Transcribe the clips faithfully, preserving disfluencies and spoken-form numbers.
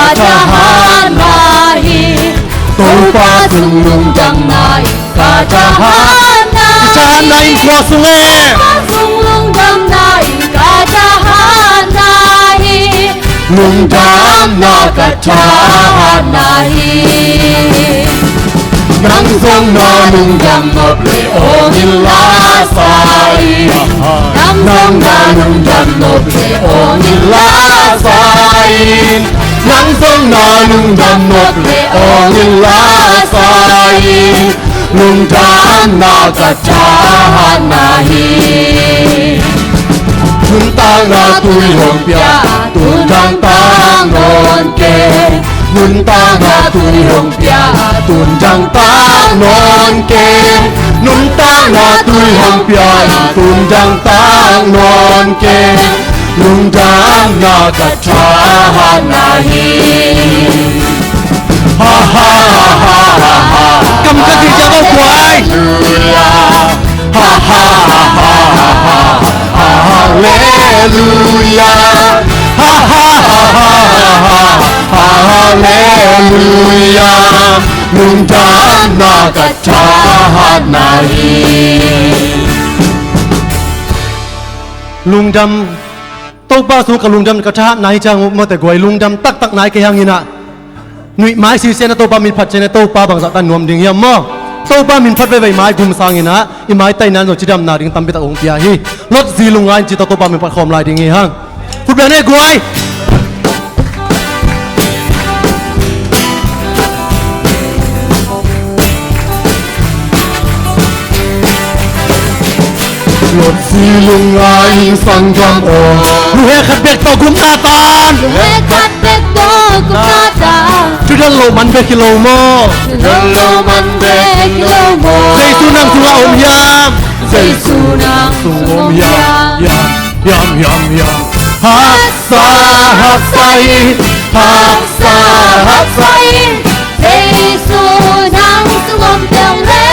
Ka thahatna hi. Topa sung lungdamna in ka thahatna hi. Ka thahatna in khua sung e. Khua sung lungdamna in ka thahatna hi. Lungdamna ka thahatna hi. Nang zong na lungdam nop le awng in la sa in. Nang zong na lungdam nop le awng in la sa in. Nang zong na lungdam nop le awng in la sa in. Lungdamna ka thahatna hi. Nuntakna tui hong pia, tun dang tak nawn kei. Nuntakna tui hong pia, tun dang tak nawn kei. Nuntakna tui hong pia, tun dang tak nawn kei. Lungdamna ka thahatna hi. Ha ha ha ha ha ha. Kam ka dih ciang aw kuai. Halleluia. Ha ha ha ha ha ha. Halleluia. Ha ha ha ha ha ha. Halleluia. Lungdamna ka thahatna hi. Lungdam. Topa sung ka lungdam ka thahatna hi ciang uh mawte guai, lungdam taktak nai kei hang inah. Nuih mai sisian a Topa min phat ciang a Topa bangzah tan nuam ding hiam maw? Topa min phat veivei mai gum sang inah i maitai nan zong cidamna ding tampi tak hong pia hi. Lot zi lungngai in ci ta Topa min phat khawm lai ding hi hang. Khut beng ne guai. Lot zi lungngai in sanggam aw. Nuhek khat bek tawh gupna tan. Nuhek khat bek tawh gupna tan. Thudan lo man bek hi lo maw? Thudan lo man bek hi lo maw? Jesu nang sungah om hiam? Jesu nang sung om hiam? Hiam, hiam, hiam, hiam. Haksa, haksa hi, haksa, haksa hi. Jesu nang sung om peuh le.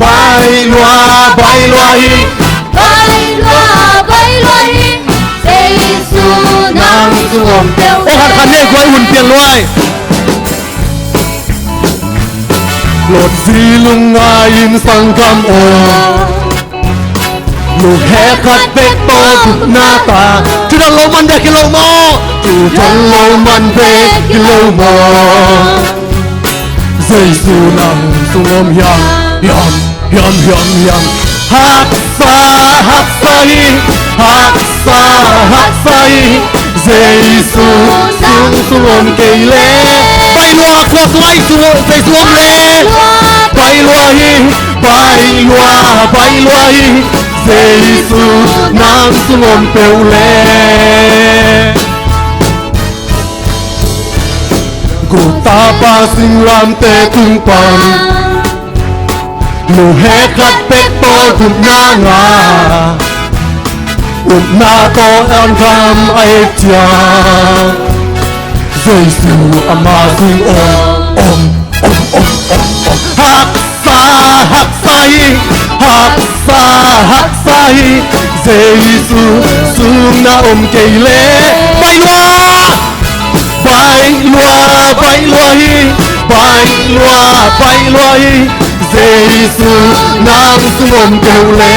Bai lua, bai lua hi. Bai lua, bai lua hi. Jesu nang sung om peuh le. Aw, khat khat ne guai, hun pian luai. Lot zi lungngai in sanggam aw. Nuhek khat bek tawh gupna tan. Thudan lo man bek hi lo maw? Thudan lo man bek hi lo maw? Jesu nang sung om hiam? Hiam, hiam, hiam, hiam. Haksa, haksa hi. Haksa, haksa hi. Jesu nang sung om kei le. Bai lua, khua sung ah Jesu om le. Bai lua hi. Bai lua, bai lua hi, Jesu nang sung om peuh le. Guta pa singlamteh tung pan, nuhek khat bek tawh gupna ngah, upna tawh an kham a et ciang, Jesu ama sung om, om, om, om, om, om. Haksa, haksa hi, haksa, haksa hi, Jesu sung na om kei le. Bai lua, bai lua, bai lua hi, bai lua, bai lua hi, Jesu nang sung om kei le.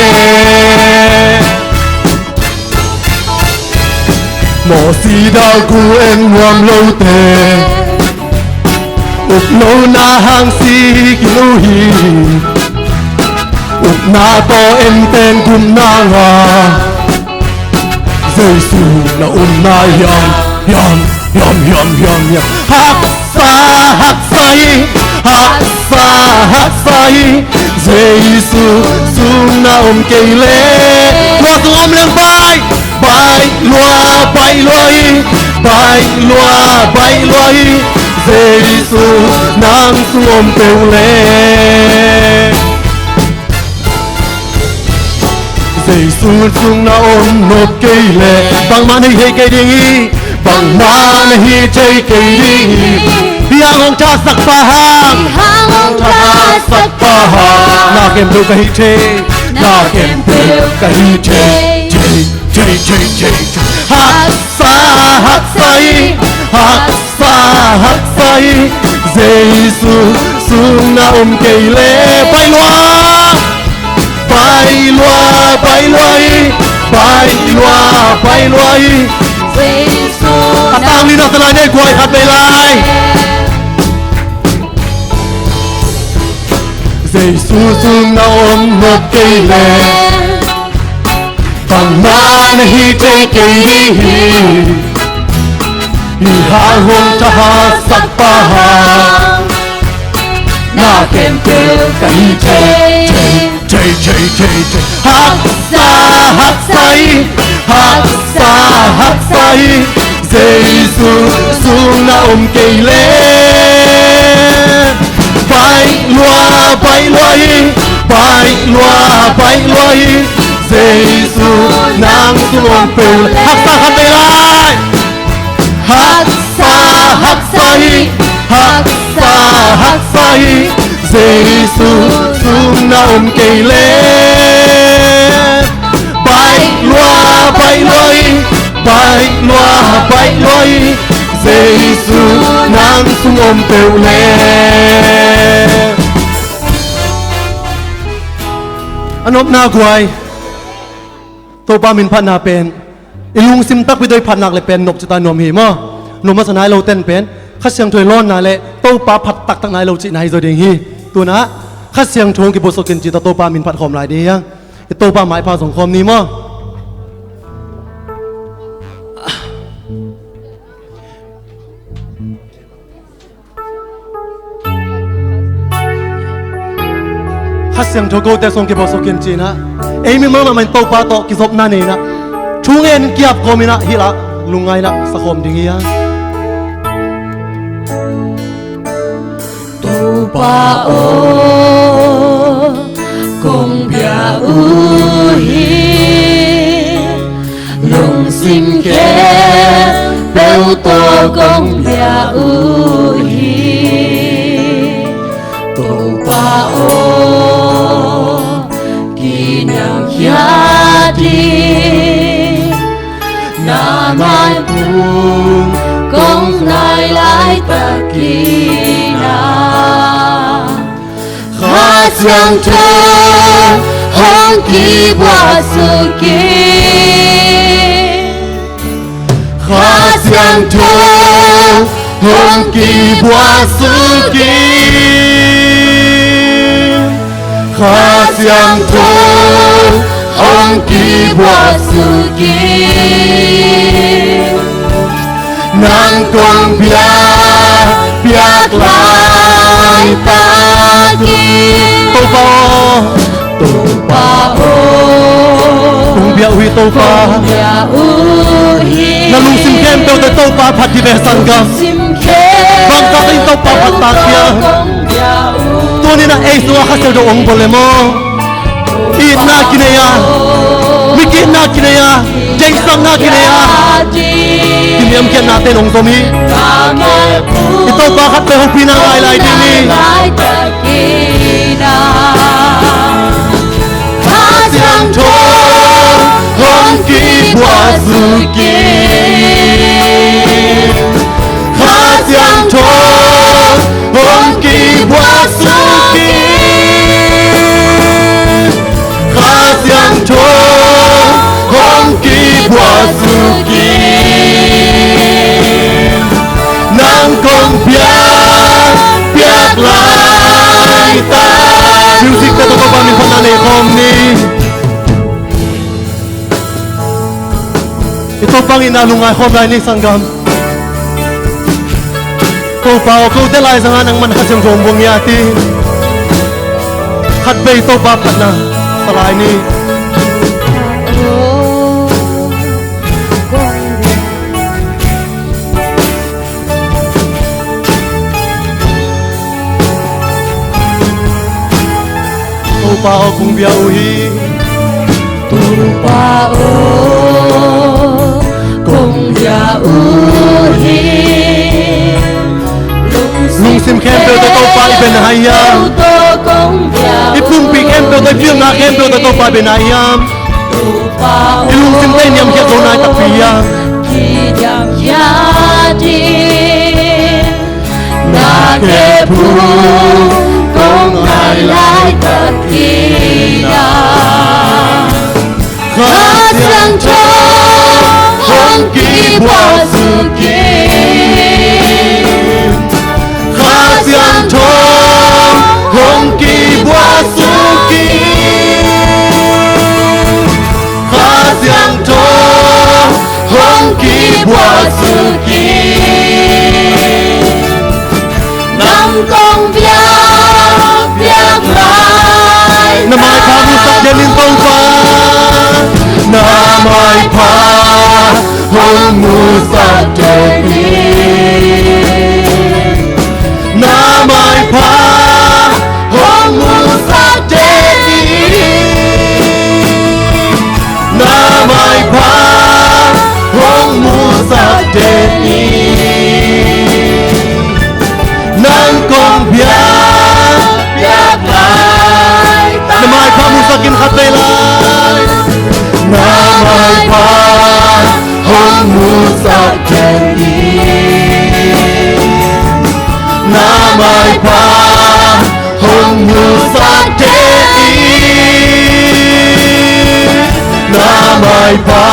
Mawsi dal gu en nuam lote, up lohna hang si kilo hi. Upna tawh en teng gupna ngah, Jesu na om nai hiam, hiam, hiam, hiam, hiam, hiam. Haksa, haksa hi, haksa, haksa hi, Jesu sung na om kei le. Khua sung om leng bai, bai lua, bai lua hi, bai lua, bai lua hi, Jesu nang sung om peuh le. Jesu sung na om nop kei le, bangmah na hi thei kei ding hi, bangmah na hi thei kei ding hi. Hih hang hong thahatsak pa hang, hih hang hong thahatsak pa hang, na khempeuh ka hih thei, na khempeuh ka hih thei, thei, thei, thei, thei, thei. Haksa, haksa hi, Haksa hi, Jesu sung na om kei le. Pai lua, pai lua, pai lua hi, pai lua, pai lua hi. Jesu a tang ni na sa lai nei guai khat bei lai. Jesu sung na om nop kei le, bangmah na hi thei kei ding hi. Hih hang hong tha haksatpa, na khempeuh ka hi thei. Thei, thei, thei, thei. Haksa, haksa hi, haksa, haksa hi. Jesu sung na om kei le. Pai lua, pai lua hi, pai lua, pai lua hi. Jesu nang sung om peuh le. Haksa khat bei lai. Haksa, haksa hi, haksa, haksa hi. Jesu sung na om kei le. Pai lua, pai lua hi, pai lua, pai lua hi. Jesu nang sung om peuh le. A nopna guai. Topa min phatna pen i lungsim takpi tawh i phat nak le pen nop cita nuam hi maw. Nop masa nai lo ten pen Kha Siangtho i lawnna le Topa phat taktak nai lo cihna hi zaw ding hi. Tuna Kha Siangtho hong kibuaksuk in cita Topa min phat khawm lai ding hi hang. I Topa maipha zong khawm ni maw. Kha Siangtho kote sung kibuaksuk in ci-in ah, ei mi mahmah in Topa tawh kizopna nei-in ah, thu ngen kiap kawm in ah, hih lah lungngaih in ah sa khawm ding hi hang. Topa aw, kong bia uh hi. Lungsim khempeuh tawh kong bia uh hi. Topa aw, kiniamkhiat in, na maipum kong nai laitakin ah, Kha Siangtho hong kibuaksuk in. Kha Siangtho hong kibuaksuk in. Kha Siangtho hong kibuaksuk in. Nang kong biak, biak laitak in. Topa aw, Topa aw, kong bia uh hi Topa. Kong bia uh hi. Na lungsim khempeuh tawh Topa phat hi ve sanggam. Lungsim khempeuh bangzah in Topa phat tak hiam? Kong bia uh hi. Tuni-in ah ei sungah Kha Siangtho hong bawl le maw. Itna kinei a, mi ki-itna kinei a, deihsakna kinei a, kiniamkhiatnate in hong zom hi. I Topa khat peuh hopihna ngai lai ding hi. Kha Siangtho hong kibuaksuk in. Kha Siangtho hong kibuaksuk in. Kha Siangtho hong kibuaksuk in. Nang kong biak, biak laitak. Music-te tawh Topa min phatna nei khawm ni. I Topa itna lungngai khawm lai ni sanggam. Topa aw, kote laizangah nangman Kha Siangtho hong buang hi a, ci-in khatvei Topa phatna sa lai ni. Topa aw, kong bia uh hi. Topa aw, kong bia uh hi. Lungsim khempeuh tawh Topa i biakna hiam? I pumpi khempeuh tawh, i pilna khempeuh tawh Topa i biakna hiam? I lungsimte i niamkhiat zo nai takpi hiam? Kiniamkhiat in. Thu kong ngai laitak in ah, Kha Siangtho hong kibuak suk in. Kha Siangtho hong kibuak suk in. Kha Siangtho hong kibuak suk in. Nang kong biak, biak lai. Na maipha musak den in Topa. Na maipha hong musak den in. Na maipha hong musak den in. Na maipha hong musak den in. Nang kong biak, biak lai. Na maipha musak in khat vei lai. Na maipha hong musak den in. Na maipha hong musak den in. Na maipha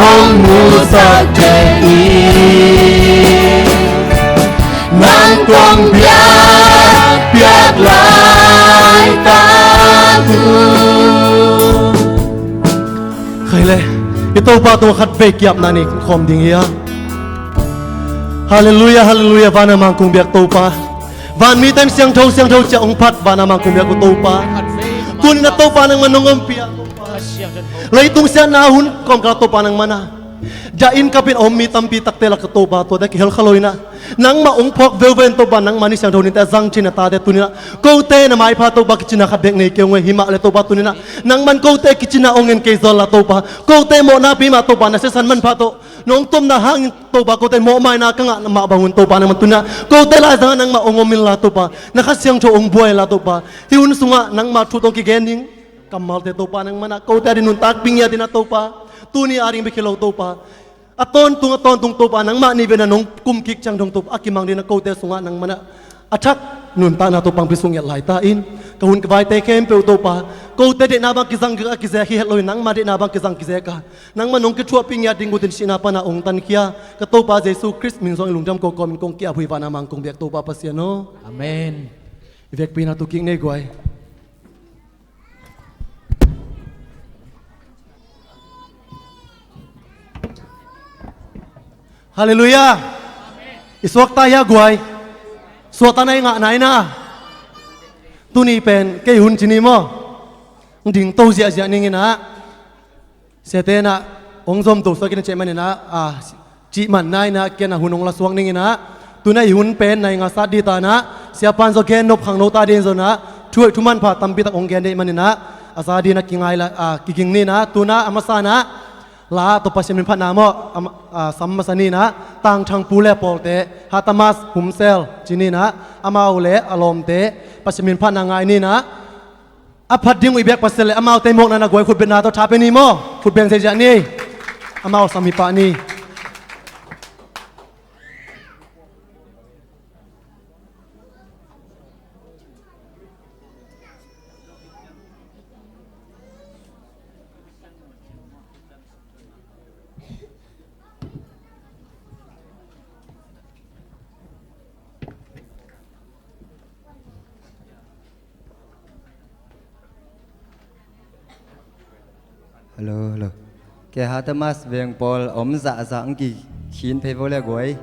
hong musak den in. Nang kong biak, biak laitak un. Khai le, i Topa tungah khat vei kiapna nei khawm ding hi a. Halleluiah, halleluiah, van a mang kong biak Topa. Van mite in siangtho, siangtho ci-a hong phat, van a mang kong biak uh Topa. Tuni-in ah Topa nangman nong ompih a Topa. Leitung siatna hun kawmkal Topa nangman ah dah in kap in a om mi tampi takte lak ah Topa, tuate kihel kha lo in ah, nangmah hong phawk veuve in Topa, nangmah ni siangtho nite a zang cin a tate tuni-in ah, kote na maipha Topa kicina khat bek nei kei ung ei, hi mah le Topa tuni-in ah, nangman kote kicina hong en kei zaw la Topa, kote mawhna pia mah Topa, na sisan manpha tawh nong tomna hangin Topa, kote mawhmaina ka ngah mah bang un Topa, nangman tuni-in ah kote laizang ah nangmah hong om in la Topa, na Kha Siangtho hong buai in la Topa, hih hun sungah nangmah thu tawh kigen ding kammalte Topa nangman ah kote ading nuntakpih ngiat in ah Topa, tuni ading bek hi lo Topa, a tawntung, a tawntung Topa, nangmah nih ve in ah nong kum kik ciang dong Topa, a kimang ding in ah kote sungah nangman ah a thak nuntakna Topa hong pia suk ngiat lai ta in. Ka hun ka vaite khempeuh Topa, kote deihna bang kizang a kizek hi het lo in, nangmah deihna bang kizang kizek a, nangmah nong kithuahpih ngiat ding ut in sihna pan a hong tankhia ka Topa Jesu Khrist min suangin lungdam ko kawmin kong ki-ap uh hi, van a mang kong biak Topa Pasian aw. Amen. I vekpi-in ah tu kik ni guai. Halleluiah. I suakta hia guai? Suakta na i ngahna in ah, tuni pen kei hun ci ni maw? Ding to ziahziah ning in ah. Siate in ah hong zom to suak in ah, cih manin ah, a, cih man na in ah, ken ah hun hong la suak ning in ah. Tu-in ah i hun pen na i ngahsat ding ta in ah, siapa in zong gen nop khangno ta ding zong ah, thu hoih thu manpha tampi tak hong gen ding ahih manin ah, a za ding in ah kingai la, a, kiging ni in ah. Tu-in ah a masa in ah, la tawh Pasian min phatna maw, a, a, sam masa ni in ah, Tang Thang Pu le pawlte, Hatamas Humsel ci ni in ah, amau le a lawmte Pasian min phatna ngai ni in ah. A phat ding uh i biak Pasian le amaute mawkna na guai, khutbetna tawh tha pia ni maw? Khutbeng ziahziah ni. Amau sam hi pah ni. Hello, hello. Kei Hatamas veng pawl om zahzah ang kikhin phei vo le guai.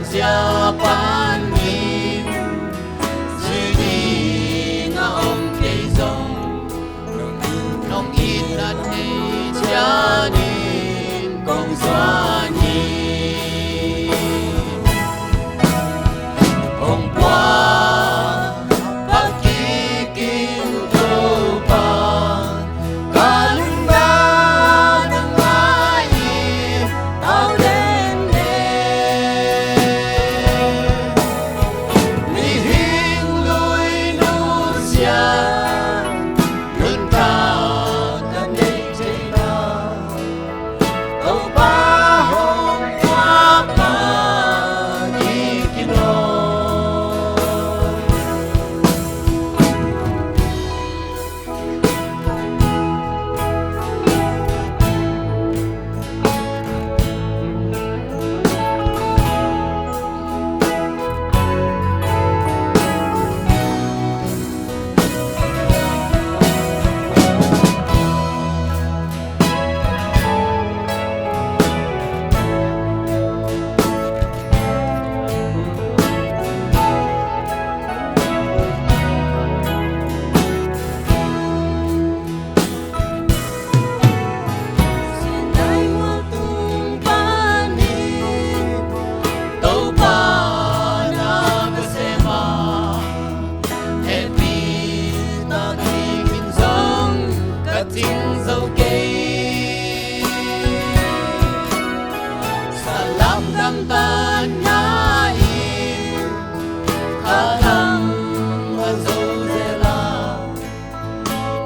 Sia panin zui ding a om kei zong, nong itna nei cianin kong zuan hi. Hong pua pakikin Topa, ka lungdam nang lai in tau den ne. Mihing lui nusia nuntak ka nei theina, Topa hong pua pakikin aw. Sinai mual tung panin Topa na ka sem a, hehpih tak dingin zong ka cing zo kei. Salam dang tan na in ka lam a zo zel a,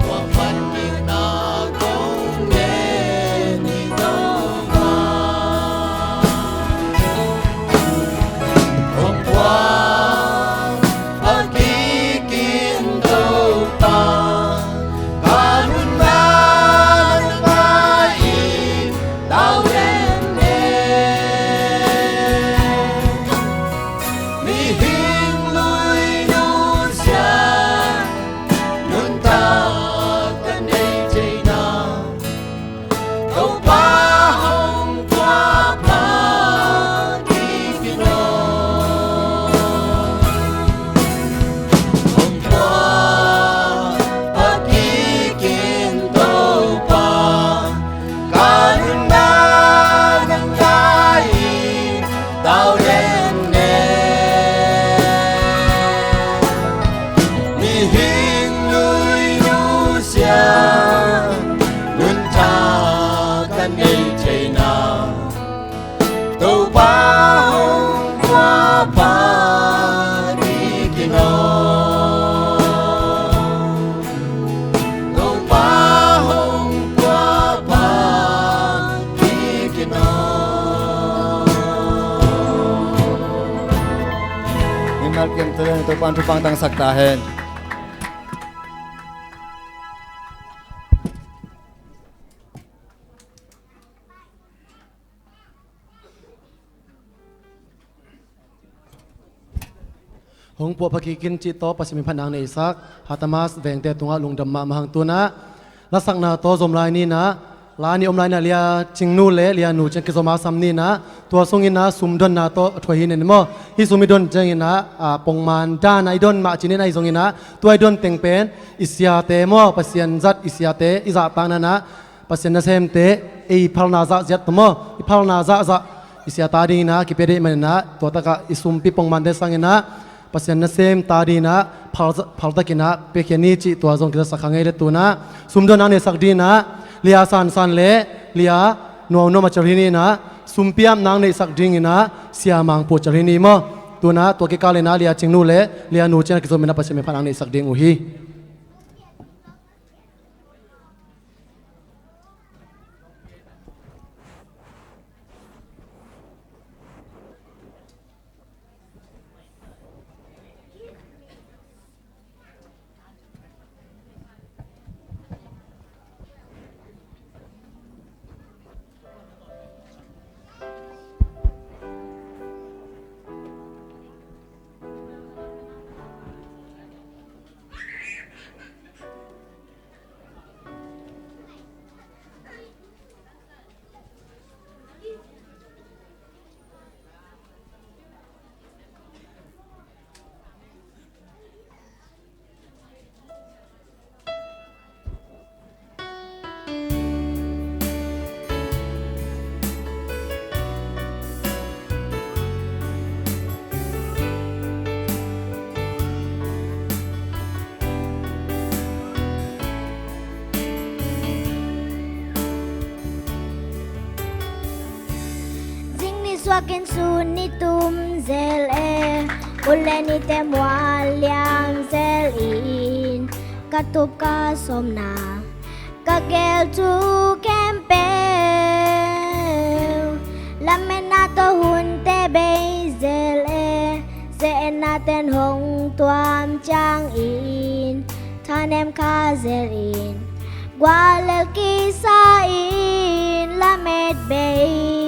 tua pan dingna kong ngen hi Topa. Hong pua pakikin Topa, ka lungdam nang lai in tau den ne. Mihing lui nusia nuntak ka nei theina, Topa hong pua pakikin aw. Hong pua pakikin Topa, ka lungdam nang lai in tau den ne. Mihing lui nusia nuntak ka nei theina, Topa hong pua pakikin aw. Topa hong pua pakikin aw. Mimal kiam tua Topa in thupha tangsak ta hen. Hong pua pakikin cih tawh Pasian min phatna neisak Hatamas vengte tungah lungdam mahmah hang. Tu-in ah lasakna tawh zom lai ni-in ah, la ni om lai-in ah Lia Cingnu le Lia Nu Cing kizom a sam ni-in ah, tua sungin ah sumdonna tawh a thuai hi ning maw. Hih sum i don ciangin ah, a, pongman dan a i don mah ci-in ah, ahi zongin ah tua i don teng pen i siate maw, Pasian zat i siate, i zahtakna-in ah Pasian nasemte, ei phalna zahziat tawh maw, i phalna zahzah i siate adingin ah kipia deih manin ah, tua takah i sumpi pongmante sangin ah Pasian nasemte adingin ah phal, phaltakin ah piakhia ni cih tua zong kizasak kha ing ei. Le tu-in ah sumdonna neisak dingin ah Lia Sansan le Lia Nuaunuam a cial hi ni-in ah, sumpi apna neisak dingin ah Sia Mang Pu cial hi ni maw. Tu-in ah tua kikal in ah Lia Cingnu le Lia Nu Cing a kizomin ah Pasian min phatna neisak ding uh hi. Suakin sun ni tum zel e, u le nite mual liam zel in, ka tup ka sawmna, ka gel thu khempeuh, lametna tawh hunte bei zel e, ze-etna ten hong tuam ciangin, thanem kha zel in, guallel kisa in lamet bei.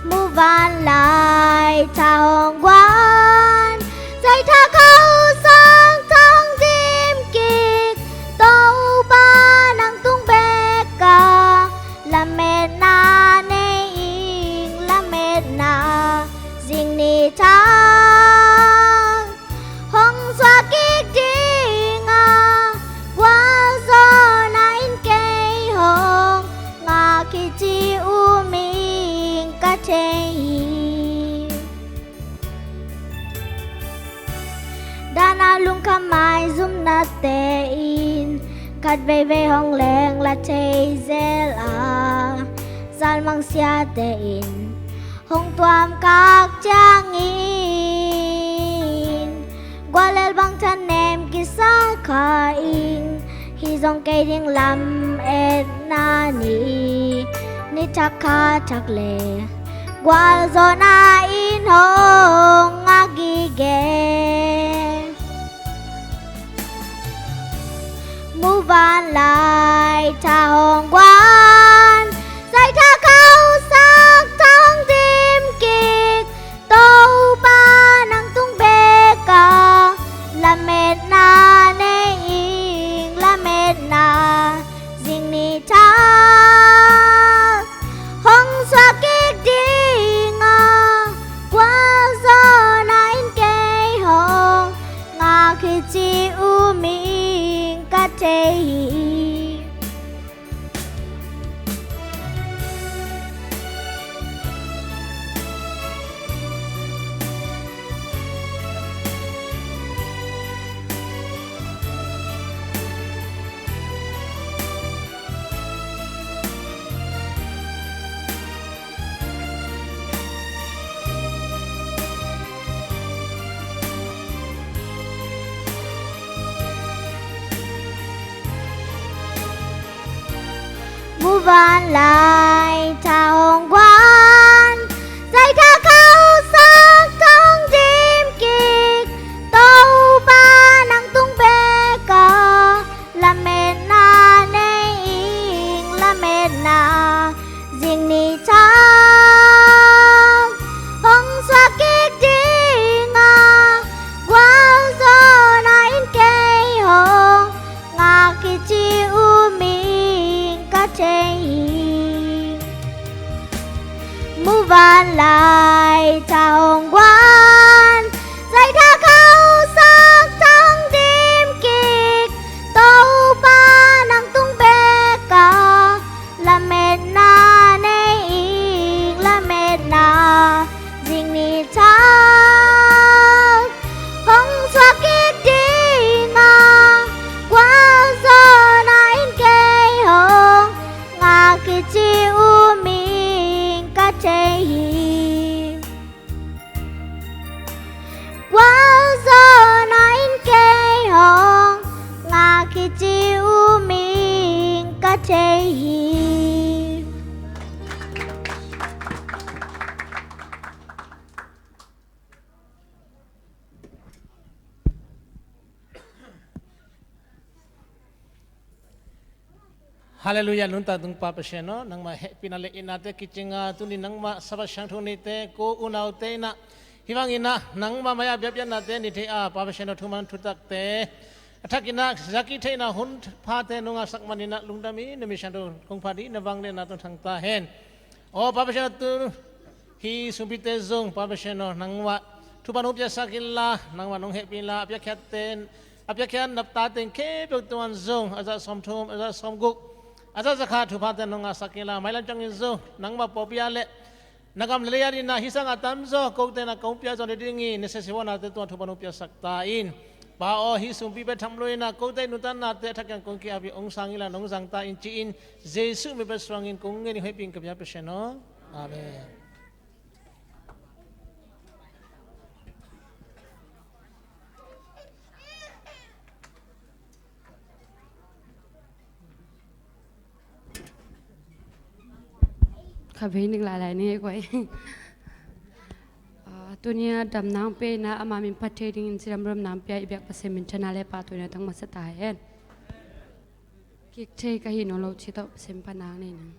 Muvanlai tha hong guan, zaitha khausak tha hong dim kik, Topa nang tung bek a, lametna nei ing, lametna zing ni thak hong suak kik ding a, gualzawhna in kei hong ngak hi ci um ing ka thei hi. Dana lungkham maizumnate in khat veivei hong lengla thei zel a, zalmang siate in hong tuamkak ciangin, guallel bang thanem kisa kha ing, hih zong kei ding lametna ni, ni thak kha thak le, gualzawhna in hong ngak gige. Muvanlai tha hong guan, zaitha khausak tha hong dim kik, Topa nang tung bek a, lametna nei ing, lametna zing ni thak hong suak kik ding a, gualzawhna in kei hong ngak hi ci um ing ka thei hi. Muvanlai tha hong guan, zaitha khausak tha hong dim kik, Topa nang tung bek a, lametna nei ing, lametna zing ni thak hong suak kik ding a, gualzawhna in kei hong ngak hi ci um ing ka thei hi. Muvanlai tha hong guan, zaitha khausak tha hong dim kik, Topa nang tung bek a, lametna nei ing, lametna zing ni thak hong suak kik ding a, gualzawhna in kei hong ngak hi ci um ing ka thei hi. Gualzawhna in kei hong ngak hi ci um ing ka thei hi. Halleluiah, nuntak tung Pa Pasian aw, nangmah hehpihna le itnate kicinga tuni nangmah Sabbath siangtho nite ko unaute inah, hih bang inah nangmah mai-ah biakpiaknate ni thei a, Pa Pasian aw, thuman thutakte a thak inah zakih theihna hun phate nong ngahsak man inah lungdam ing. Na min siangtho kong phat ding na vangliatna tawh thang ta hen. Aw Pa Pasian aw, tu hih sumpite zong Pa Pasian aw, nangmah thupha nong piaksak inla, nangmah nong hehpih inla, a piakkhiatte, a piakkhiat na tate in khempeuh tungah zong a zah sawmthum, a zah sawmguk, a zah zakhat thuphate nong ngahsak inla, mailam ciangin zong nangmah pawlpi ah le na gam le lei ah inah hih sangah tamzaw kote inah kong pia zaw nadingin na siasiavuanate tungah thupha nong piaksak ta in. Pa aw, hih sumpi pen tham lo inah kote nuntaknate a thak kiang kong ki-ap hi, hong sang inla nong zang ta in ci-in Jesuh min bek suangin kong ngen hi, hoih pin ka bia Pasian aw. Amen. Kha vei ning lai lai ni koi. Ah, tuni a damna hong pia in a, ama min phat thei dingin cidam ram na hong pia i biak Pasian minthanna le pahtawina tang masa ta hen. Kik thei ka hi nawn lo ci tawh Pasian pan nang nei ning.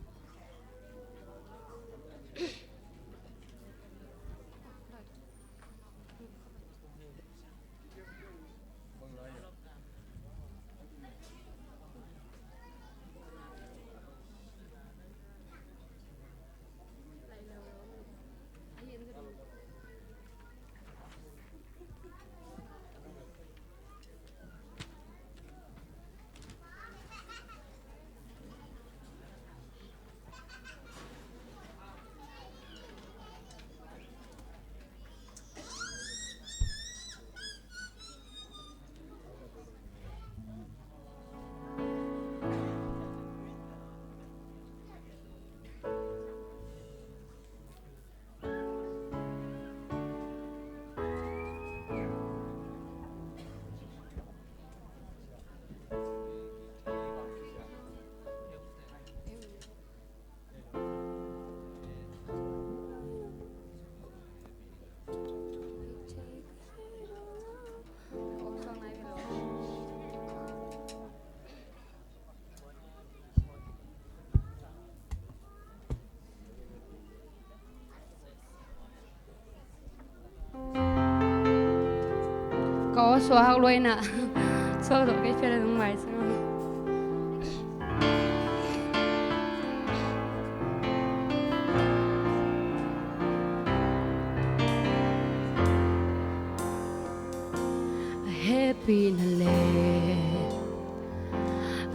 Ka aw suak hak luai na. Suak zawh kei fia le nung mai sa. A hehpihna le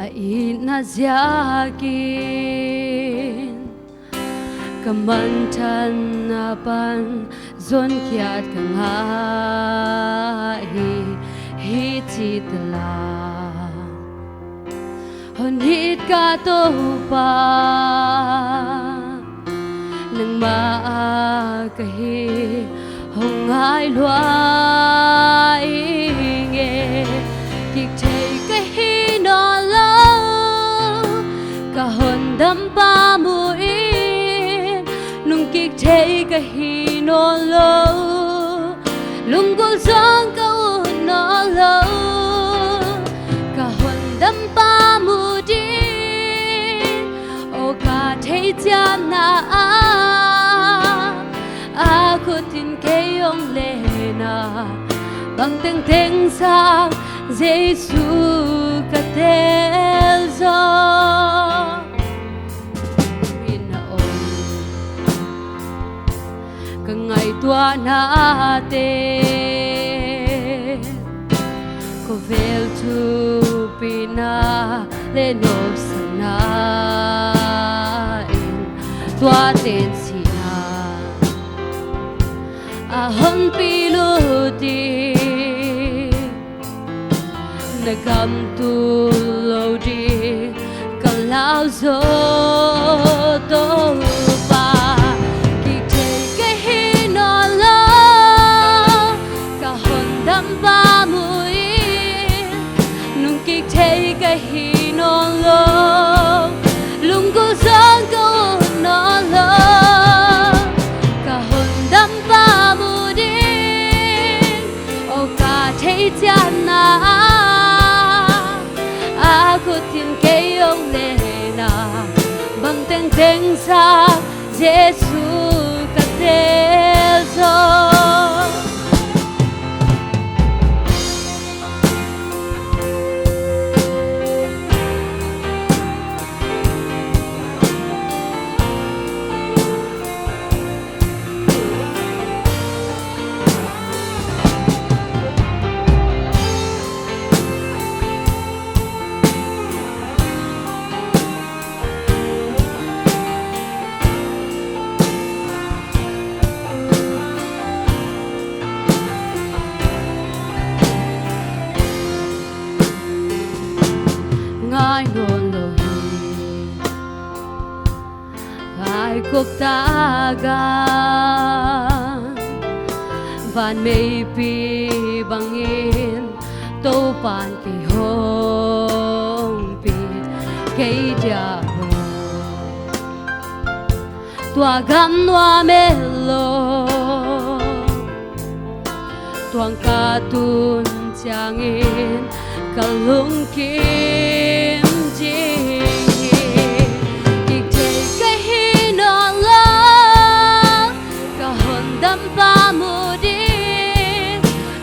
a itna ziakin ka manthanna pan zonkhiat ka ngah hi. Hih ci tala hon it ka Topa, nangmah a ka hi hong ngai lua ing e. Kik thei ka hi nawn lo, ka hondampa mu in. Nung kik thei ka hi nawn lo, lunggulh zong ka ut nawn lo, ka hondampa mu ding. Aw ka thei ciatna ah, a khut in kei hong len a, bang tengteng sang Jesu ka tel zaw. Min a om ka ngaihtuahnate, khawvel thupina le nopsakna in tua tensihna a honpi lut ding. Na gam tul lo ding ka lau zaw Topa. Kik thei ka hi nawn lo, ka hondampa mu in. Nung kik thei ka hi nawn lo, lunggulh zong ka ut nawn lo, ka hondampa mu ding. Aw ka thei ciatna ah, a khut in kei hong len a, bang tengteng sa Kukta gam van meipi bangin Topan kei hong pi kei dia, tua gam nuam e lo. Tuang ka tun ciangin ka lungkim ding hi. Kik thei ka hi nawn lo, ka hondampa mu ding.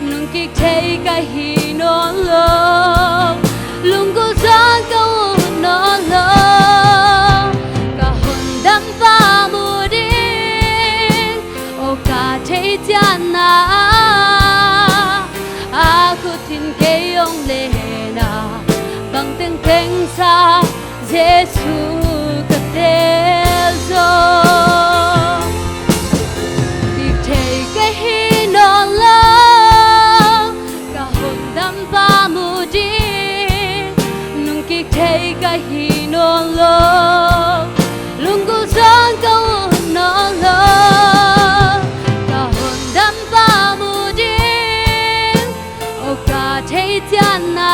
Nungkik thei ka hi nawn lo, lunggulh zawn ka ut nawn lo, ka hondampa mu ding. O ka thei ciatna a khut in kei hong len a, bang tengteng sang Jesu ka tel zaw. Kik thei ka hi nawn lo, ka hondampa mu ding. Nungkik thei ka hi nawn lo, lunggulh zawn ka ut nawn lo, ka hondampa mu ding. O ka thei ciatna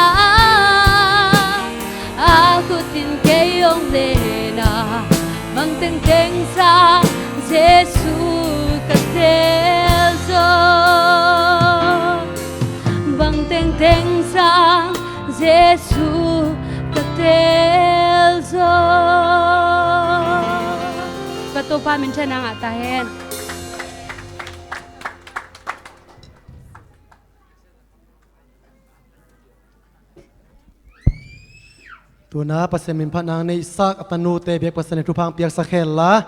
a khut in kei hong len a, bang tengteng sang Jesu ka tel zaw. Bang tengteng sang Jesu ka tel zaw. Ka Topa minthanna ngah ta hen. Tuna Pasian min phatna neihsak a tanute bek Pasian in thupha piaksak hen la,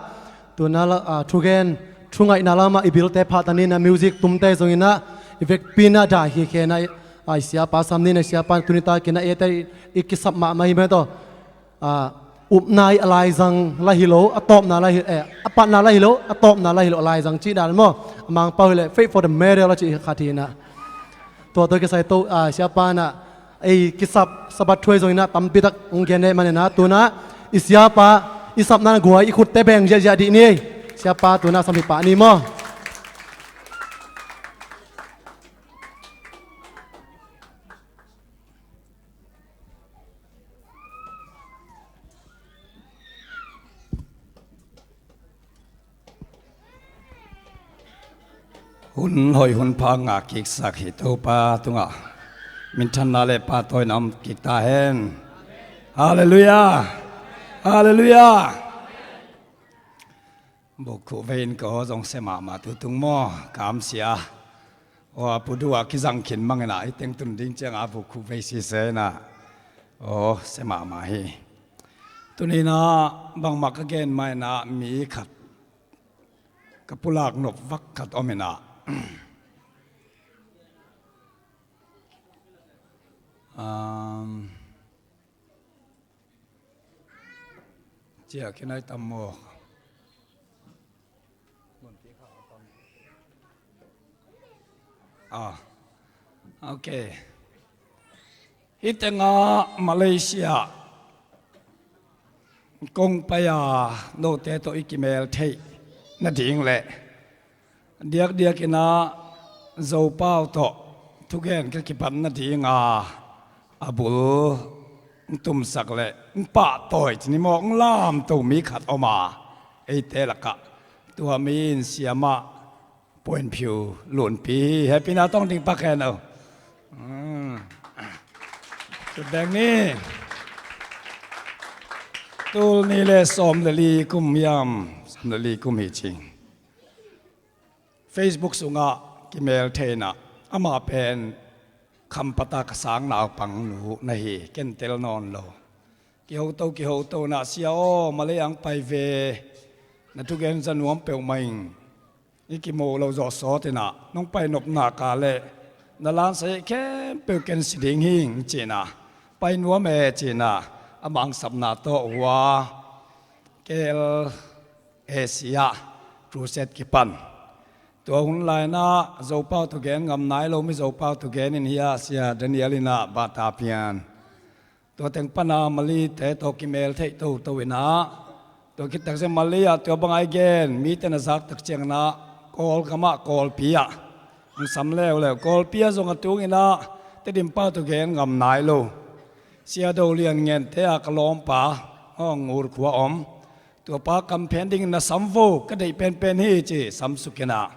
tuna la, a, thugen, thungaihna lamah i bilte phah ta ni in a, music tumte zong in a, i vekpi in a dah hi khen a, i, a, i siapa sam ni in a, i siapa tuni takin a, ete i kisap mahmah hi mah tawh. A, upna i a laizang la hi lo, a tawpna la hi, eh, a patna la hi lo, a tawpna la hi lo, a laizang cih dan maw. A Mangpau hi leh, "Faith for the medal," a cih khat hi in a. Tua tawh kisai tawh, a, siapa in a, ei kisap Sabbath thu ei zong in a tampi tak hong gen dek man in a, tuna i siapa i sapna guai i khutte beng ziahziah dih ni. Siapa tuna sam hi pah ni maw. Hun hoih hun pha ngah kiksak hi Topa tungah minthanna le pahtawina om kik ta hen. Halleluiah. Halleluiah. Buk khuh vei in ka aw zong sia mahmah tu tung maw, ka am sia. Aw, a pu du a kizang khin mang in a, i teng tun ding ciang a buk khuh vei sisia in a. Aw, sia mahmah hi. Tuni in a bangmah ka gen mah in a mi khat ka pulak nop vak khat om in a. Um, Cia kinai tam maw? Ah, ok. Hih tengah Malaysia kong pai a note tawh i kimel theih nading leh diakdiak in a Zopau tawh thugen ka kipat nading a, a bul hong tumsak leh hong pahtawi ci ni maw, hong lamto mi khat om a, eite lakah tua mi in siamah Puan Phiu Lunpi hi. Hehpihna tawng ding pak hen aw. Hmm. Sut deng ni. Tul nih le sawm le li kum hiam, sawm le li kum hi cing. Facebook sungah kimel thei in a, amah pen Khampat a ka sang naupang nu na hi, ken tel nawn lo. Kihoto, kihoto in a, "Sia aw, Malay ang pai ve, na thugen za nuam peuhmah ing. I kimu lo zawh sawt in a, nong pai nop nak leh na lansai khempeuh ken si ding hi ing," ci in a, "Pai nuam e," ci in a, amah hong sapna tawh hua K L A C ah crusade kipan. Tua hun lai in a Zopau thugen ngam nai lo mi Zopau thugen in hi a, Sia Daniel in a bata pian. Tua teng pan a Malay-te tawh kimel theih toto in a, Tua khit takciang Malay ah tua bang a i gen, mite na zak takciang inah Kawlgam ah Kawlpi ah hong sam leuleu. Kawlpi ah zong a tung inah Tedim pau tawh gen ngam nai lo. Sia Do Lian Ngente a ka lawmpa, aw, Ngur khua om. Tua pa campaign dingin na sam vo, ka deih penpen hi ci, sam suk inah.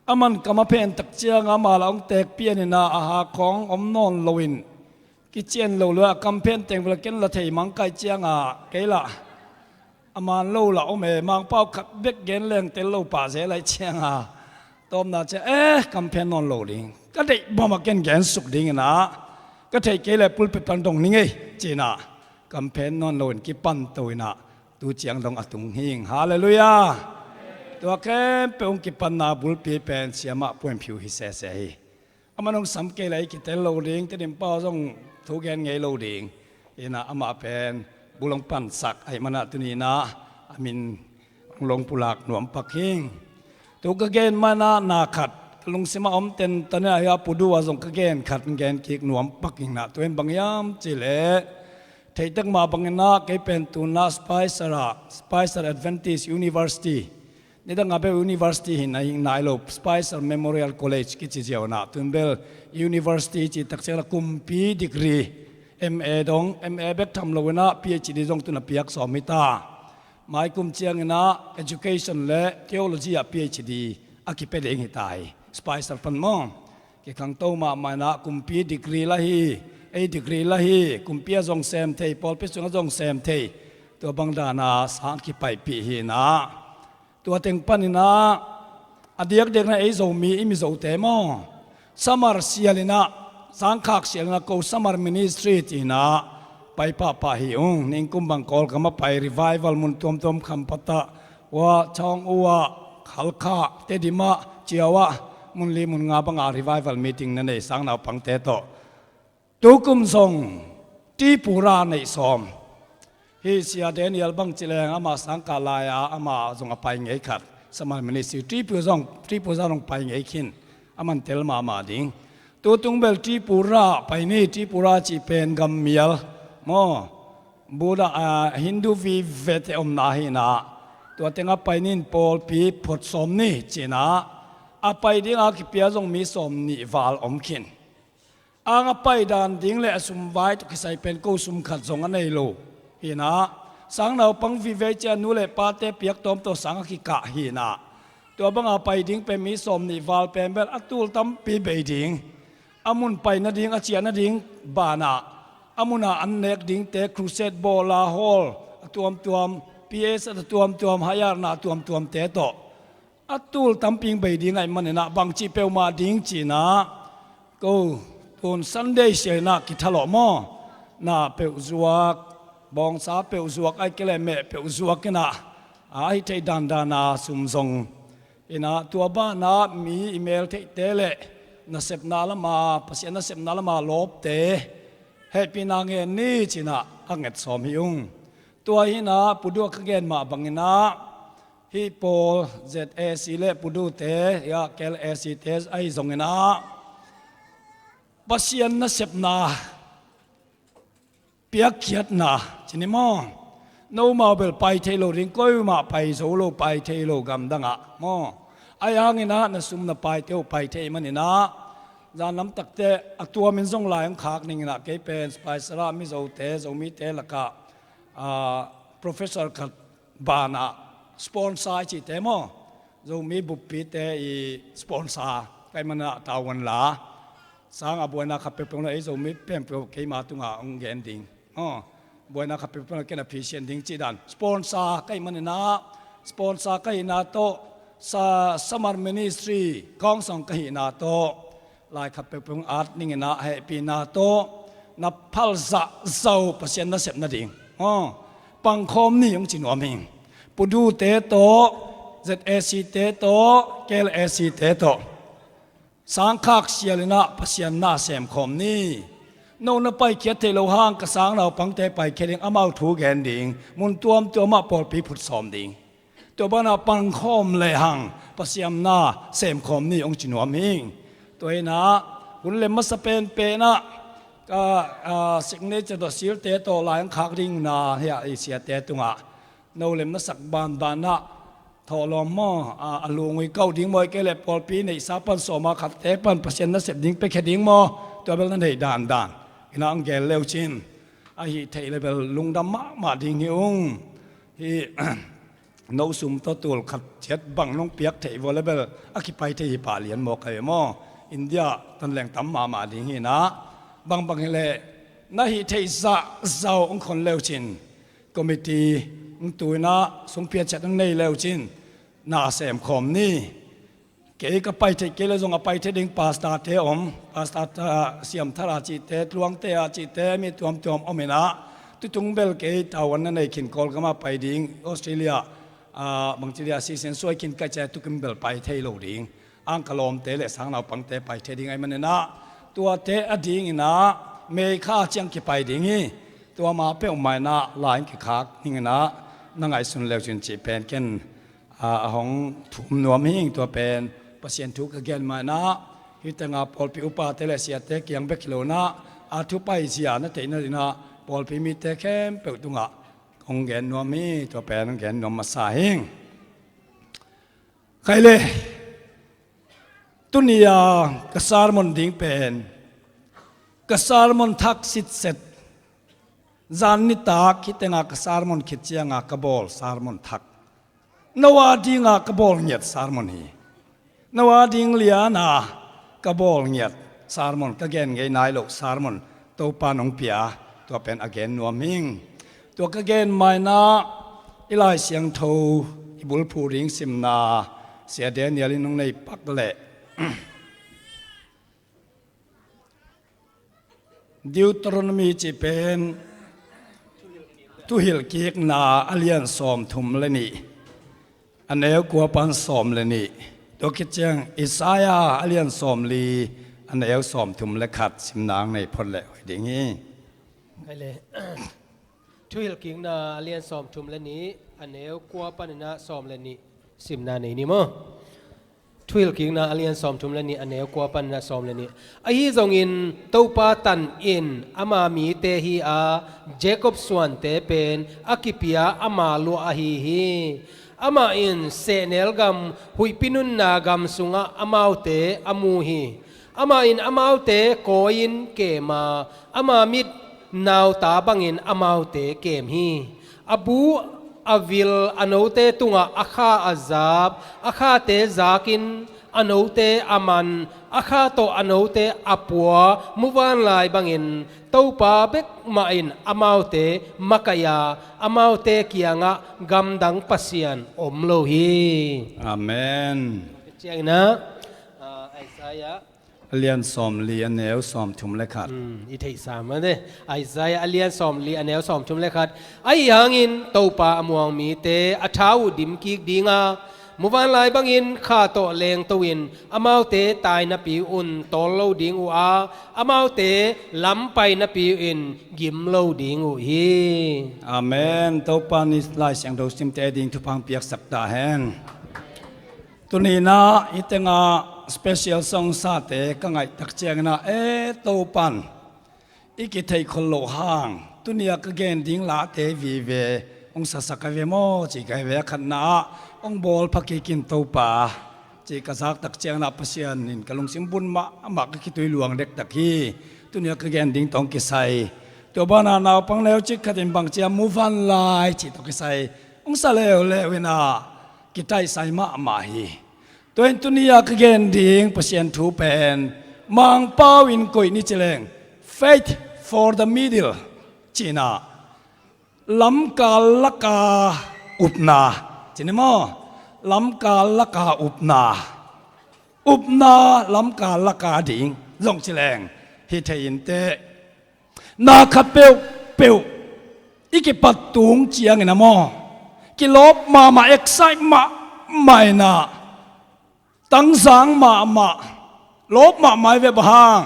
A man kam a phen takciang a amah lah hong teekpian inah a hak khawng om nawn loin kician lo lua a campaign teng bel ken la thei mang kaih ciangah kei lah a man lo lah om e, Mangpau khat bek gen leng tel lo pah zel aih ciangah tawpna ciang, eh, campaign nawn lo ding, ka deih bawm a ken gen suk ding inah, ka theih kei leh pulpit pan dong ning ei ci inah campaign nawn loin kipan to inah tu ciang dong a tung hing. Halleluiah. Tua khempeuh hong kipanna bulpi pen Siamah Puan Phiu hi sese hi. Aman hong sam kei leh ei kitel lo ding, Tedim pau zong thu gen ngei lo ding. Inah amah pen bul hong pansak ahih manah tuni inah a min hong long pulak nuam pak hing. Tu ka gen manah na khat ka lungsimah om tentan inah, hia Pu Du ah zong ka gen khat hong gen kik nuam pak hing inah, tua in bang hiam cih leh, theihtak mah bang inah kei pen tunah Spicer ah, Spicer Adventist University, nidang a bel university hi nai, hi nai lo, Spicer Memorial College kici ziau inah, tun bel university cih takciang lah kumpi degree, M A dong, M A bek tham lo inah P H D zong tun a piak sawm hi ta. Mai kum ciang inah education le theology ah P H D a kipia ding hi ta hi. Spicer pan maw, kikhangto mahmah inah kumpi degree la hi, ei degree la hi, kumpi ah zong sem thei, pawlpi sungah zong sem thei, tua bang dan a sang kipaipih hi inah. Tua teng pan inah a diakdiak inah ei Zomi i Mizote maw, summer sial inah, sangkhak sial inah ko summer ministry ci inah pai pahpah hi ung. Ningkum bang Kawlgam ah pai, revival mun tuamtuam, Khampat ah, Wa, Chawng U ah, Halkha, Tedim ah, Chiau ah, mun li mun nga bangah revival meeting na nei, sangnaupangte tawh. Tukum zong Tripura neih sawm. Hih Sia Daniel bang ci leng amah sangkah lai-a amah zong a pai ngei khat, summer ministry, Tripura zong, Tripura zong pai ngei khin, a man tel mahmah ding. Tutung bel Tripura pai ni, Tripura cih pen gammial maw, Buddha, ah, Hindu vive te omna hi inah, tua tengah pai nin pawlpi phot sawm ni ci inah, a pai dingah kipia zong mi sawm nih val om khin. Ang a pai dan ding le a sum vai tawh kisai pen ko sum khat zong a nei lo hi inah, sangnaupang vive ciang nu le pate piak tawm tawh sang a kikah hi inah, tua banga pai ding pen mi sawm nih val pen bel a tul tampi bei ding. A mun pai nading, a ciah nading banah, a munah an nek dingte, crusade bawla hall a tuamtuam, P S a tuamtuam, hire-na a tuamtuamte tawh a tul tampi bei ding ahih man inah, bangci peuhmah ding ci inah, ko tun Sunday sial inah kithalawh maw, na peuh zuak, bawngsa peuh zuak, ahih kei leh meh peuh zuak inah, a hih theih dandan a sum zong inah, tua banah mi i mel theihte le nasepna lama, Pasian nasepna lama lawpte hehpihna ngen ni ci inah a nget sawm hi ung. Tua hi inah Pu Du ah ka gen mah bang inah, hih pawl Z A C le Pu Du te, hia K L A C te ahi zong inah, Pasian nasepna piakkhiatna ci ni maw, nomau bel pai thei lo ding, koimah pai zo lo, pai thei lo gamdangah maw. Ahi hang inah na sum na paite uh pai thei man inah, zan lam takte a tuamin zong lai hong khak ning inah, kei pen Spicer ah Mizote, Zomite lakah, ah, professor khat banah sponsor i cihte maw, Zomi buppite i sponsor ka hih manah tavuan la, sang a buaina khat peuhpeuh na ei Zomi peuhpeuh keima tungah hong gen ding. Aw, buaina khat peuhpeuh na ken a phisian ding cih dan. Sponsor ka hih man inah, sponsor ka hihna tawh, sa, summer ministry kawngsang ka hihna tawh, lai khat peuhpeuh hong at ning inah hehpihna tawh na phal zahzah uh Pasian nasep nading, aw, pangkhawm ni hong ci nuam hing. Pu Du te tawh, Z A C te tawh, K L A C te tawh, sangkhak sial inah Pasian na semkhawm ni. No na paikhiat theih loh hang ka sangnaupangte paikhiat ding, amau thu gen ding, mun tuamtuamah pawlpi phut sawm ding. Tua banah pangkhawm lehang Pasian na semkhawm ni hong ci nuam hing. Tua inah hun lem masa penpen ah ka, ah, signature tawh seal te tawh lai hong khak ding na, hia i siate tungah no lem na sak banbanah thawhlawm maw, a, a lungui kau ding maw, i kei le pawlpi neihsa pan sawma khatte pan Pasian nasep ding piakhia ding maw, tua bel na nei dandan ina ang gel leucin, a hih theih le bel lungdam mahmah ding hi ung. Hih no sum tawh tul khat ciat bang nong piak theih vua le bel a kipai thei hi pah lian maw kai maw. India tan leng tam mahmah ding hi na. Bangbang hileh na hih theih zahzah ung khon leucin committee ung tuina sungpiat ciat ung nei leucin na sem khawm ni. Kei ka pai theih kei le zong a pai thei ding pastor te om, pastor tha, siam thara cihte, tluangte a cihte, mi tuamtuam om ina. Tutung bel kei tavuan na nei khin Kawlgama pai ding, Australia, a, bangci dia sisen suai khin kai cia tukim bel pai thei lo ding. Ang ka lawmte le sang naupangte pai thei ding ai manina. Tuate a ding ina, May kha ciang kipai ding hi. Tua ma peuhmah ina, lai kikhak ning ina, na ngaihsun leucin cih pen ken a, a hong thum nuam hing tua pen Pasian thu ka gen maina, hih tengah pawlpi upate le siate kiang bek hi lo na, a thu paizia na theihna dingah pawlpi mite khempeuh tungah kong gen nuam hi, tua pen hong gen nuam masa hing. Khaile, tuni a ka sermon ding pen, ka sermon thak sitset, zan nitak hih tengah ka sermon khit cianga ka bawl sermon thak, no a dinga ka bawl ngiat sermon hi. No a ding liana ka bawl ngiat sermon, ka gen ngei nai loh sermon Topa nong pia, tua pen a gen nuam hing. Tua ka gen maina i Lai Siangtho i bulphu ding simna Sia Daniel in nong nei pak leh Deuteronomy cih pen Thuhilhkikna a lian sawmthum le nih, a neu kua pan sawm le nih. Tua khit ciang Isaiah a lian sawmli, a neu sawmthum le khat simna ang nei phot leh hoih ding hi. Khaile. Thuhilhkikna a lian sawmthum le nih, a neu kua paninah sawm le nih simna nei ni maw? Thuhilhkikna a lian sawmthum le nih, a neu kua paninah sawm le nih. Ahi zongin Topa tan in ama mite hi a, Jacob suante pen a kipia ama luah ahi hi. Amah in sehnel gam, huihpi nunna gam sungah amaute a mu hi. Amah in amaute kawi-in kem a, ama mit nauta bangin amaute kem hi. A bu a vil a note tungah a kha a zap, a khate zakin a note a man, a kha tawh a note a pua, muvanlai bangin Topa bek mah in amaute makaih a, amaute kiangah gamdang pasian om lo hi. Amen. Ciangin ah, ah, Isaiah a lian sawmli a neu sawmthum le khat. Hmm, i theihsa mah de. Isaiah a lian sawmli a neu sawmthum le khat. Ahi hangin Topa a muang mite a tha uh dim kik dinga, muvanlai bangin kha tawh lengto in amaute tai napi un tawl lo ding uh a, amaute lam pai napi un gim lo ding uh hi. Amen. Topa ni Lai Siangtho simte ding thupha piaksak ta hen. Tuni-in ah hih tengah special song sate ka ngaih tak ciangin ah, e, Topan i kitheih khol loh hang, tuni-ah ka gen ding lahte vive hong sasak a ve maw, ci ka hi ve. A khatna ah, hong bawl pha kik in Topa, ci ka zak tak ciangin ah Pasian in ka lungsim bun mahmah, ka khitui luang dektak hi. Tuni-ah ka gen ding tawh hong kisai, tua banah naupang neucik khat in bang ci a, muvanlai cih tawh kisai hong sa leuleu in ah, kitaihsai mahmah hi. Tua in tuni-ah ka gen ding Pasian thu pen Mangpau in koih ni ci leng, faith for the middle, ci-in ah, lamkal laka upna, ci ni maw? Lamkal laka upna. Upna lamkal laka ding zong ci leng, hi thei inteh. Na khat peuhpeuh i kipat tung ciangin ah maw, kilawp mahmah, excite mahmah in ah, tangzang mahmah, lawp mahmah i ve, bang hang,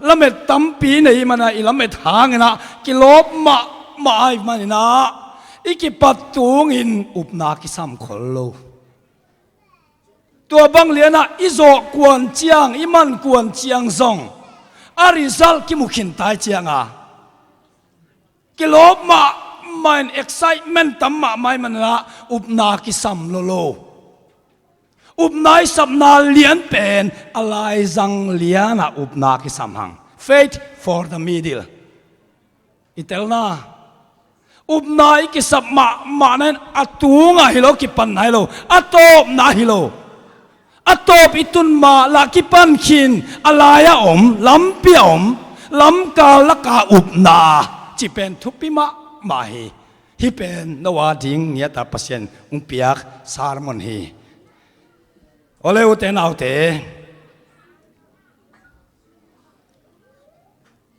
lamet tampi nei i hih man ah, i lamet hangin ah kilawp mahmah ahih manin ah, i kipat tungin upna kisam khol lo. Tua bang lian ah i zawh kuan ciang, i man kuan ciang zong a result kimu khin ta i ciang a, kilawp mah Mah in excitement tam mahmah ahih manin ah upna kisam lolo. Upna i sapna lian pen a laizang lianah upna kisam hang. Faith for the middle. I telna, upna i kisap mahmahna in a tungah hi lo, kipanna hi lo, a tawpna hi lo. A tawp i tun mah lah kipan khin, a lai-a om, lampi-a om, lamkal lakah upna cih pen thupi mahmah hi. Hih pen no a ding ngiat a Pasian hong piak sermon hi. Aw le, ute naute,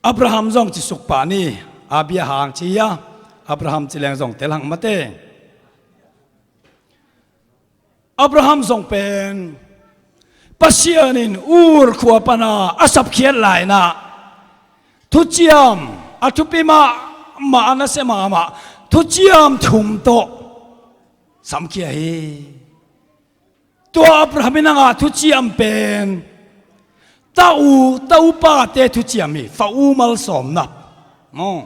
Abraham zong ci suk pah ni. Abraham ci hia, Abraham ci leng zong tel hang mate. Abraham zong pen Pasian in Ur khua pana a sapkhiat lai-in ah thuciam, a thupi mahmah, a nasia mahmah thuciam thum tawh samkhia hi. Tua Abraham in a ngah thuciam pen ta u, ta upate thuciam hi, fa u malsawmna. Maw,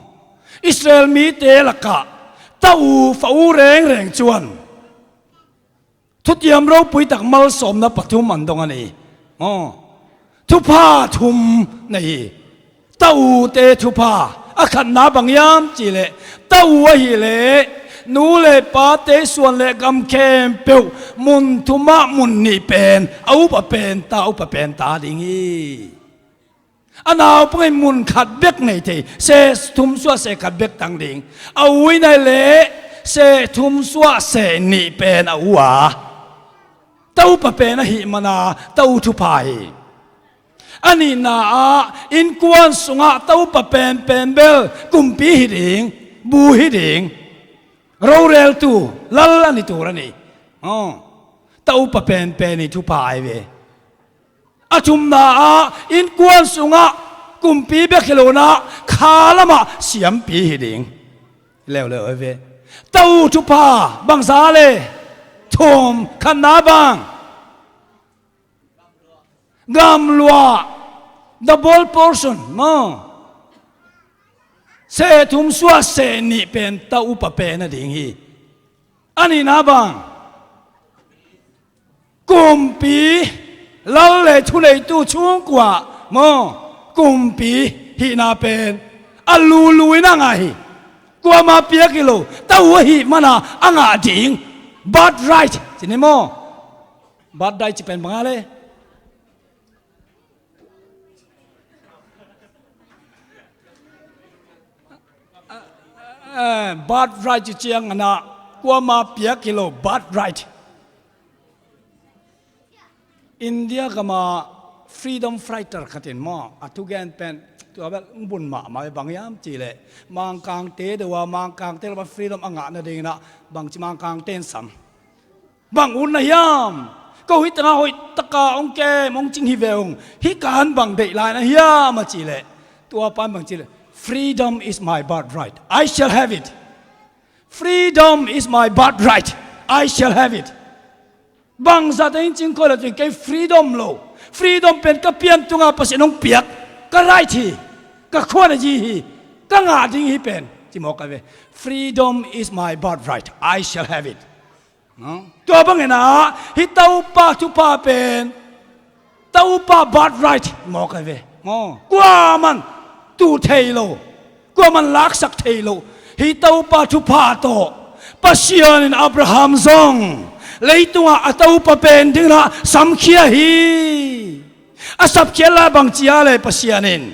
Israel mite lakah ta u, fa u rengreng cuan thuciam ropui tak malsawmna pathum an dong a ni. Maw, thupha thum nei hi. Ta ute thupha, a khatna bang hiam cihleh, ta u ahih leh nu le pate suan le gam khempeuh mun thumah mun nih pen a upa pen ta, upa pen ta ding hi. A naupang in mun khat bek nei thei, seh thum suah seh khat bek tang ding. A u in ahih leh seh thum suah seh nih pen a u a, ta upa pen ahih mana ta u thupha hi. A nihna ah innkuan sungah ta upa penpen bel kumpi hi ding, bu hi ding, roreltu, lal a ni tur a ni. Aw, ta upa penpen hi thupha ai ve. A thumna ah innkuan sungah kumpi bek hi lo-in ah kha lamah siampi hi ding. Leuleu ai ve. Ta u thupha bangza le thum, khatna bang, gamluah, double portion maw. Seh thum suah seh nih pen ta upa pen a ding hi. A nihna bang, kumpi, lal le thuneitu chungkuah maw, kumpi hihna pen a lulu in a ngah hi. Kuamah piak hi lo, ta u ahih mana a ngah ding. Birthright ci ni maw? Birthright ci pen bang a le? Eh, birthright ci ciangin ah kuamah piak hi lo, birthright. India gama freedom fighter khat in maw, a thugen pen tua bel hong bun mahmah, bang hiam cihleh Mangkangte deuh a, Mangkangte lam a freedom a ngah nadingin ah bangci Mangkangte in sam, bang ut na hiam? Ko hih tengah hoih taka hong kem hong cing hi ve ung. Hih kan bang deih lai na hiam a cihleh, tua pan bang cihleh, "Freedom is my birthright. I shall have it. Freedom is my birthright. I shall have it." Bangzah teng in cing khol a cing, kei freedom lo. Freedom pen ka pian tungah Pasian hong piak ka right hi. Ka khua na zi hi. Ka ngah ding hi pen ci mawk a ve. "Freedom is my birthright. I shall have it." Tua bangin ah hih ta upa thupha pen ta upa birthright mawk a ve. Kuaman tuh thei lo, kuaman laksak thei lo. Hih ta upa thupha tawh Pasian in Abraham zong leitungah a ta upa pen dingin ah samkhia hi. A sapkhiat lai bang ci a le Pasian in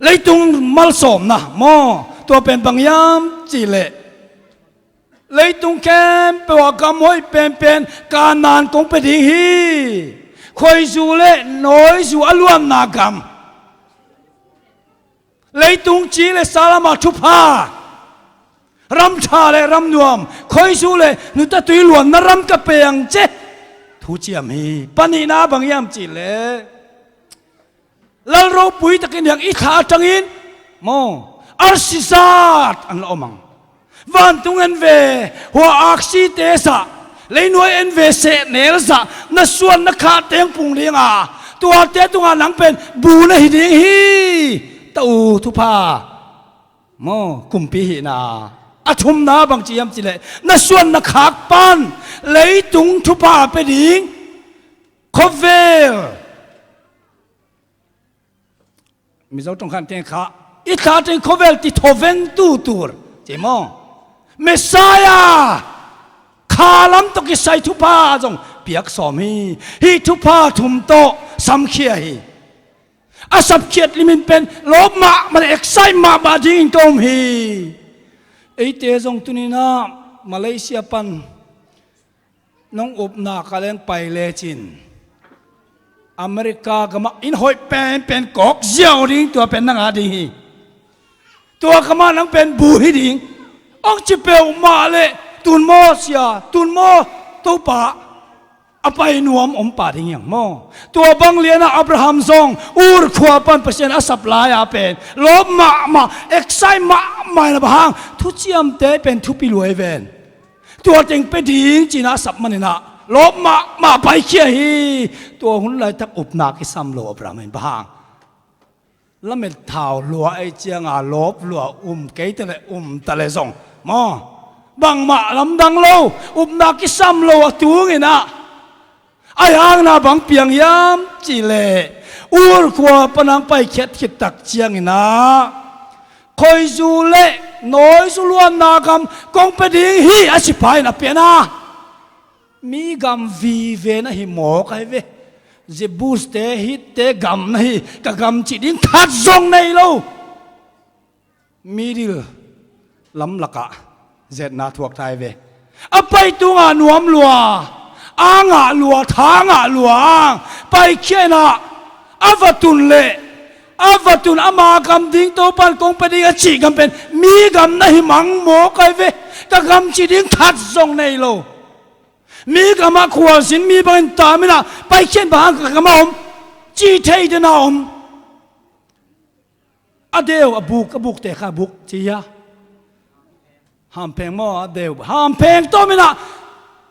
leitung malsawmna maw, tua pen bang hiam cihleh, leitung khempeuh ah gam hoih penpen Kanaan kong pia ding hi. Khuaizu le nawizu a luanna gam, leitung ci le sa lamah thupha, ram ṭha le ram nuam, khuaizu le nutatui luanna ram ka pia ang ci. Thuciam hi. Panihna bang hiam cihleh, lal ropui takin hiang i tha a tangin maw, arsi zat an la om ang. Vantung en ve, hua aksite zah, leinuai en ve, sehnel zah, na suan na khah teng pung ding a, tuate tungah nang pen bu na hi ding hi. Ta u thupha. Maw, kumpi hihna. A thumna bang ci hiam cih leh, na suan na khak pan leitung thupha pia ding khawvel. Mizo tawng khan teng kha, i tha teng khawvel ti thoveng tutur ci maw? Messiah kha lam tawh kisai thupha zong piak sawm hi. Hih thupha thum tawh samkhia hi. A sapkhiat limin pen lawp mahmah le excite mahmah dingin ka um hi. Eite zong tuninah Malaysia pan nong upna ka leng pai lecin America gamah inn hoih penpen kawk ziau ding, tua pen nang a ding hi. Tua gamah nang pen bu hi ding. Ong ci peuhmah le tun maw sia, tun maw Topa, a pai nuam om pah ding hiang maw? Tua bang lianah Abraham zong Ur khua pan Pasian a sap lai-a pen lawp mahmah, excite mahmah in a, bang hang, thuciamte pen thupi luai ven. Tua teng pia ding cina a sap maninah lawp mahmah paikhia hi. Tua hun laitak upna kisam lo Abraham in, bang hang, lamet thau lua ei cianga lawp lua um kei ta le um ta le zong maw, bangmah lamdang lo, upna kisam lo a tunginah. Ai hangna bang piang hiam cih leh, Ur khua panang paikhiat khit tak cianginah khuaizu le nawizu luanna gam kong pia ding hi a ci pah in a piana. Mi gam vive na hi mawk ai ve. Jebus te, Hit te gam na hi, ka gam cih ding khat zong nei lo. Middle lam lakah zetna thuak ta ai ve. A pai tungah nuam lua, a ngah lua, tha ngah lua ang paikhia inah, a va tun leh, a va tun ama gam ding Topan kong pia ding a cih gam pen mi gam na hi mang mawk ai ve. Ka gam cih ding khat zong nei lo. Mi gamah khualzin mi bangin taminah paikhia in, bang hang ka gamah om ci thei dena om. A deu a buk, a bukte kha buk ci hia? Hampheng maw, a deu hampheng tawminah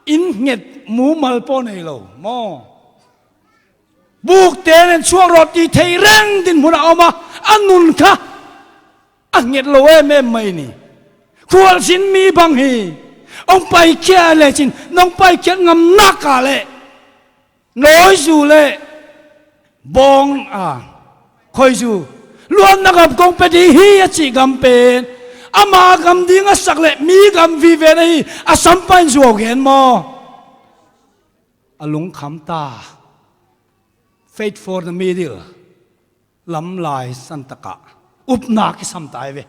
inn nget mumal pawh nei lo maw? Bukte nen suak rawh ti thei reng dinhmunah om a, a nun kha a nget lo em em mai ni. Khualzin mi bang hi. Ong paikhia lecin nong paikhiat ngam nak a leh nawizu le bawng a, khuaizu luanna gam kong pia ding hi a cih gam pen ama gam ding a sak leh mi gam vive na hi a sampan zuau gen maw? A lungkham ta. Faith for the middle. Lamlai santakah upna kisam ta ai ve.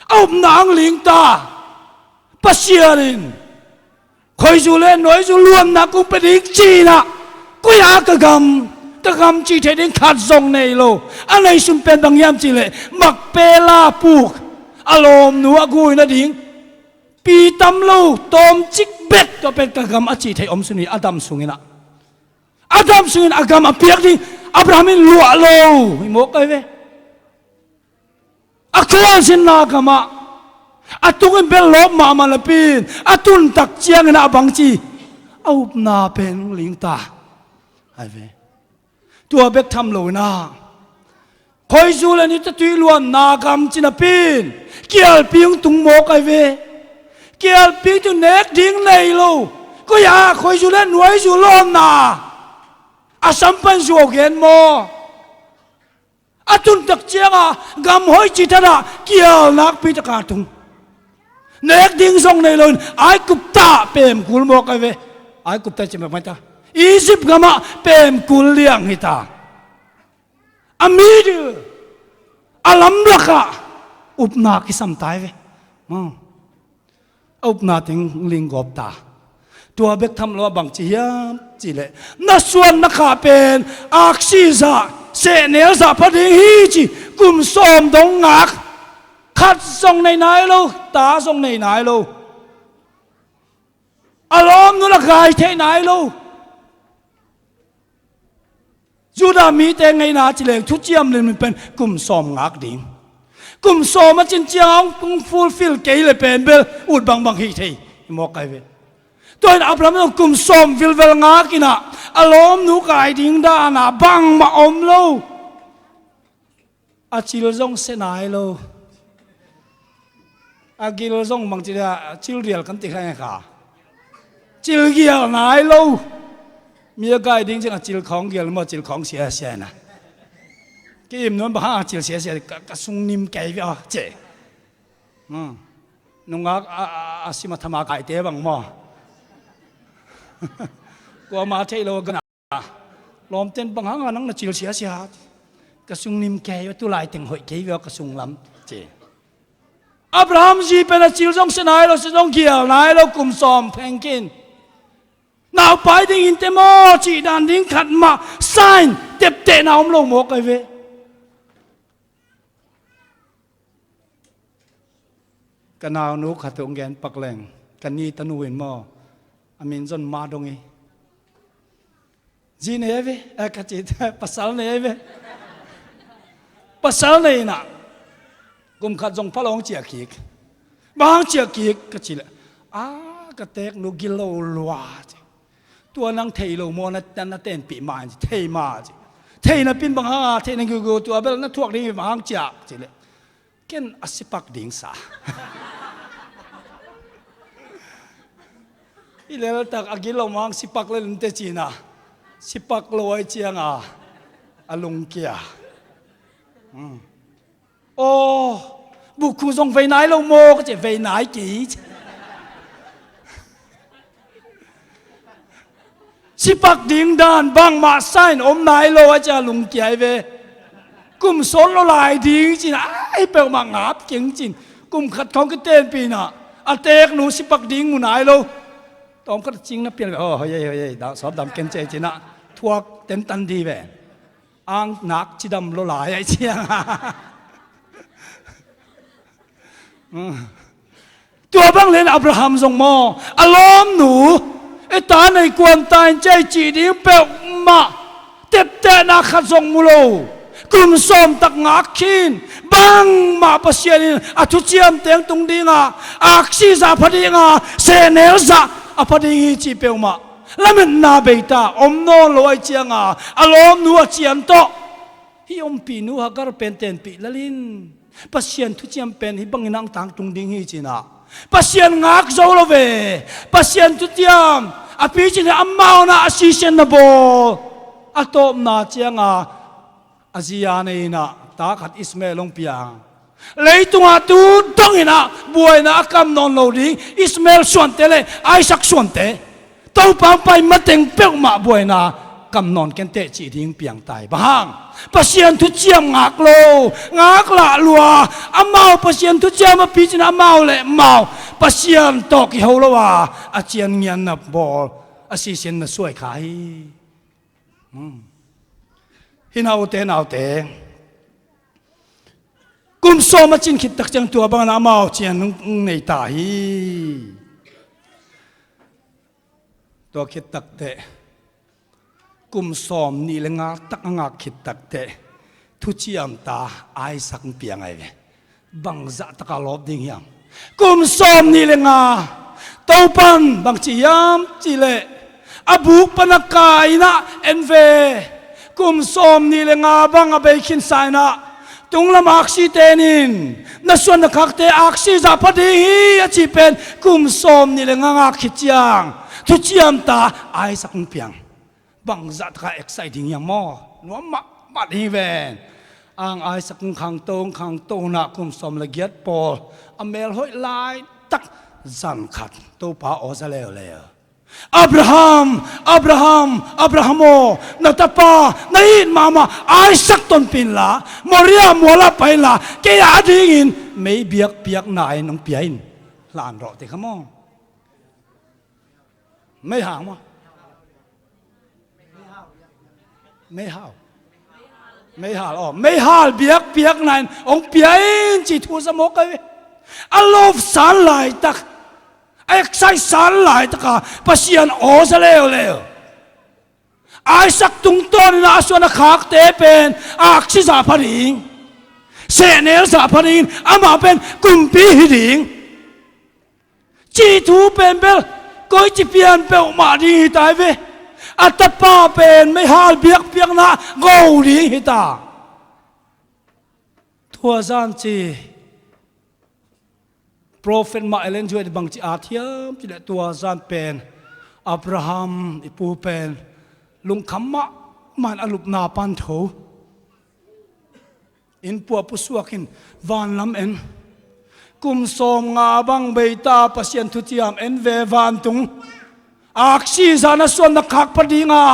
A upna ang ling ta. Pasian in khuaizu le nawizu luanna kong pia ding cinah, koi-ah ka gam, ka gam cih thei ding khat zong nei lo. A nei sun pen bang hiam cih leh Makpela puk a lawmnu a gui nading pi tam lo tawmcik bek, tua pen ka gam a cih thei om sun hi, a dam sunginah. A dam sungin a gam a piak ding Abraham in luah lo hi mawk ai ve. A khualzinna gamah a tungin bel lawp mahmah napi-in a tuntak ciangin a bangci a upna pen ling ta ai ve. Tua bek tham loinah khuaizu le nitatui luanna gam ci napi-in kialpi hong tung mawk ai ve. Kialpi tu nek ding nei lo. Koi-ah khuaizu le nuaizu lawnna a sampan zuau gen maw? A tuntak cianga gam hoih cih thadah kial nakpi taka tung. Nek ding zong nei loin Aigupta pemkul mawk ai ve. Aigupta ci mawk mai ta. Egypt gamah pemkul liang hi ta. A middle, a lamlakah upna kisam ta ai ve. Maw? A upna teng linggawp ta. Tua bek tham lo a bangci hiam cih leh, na suan na khah pen aksi zah, sehnel zah pha ding hi ci kum sawm dong ngak. Khat zong nei nai lo, ta zong nei nai lo. A lawmnu la gai thei nai lo. Judah mite ngeina ci leng thuciam limlim pen kum sawm ngak ding. Kum sawm a cin ciang hong fulfill kei le pen bel ut bangbang hi thei. Hi mawk ai ve. Tua in Abraham zong kum sawm vilvel ngak inah a lawmnu gai ding dana bangmah om lo. A cil zong se nai lo. A gil zong bang ci dia, cil rial kan ti kha nge kha. Cil gial nai lo. Mi a gai ding ciang a cil khawng gial maw, cil khawng siasia na. Ki im nuam bang hang a cil siasia, ka, ka sung nim kei ve aw, ci. Hmm. Nungak a, a, a sim a thama kaite bang maw. Kuama thei lo a gana. Lawmten bang hang a nang na cil siasia. Ka sung nim kei ve, tu lai teng hoih kei ve aw ka sung lam, ci. Abraham zi pen a cil zong sia nai lo, sia zong gial nai lo, kum sawm pheng khin. Naupai ding in te maw, cih dan ding khat mah, sign, teptehna om lo mawk ai ve. Ka naunu khat uh gen pak leng, ka ni tanu in maw, a min zon ma dong hi. Zi nei ai ve, a ka ci, pasal nei ai ve. Pasal nei inah, kum khat zong phalawng ciah kik. Bang hang ciah kik, ka ci leh, a, ka teknu gilo lua, ci. Tua nang thei lo maw, na, na tenpih ma, ci, thei ma, ci. Thei napin bang hang a, thei na gilgil tua bel, na thuak ding hi bang hang ciah, ci leh. Ken a sipak ding sa. I leltak a gilo mang sipak lel inte cina. Sipak lo ai cianga a lungkia. Hmm. Aw, bukhu zong vei nai lo maw, ka ci, vei nai kei. Sipak ding dan bangmah sign om nai lo a cia lungkia ai ve. Kum sawt lo lai ding cin ai peuhmah ngap keng cin. Kum khat khawng kitenpina a teknu sipak ding mu nai lo. Tawm khat a cing na pian ve. Aw, hoi ei, hoi ei, sawt dam ken cei cina thuak tentan di ve. Ang nak cidam lo lai ai ciang. Tua bang len Abraham zong maw, a lawmnu, e ta nei kuan ta in cei cih ding peuhmah teptehna khat zong mu lo. Kum sawm tak ngak khin, bangmah Pasian in a thuciam teng tung dinga, aksi zah pha dinga, sehnel zah a pha ding hi cih peuhmah lametna beita om nawn lo ai cianga a lawmnu a cian tawh, hih ompihnu Hagar pen tenpih lalin Pasian thuciam pen hih bangin ang tangtung ding hi cina. Pasian ngak zo lo ve. Pasian thuciam a picin hi amau na a sisen na bawl. A tawpna cianga a zia neina ta khat Ismael hong piang. Leitungah tu dongin ah buaina a kam nawn lo ding Ismael suante le Isaac suante. Topa hong pai mateng peuhmah buaina kam nawn kenteh cih ding piangtai. Bang hang? Pasian thuciam ngak lo, ngak lah lua, amau Pasian thuciam a picin amau le mau Pasian tawh kiho lo a, a cian ngianna bawl, a sisenna suai kha hi. Hmm. Hi naute, naute. Kum sawm a cin khit tak ciang tua bangin amau cian hong nei ta hi. Tua khit takteh kum sawm nih le nga tak a ngak khit takteh thuciam ta Isaac hong piang ai ve. Bangzah taka lawp ding hiam? Kum sawm nih le nga. Topan bang ci hiam cih leh a buk pana kaina en ve. Kum sawm nih le nga bang a bei khin sa inah tunglam aksi tenin na suan na khakte aksi zah pha ding hi a cih pen kum sawm nih le nga ngak khit ciang thuciam ta Isaac hong piang. Bangzah taka excite ding hiam maw? Nuam mahmah ding hi ven. Ang Isaac hong khangto, hong khangto na kum sawm le giat pawl a mel hoih laitak zan khat Topa aw za leuleu. Abraham, Abraham, Abraham aw, na tapa na it mahmah Isaac tonpih inla, Moria mualah pai inla, kei a dingin mei biakpiakna in hong pia in. Hlan rawh te kha maw? Meihal maw? Meihal. Meihal aw, meihal biakpiakna in hong pia in cih thu za mawk ai ve. A lawpsan laitak, a excite san laitaka Pasian aw za leuleu. Isaac tungtawnin a suan a khakte pen aksi zah pha ding, sehnel zah pha dingin amah pen kumpi hi ding cih thu pen bel koici pian peuhmah ding hi ta ai ve. A tapa pen meihal biakpiakna go ding hi ta. Tua zan ci Prophet mah Ellen G. White bangci at hiam cileh tua zan pen Abraham i pu pen lungkham mahmah in a lupna pan tho. Inn puah pusuak in vanlam en. Kum sawmnga bang beita Pasian thuciam en ve vantung. Aksi zan a suan na khak pha dinga,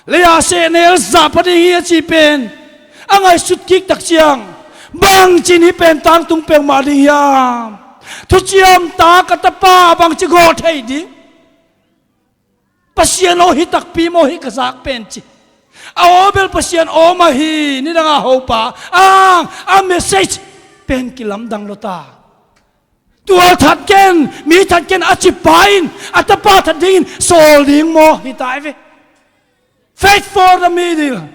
lei-a sehnel zah pha ding hi a ci pen a ngaihsut kik tak ciang, bangcin hih pen tangtung peuhmah ding hiam? Thuciam ta ka tapa bangci gawh thei ding? Pasian aw hi takpi maw hih ka zak pen ci. A aw bel Pasian aw mah hi, nidanga hopa ang a message pen kilamdang lo ta. Tual that ken, mi that ken a cipa in a tapa that dingin sawl ding maw hi ta hi ve. Faith for the middle.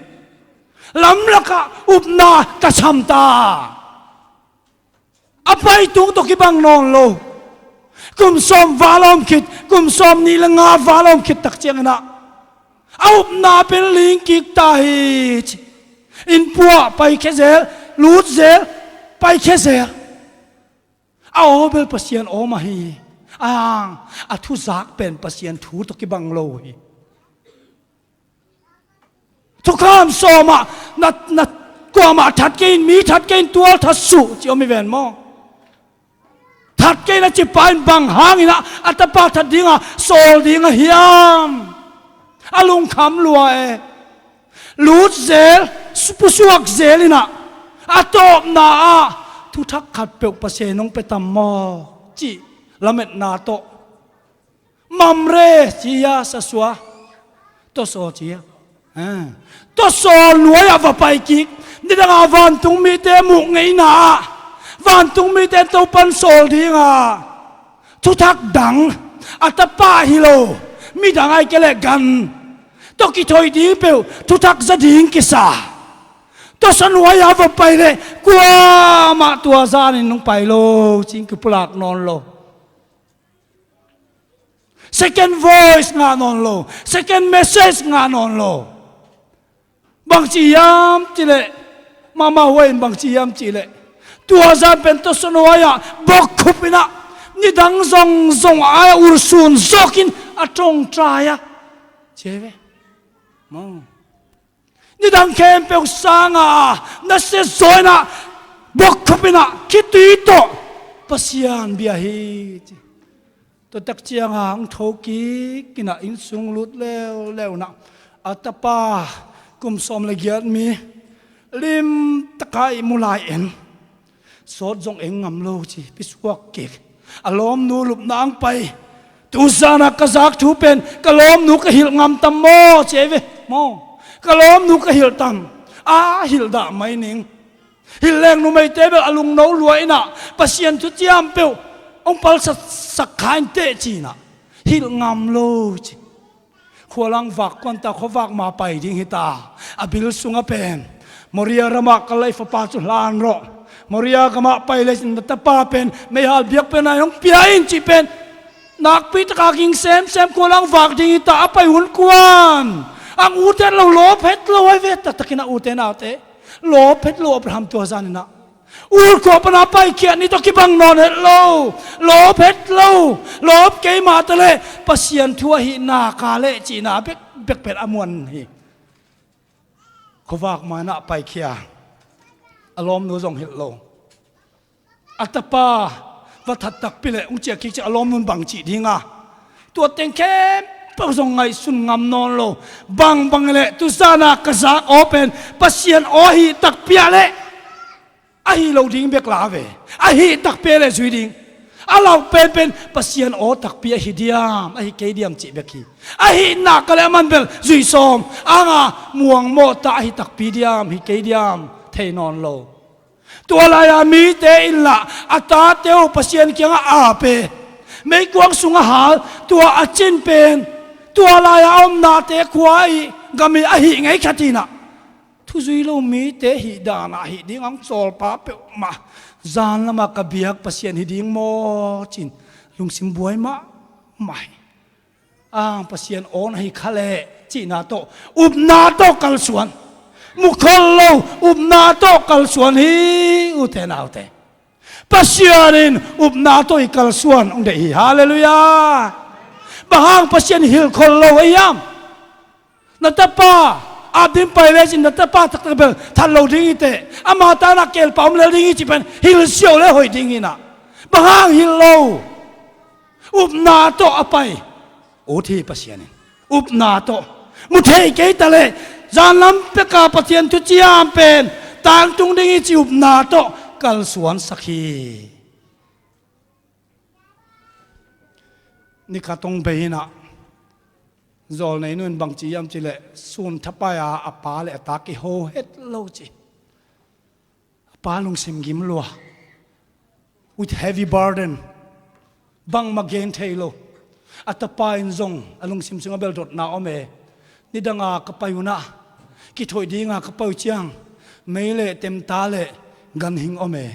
Lamlakah upna ka sam ta. A paitung tawh kibang nawn lo. Kum sawm valawm khit, kum sawm nih le nga valawm khit tak cianginah a upna pen ling kik ta hi ci. Inn puah paikhia zel, lut zel, paikhia zel. A aw bel Pasian aw mah hi. Ang a thuzak pen Pasian thu tawh kibang lo hi. Thukham sawmah na, na kuamah that kei in, mi that kei in, tual that suh ci om hi ven maw? That kei in a cipa in bang hanginah a tapa that dinga sawl ding a hiam? A lungkham lua e. Lut zel, pusuak zel inah a tawpna ah thuthak khat peuh Pasian hong pia tam maw cih lametna tawh. Mamre ci hia, sasua, tawsaw ci hia? Tawsaw nuai-ah va pai kik. Nidangah vantung mite muh ngeina ah vantung mite Topan sawl dinga thuthak dang, a tapa hi lo, midang ai ke le gan tawh kithoih ding peuh thuthak za ding kisa. Tawsaw nuai-ah va pai leh kuamah tua zanin nong pai lo cin kipulak nawn lo. Second voice ngah nawn lo, second message ngah nawn lo. Bangci hiam cileh, Mama Huai in bangci hiam cileh, tua zan pen tawsaw nuai-ah bokkhup inah nidang zongzong a ai-ah ursun zawkin a ṭawngṭai a ci hi ve. Nidang khempeuh sanga nasia zaw inah bokkhup inah khitui tawh Pasian bia hi ci. Tua tak cianga hong tho kik inah inn sung lut leuleu inah a tapa kum sawm le giat mi limtaka ih mu lai en. Sawt zong eng ngam lo ci, pisuak kik. A lawmnu lupna ang pai. Tuzana ka zak thu pen ka lawmnu ka hilh ngam tam maw ci ei ve maw? Ka lawmnu ka hilh tam. A hilh dah mai ning. Hilh leng numeite bel a lungno lua inah Pasian thuciam peuh hong palsatsak kha inteh cinah hilh ngam lo ci. Khualang vak kuanta khuavak ma pai ding hita. A bil sunga pen Moria ramah kal lai fapa cu hlan rawh. Moria gamah pai le na tapa pen meihal biak pen ai hong pia in cih pen nakpi taka ging semsem khualang vak ding hita. A pai hun kuan ang ut het lo, lawp het lo ai ve. Taktakin a ute naute lawp het lo. Abraham tua zaninah Ur khua pana paikhiat ni tawh kibang nawn het lo. Lawp het lo. Lawp keimah taleh Pasian thu ahi naka leh cihna bek bek pen a muan hi. Khuavak manah paikhia. A lawmnu zong hilh lo. A tapa va that takpi leh hong ciah kik ciah a lawmnun bang cih dinga tua teng khempeuh zong ngaihsun ngam nawn lo. Bangbang leh tuzana ka zak aw pen Pasian aw ahi takpi ah leh ahi lo ding bek la ve. Ahi takpi le zui ding. A lauh penpen Pasian aw takpi ahi diam, ahi kei diam cih bek hi. Ahi nak ka le a man bel zui sawm anga muangmawh ta ahi takpi diam, hi kei diam thei nawn lo. Tua lai-a mite in lah a tate uh Pasian kiangah a pe, meikuang sungah hal, tua a cin pen tua lai-a a omnate khua ih gam ih ahi ngei khat inah thuzui lo mite hih danah hih ding ang cawlpa peuhmah zan lamah ka biak Pasian hi ding maw cin lungsim buai mahmah hi. Ang Pasian awn ahi kha leh cihna tawh upna tawh kalsuan, mukhol lo upna tawh kalsuan hi. Ute naute, Pasian in upna tawh i kalsuan hong deih hi. Halleluiah. Bang hang Pasian hilhkhol lo ahi hiam? Na tapa ap ding pai lecin na tapa taktak bel that lo ding hi teh, ama ta in a kelpah om lel ding hi cih pen hilh siau le hoih ding hi na. Bang hang hilh lo? Upna tawh a pai ut hi Pasian in. Upna tawh. Mu thei kei ta leh zanlam peka Pathian thuciam pen tangtung ding hi cih upna tawh kalsuansak hi. Ni khat hong bei in ah, zawlnei nu in bang ci hiam cih leh, sun thapai a a pa le a ta kiho het lo ci. A pa lungsim gim lua, with heavy burden, bangmah gen thei lo. A tapa in zong a lungsim sungah bel dotna om e. Nidanga ka pai un ah, kithoih dinga ka pai uh ciang, mei le temta le ganhing om e.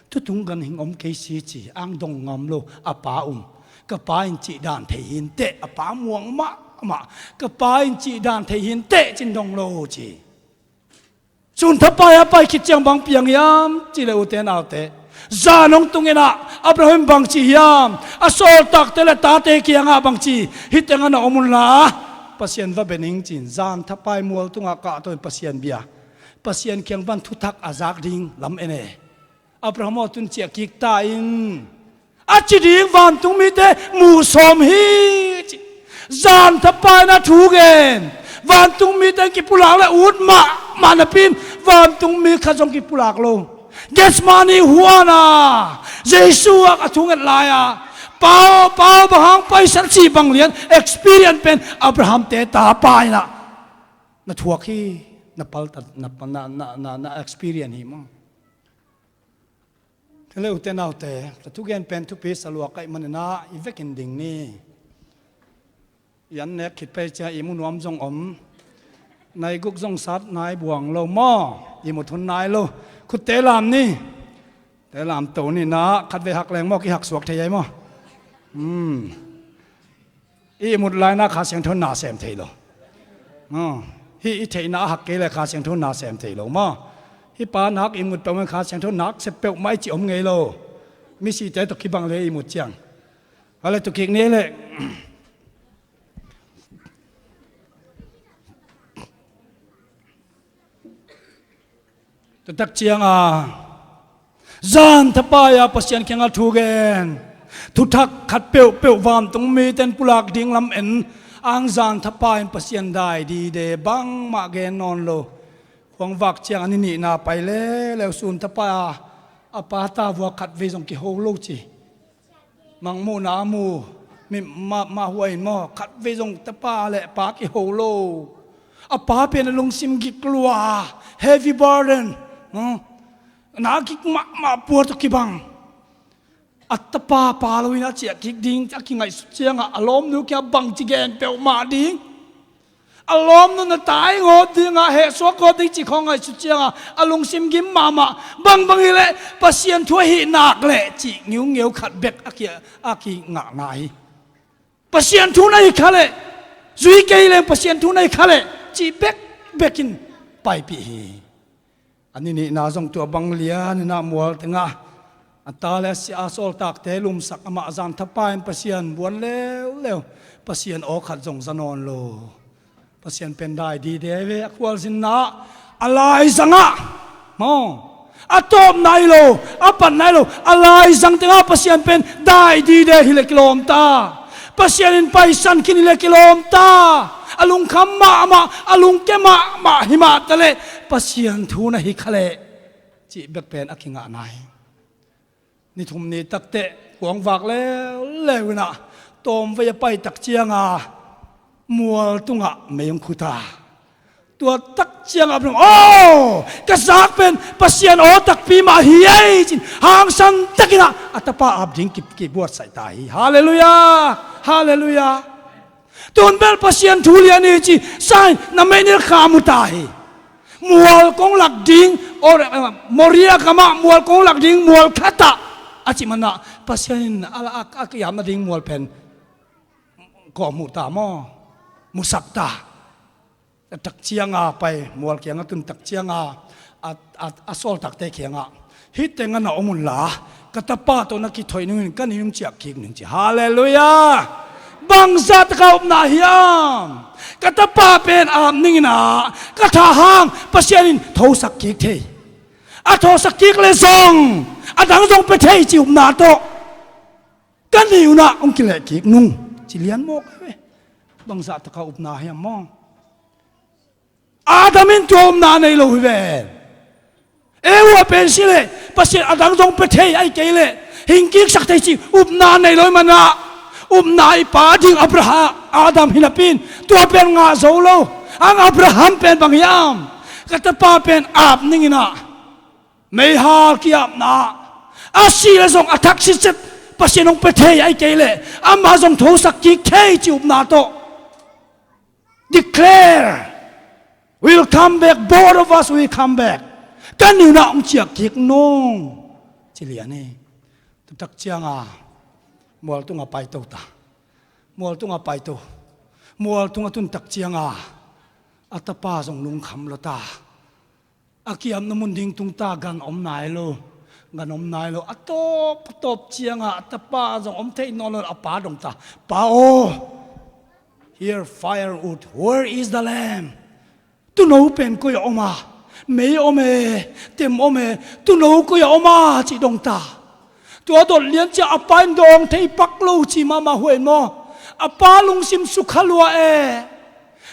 Tutung ganhing om kei si ci, ang dong ngam lo, a pa um. Ka pa in cih dan thei hi inteh, a pa muang mahmah. Ka pa in cih dan thei hi inteh cin dong lo ci. Sun thapai a pai khit ciang bang piang hiam cih leh, ute naute, zan hong tung in ah Abraham bang ci hiam? A sawltakte le tate kiangah bang ci? Hih tengah na om unla Pasian va be ning cin, zan thapai mual tungah kahto in Pasian bia, Pasian kiang pan thuthak a zak ding lam en e. Abraham aw, tun ciah kik ta in, a ci ding, vantungmite mu sawm hi ci. Zan thapai in a thu gen, vantungmite in kipulak le ut mahmah napi in vantungmi khat zong kipulak lo. Gethsemane huan a Jesu a thu nget lai-a, Pa aw, Pa aw, bang hang paisan cih bang lian experience pen Abraham-te tapa in ah na thuak hi, na paltat, na, na, na, na, na experience hi maw? Ute naute, ka thugen pen thupi sa lua ka hih manin ah i vekin ding ni. I an nek khit pei ciang ihmu nuam zong om. Nai guk zong sat nai buang lo maw? Ihmut hun nai lo. Khutte lam ni. Te lam to ni na, khatvei hak leng maw, kihak suak thei ai maw? Hmm. I ihmut lai-in ah Kha Siangtho na sem thei lo. Maw? Hih i theihna a hak kei leh Kha Siangtho na sem thei lo maw? Hih pa nak ihmut peuhmah, Kha Siangtho nak sep peuhmah i cih om ngei lo. Misite tawh kibang leh ihmut ciang. A le tukik ni leh. Tutak cianga zan thapai a Pasian kiangah thu gen, thuthak khat peuhpeuh vantungmite in pulak ding lam en, ang zan thapai in Pasian dai dide, bangmah gen nawn lo. Khuangvak ciang a ni nihna pai leuleu, sun thapai a a pa ta vua khatvei zong kiho lo ci. Mangmuhna a mu, mi, ma, ma huai in maw, khatvei zong tapa le pa kiho lo. A pa pen a lungsim gik lua, heavy burden, maw? Na gik mahmah, pua tawh kibang. A tapa pa lo in a ciah kik ding a kingaihsut ciangah a lawmnu kiangah bang ci gen peuhmah ding. A lawmnu na tai ngawt dingah, hehsuak ngawt ding cih khawng ngaihsut ciangah a lungsim gim mahmah. Bangbang hileh Pasian thu ahi nak leh cih ngeungeu khat bek a ki, a kingah nai hi. Pasian thu na hi kha leh, zui kei leng Pasian thu na hi kha leh cih bekbek in paipih hi. A ni nihna zong tua bang lian in ah mual tengah a ta le a sia, a sawltakte lumsak, amah zan thapai in Pasian buan leuleu, Pasian aw khat zong za nawn lo. Pasian pen dai dide ve, a khualzinna a laizangah, maw, a tawp nai lo, a pat nai lo, a laizang tengah Pasian pen dai dide hileh kilawm ta. Pasian in paisan khin hileh kilawm ta. A lungkham mahmah, a lungke mahmah hi mah taleh Pasian thu na hi kha leh cih bek pen a kingah nai. Ni thum ni takteh khuangvak leuleu in ah tawmvei a pai tak cianga mual tungah mei hong khut a. Tua tak ciangah a bang, aw, ka zak pen Pasian aw takpi mah hi ei cin hangsan takin ah a tapa ap ding ki, kibuatsaih ta hi. Halleluiah. Halleluiah. Tun bel Pasian thu lian hi ci, sign, na meini kha mu ta hi. Mual kong lak ding, or, eh, Moria gamah mual kong lak ding mual khatah a cih manah Pasian in a, a, a, a kiam nading mual pen kawh mu ta maw? Musak ta. A tak cianga pai, mual kiangah tun tak cianga a, a, a sawltakte kiangah, "Hih teng ah na om unla, ka tapa tawh na kithoih nungin ka ni hong ciah kik ning," ci. Halleluiah. Bangzah taka upna hiam? "Ka tapa pen ap ning inah, ka tha hang Pasian in thosak kik thei. A thosak kik le zong a dang zong pia thei," ci upna tawh, "ka ni unah hong kileh kik nung," ci lian mawk hi ve. Bangzah taka upna hiam maw? Adam in tua upna nei lo hi ve. Eva pen si leh Pasian a dang zong pia thei, ahih kei leh hing kiksak thei ci upna nei lo hi manah, upna i pa ding Abraham, Adam hi napi-in tua pen ngah zo lo. Ang Abraham pen bang hiam? "Ka tapa pen ap ning inah, meihal ki-apna, a si le zong a thak sitset Pasian hong pia thei, ahih kei leh amah zong thosak kik thei," ci upna tawh, "Declare, we'll come back, both of us will come back. Ka ni unah hong ciah kik nung," ci lian hi. Tutak cianga mualtungah paito ta. Mualtungah paito. Mualtungah tuntak cianga a tapa zong lungkham lo ta. A ki-apna mun ding tung ta, gan om nai lo. Gan om nai lo. A tawp, a tawp cianga a tapa zong om thei nawn lo, a pa dong ta. "Pa aw, here firewood, where is the lamb? Tuuno pen koi a om a? Mei om e, tem om e, tuuno koi a om a?" ci dong ta. Tua dot lian ciang a pa in dawng thei pak lo ci mahmah huai maw? A pa lungsim sukha lua e.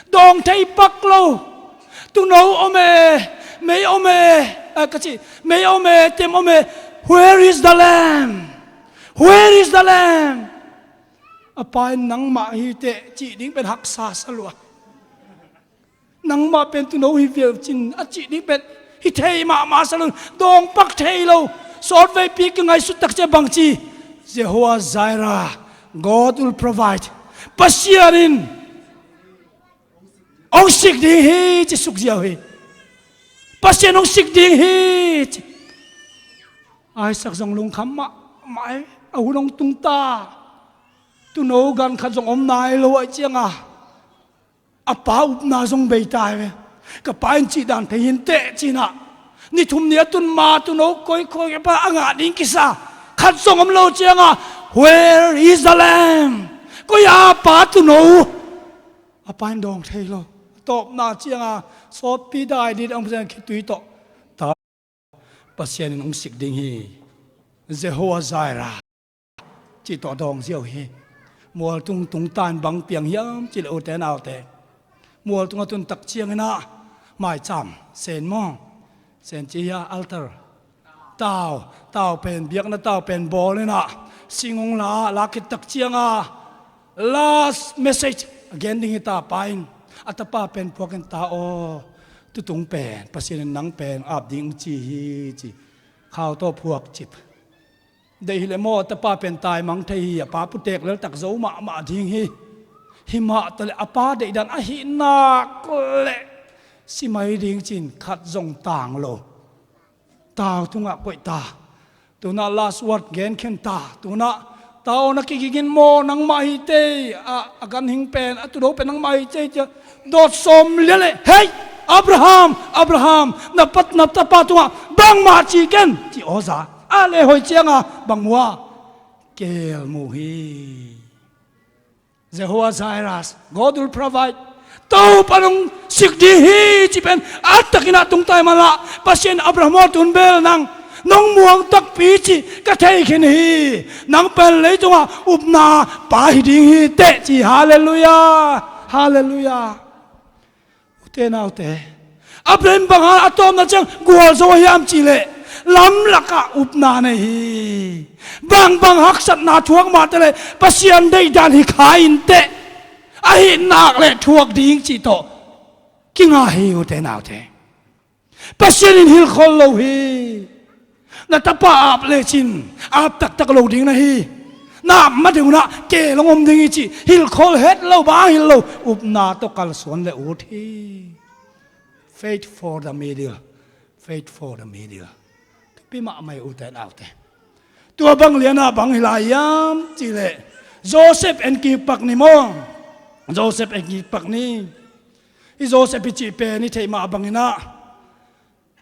Dawng thei pak lo. "Tuuno om e, mei om e," a, ka ci, "mei om e, tem om e, where is the lamb? Where is the lamb?" A pa in, "Nangmah hi teh," cih ding pen haksa sa lua. "Nangmah pen tuuno hi viau cin," a cih ding pen hi thei mahmah sa lo. Dawng pak thei lo. Sawtveipi kingaihsut tak ciang bang ci? "Jehovah Jireh, God will provide." Pasian in hong sik ding hi ci suk ziau hi. Pasian hong sik ding hi ci. Isaac zong lungkham mahmah e. A hun hong tung ta. Tuuno gan khat zong om nai lo ahih cianga a pa upna zong bei ta hi ve. "Ka pa in cih dan thei hi inteh," cinah, ni thum ni a tun ma tuuno koi, koi a pa a ngah ding kisa, khat zong om lo cianga, "Where is the lamb? Koi a pa tuuno?" A pa in dawng thei lo. A tawpna cianga sawtpi dai dit a om ciang khitui tawh, "Tau, Pasian in hong sik ding hi. Jehovah Jireh," cih tawh dawng ziau hi. Mualtung tungta in bang piang hiam cih leh, ute naute, mualtung a tun tak cianginah maicam sen maw? Sen ci hia, altar. Tau, tau pen, biakna tau pen bawl inah sing hong la, la khit tak cianga last message a gen ding hi. Tapa in a tapa pen phuakin, "Ta aw, tutung pen Pasian in nang pen ap ding ci hi," ci. Khau tawh phuak cip. Deih hileh maw, a tapa pen taimang thei hi, a pa putek leltak zo mahmah ding hi. Himah taleh a pa deihdan ahih nak leh si mai ding cin khat zong tang lo. Tau tungah koih ta. Tunah last word genkhen ta. Tunah, "Ta aw, na kigingin maw, nangmah hi tei, a, a ganhing pen, a tuuno pen nangmah hi tei," ci-a dawt sawm lian leh, "Hei, Abraham, Abraham, na pa, na tapa tungah bangmah ci ken," ci aw za. A leh hoih cianga bang mu a? Keel mu hi. Jehovah Jireh, God will provide. Topa in hong sik ding hi cih pen a takinah tungta ahih manah, Pasian, Abraham aw, tun bel nang, nong muang takpi cih ka thei khin hi. Nang pen leitungah upna pa hi ding hi teh ci. Halleluiah. Halleluiah. Ute naute, Abraham bang hang a tawpna ciang gualzo hiam cihleh, lamlakah upna nei hi. Bangbang haksatna thuak mahtaleh Pasian deihdan hi kha inteh, ahih nak leh thuak ding cih tawh kinga hi, ute naute. Pasian in hilhkhol lo hi. Na tapa ap lecin ap taktak lo ding na hi. Na ap ma deuhnah keel hong om ding hi cih hilhkhol het lo, bang hilh lo, upna tawh kalsuan le ut hi. Faith for the middle. Faith for the middle. Thupi mahmah hi, ute naute. Tua bang lianah bang hi lai hiam cihleh, Joseph en kik pak ni maw? Joseph en kik pak ni. Hih Joseph i cih pen i theih mah banginah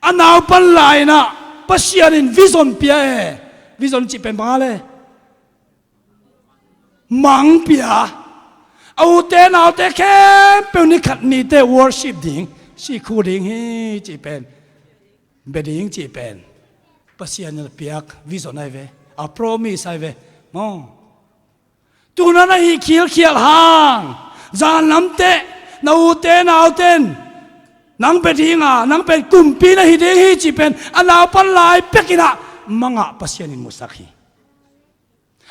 A naupan lai-in ah Pasian in vision pia e. Vision cih pen bang a le? Mang pia. A ute naute khempeuh ni khat ni teh worship ding, sikhu ding hi cih pen, bia ding cih pen Pasian in a piak vision ahi ve. A promise ahi ve. Maw. Tuna na hih khilkhial hang, zan lam teh na ute naute in nang bia ding a, nang pen kumpi na hi ding hi cih pen a naupan lai pek in ah mangah Pasian in musak hi.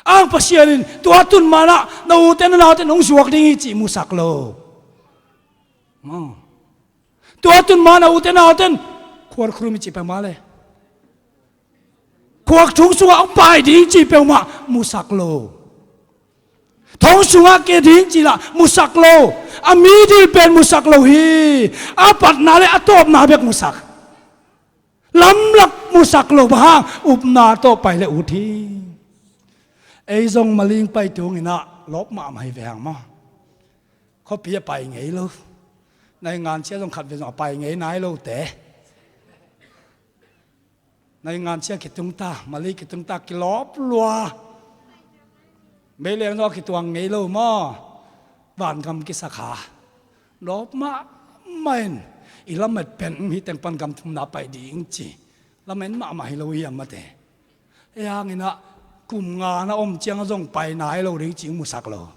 Ang Pasian in tua tun ma-in ah na ute na naute in hong zuak ding hi cih musak lo. Maw. Tua tun ma-in ah na ute naute in khual khurum hi cih peuhmah le, khuak thong sungah hong pai ding cih peuhmah musak lo. Thong sungah kia ding cih lah musak lo. A mi dil pen musak lo hi. A patna le a tawpna bek musak. Lamlak musak lo, bang hang? Upna tawh pai le ut hi. Ei zong maling pai tung in ah lawp mahmah hi ve hang maw. Khuapi a pai ngei lo. Naingan sia zong khat ve zong a pai ngei nai lo te. Naingan sia kitung ta, mali kitung ta, kilawp lua. Meileng zong a kituang ngei lo maw. Vangam kisakha. Lawp mahmah in, i lamet pen, um, hih teng pan gam thumna pai ding ci. Lamen mahmah hi lo hiam mate. Ei hang in ah kum nga na om ciang zong pai nai lo ding ci musak lo.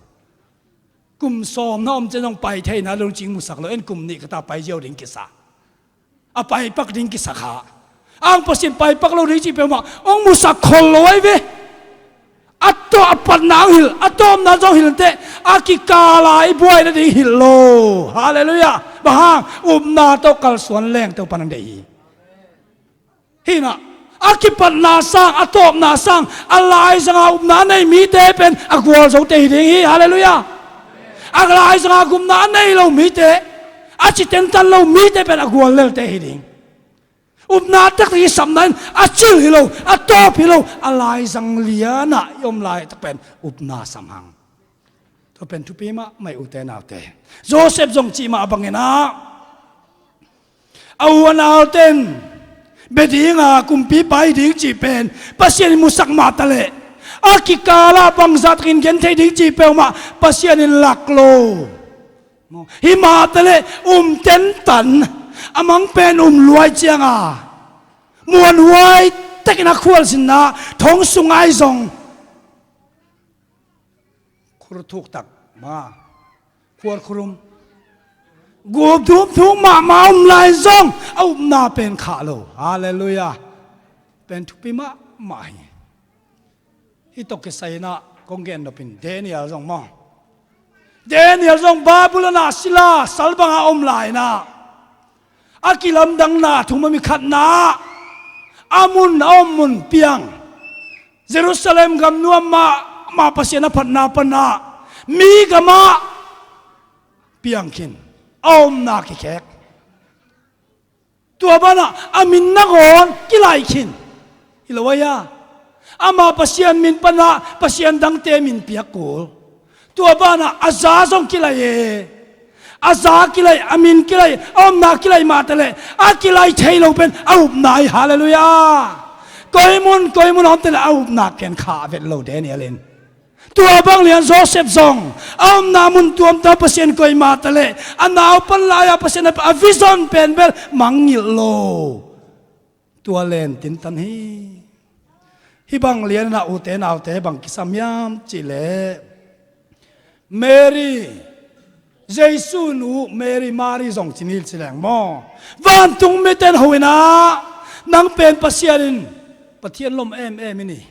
Kum sawm na om ciang zong pai thei nai lo ding ci musak lo. En kum nih ka ta pai ziau ding kisa. A paipak ding kisakha. Ang Pasian paipak lo ding cih peuhmah hong musak khol lo ahi ve. A tawh a patna hong hilh, a tawpna zong hilh teh, a kikala i buai nading hilh lo. Halleluiah. Bang hang? Upna tawh kalsuan leng Topa nang deih hi. Hi in ah, a kipatna sang, a tawpna sang, a laizanga upna a nei mite pen a gualzote hi ding hi. Halleluiah. A laizanga gupna a nei lo mite, a ci tentan lo mite pen a gual lelte hi ding. Upna taktak i sapna in a cil hi lo, a tawp hi lo, a laizang lianah i om laitak pen upna sam hang. Tua pen thupi mahmah hi, ute naute. Joseph zong cih mah bangin ah, a u a naute in bia ding a, kumpipa hi ding cih pen Pasian in musak mah taleh, a kikalah bangzah takin gen thei ding cih peuhmah Pasian in lak lo. Himah taleh um tentan, a mang pen um luai cianga muanhuai takin a khualzinna thong sung ai zong khur thuk tak ma, khual khurum, gup thum thuk mahmah um lai zong a upna pen khah lo. Halleluiah. Pen thupi mahmah hi. Hih tawh kisai in ah kong gen nopin Daniel zong maw. Daniel zong Babylon ah sila sal bangah om lai in ah, a kilamdangna thum a mi khatna ah, a mun a om mun piang, Jerusalem gam nuam mahmah Pasian a phatna panah mi gamah piang khin, a omna kikhek. Tua banah a min nangawn kilai khin. Hi lo ahi a, ama Pasian min panah pasian dangte min piak kul. Tua banah a za zong kilai e. A za kilai, a min kilai, a omna kilai mah taleh a kilai thei lo pen a upna hi. Halleluiah. Koi mun koi mun a om taleh a upna ken khah vet lo Daniel in. Tua bang lian Joseph zong a omna mun tuamtuam Pasian koih mah taleh a naupan lai-a Pasian a vision pen bel mangngilh lo. Tua len tintan hi. Hih bang lian in ah ute naute bang kisam hiam cihleh, Mary, Jesu nu Mary, Mary zong ci ni ci leng maw, vantung mite in ho in ah, nang pen Pasian in Pathian lom emem in hi.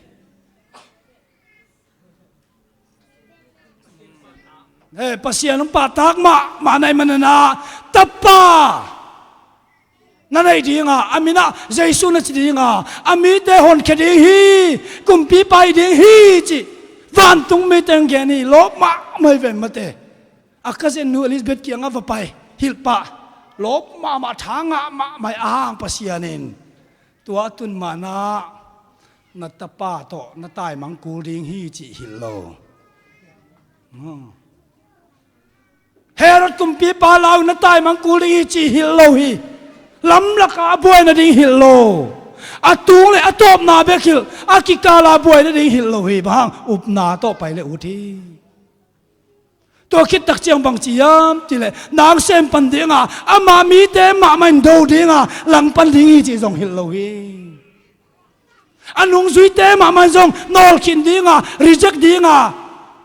He, Pasian hong pahtak mahmah na hih manin ah tapa na neih ding a, a min ah Jesu na ci ding a, a mite honkhia ding hi, kumpipa hi ding hi cih vantung mite hong gen hi. Lawp mahmah hi ven mate. A cousin nu Elizabeth kiangah va pai hilh pah. Lawp mahmah, tha ngah mahmah hi. A hang Pasian in tua a tun ma-in ah na tapa tawh na taimang kul ding hi cih hilh lo. Hmm. Herod kumpipa lau na taimang kul ding hi cih hilh lo hi. Lamlakah a buai nading hilh lo. A tung le a tawpna bek hilh, a kikala buai nading hilh lo hi. Bang hang? Upna tawh pai le ut hi. Tua khit tak ciang bang ci hiam cih leh, nang sem pan dinga, amah mite mahmah in do dinga, langpan ding hi cih zong hilh lo hi. A nungzuite mahmah in zong nawlkhin dinga, reject dinga,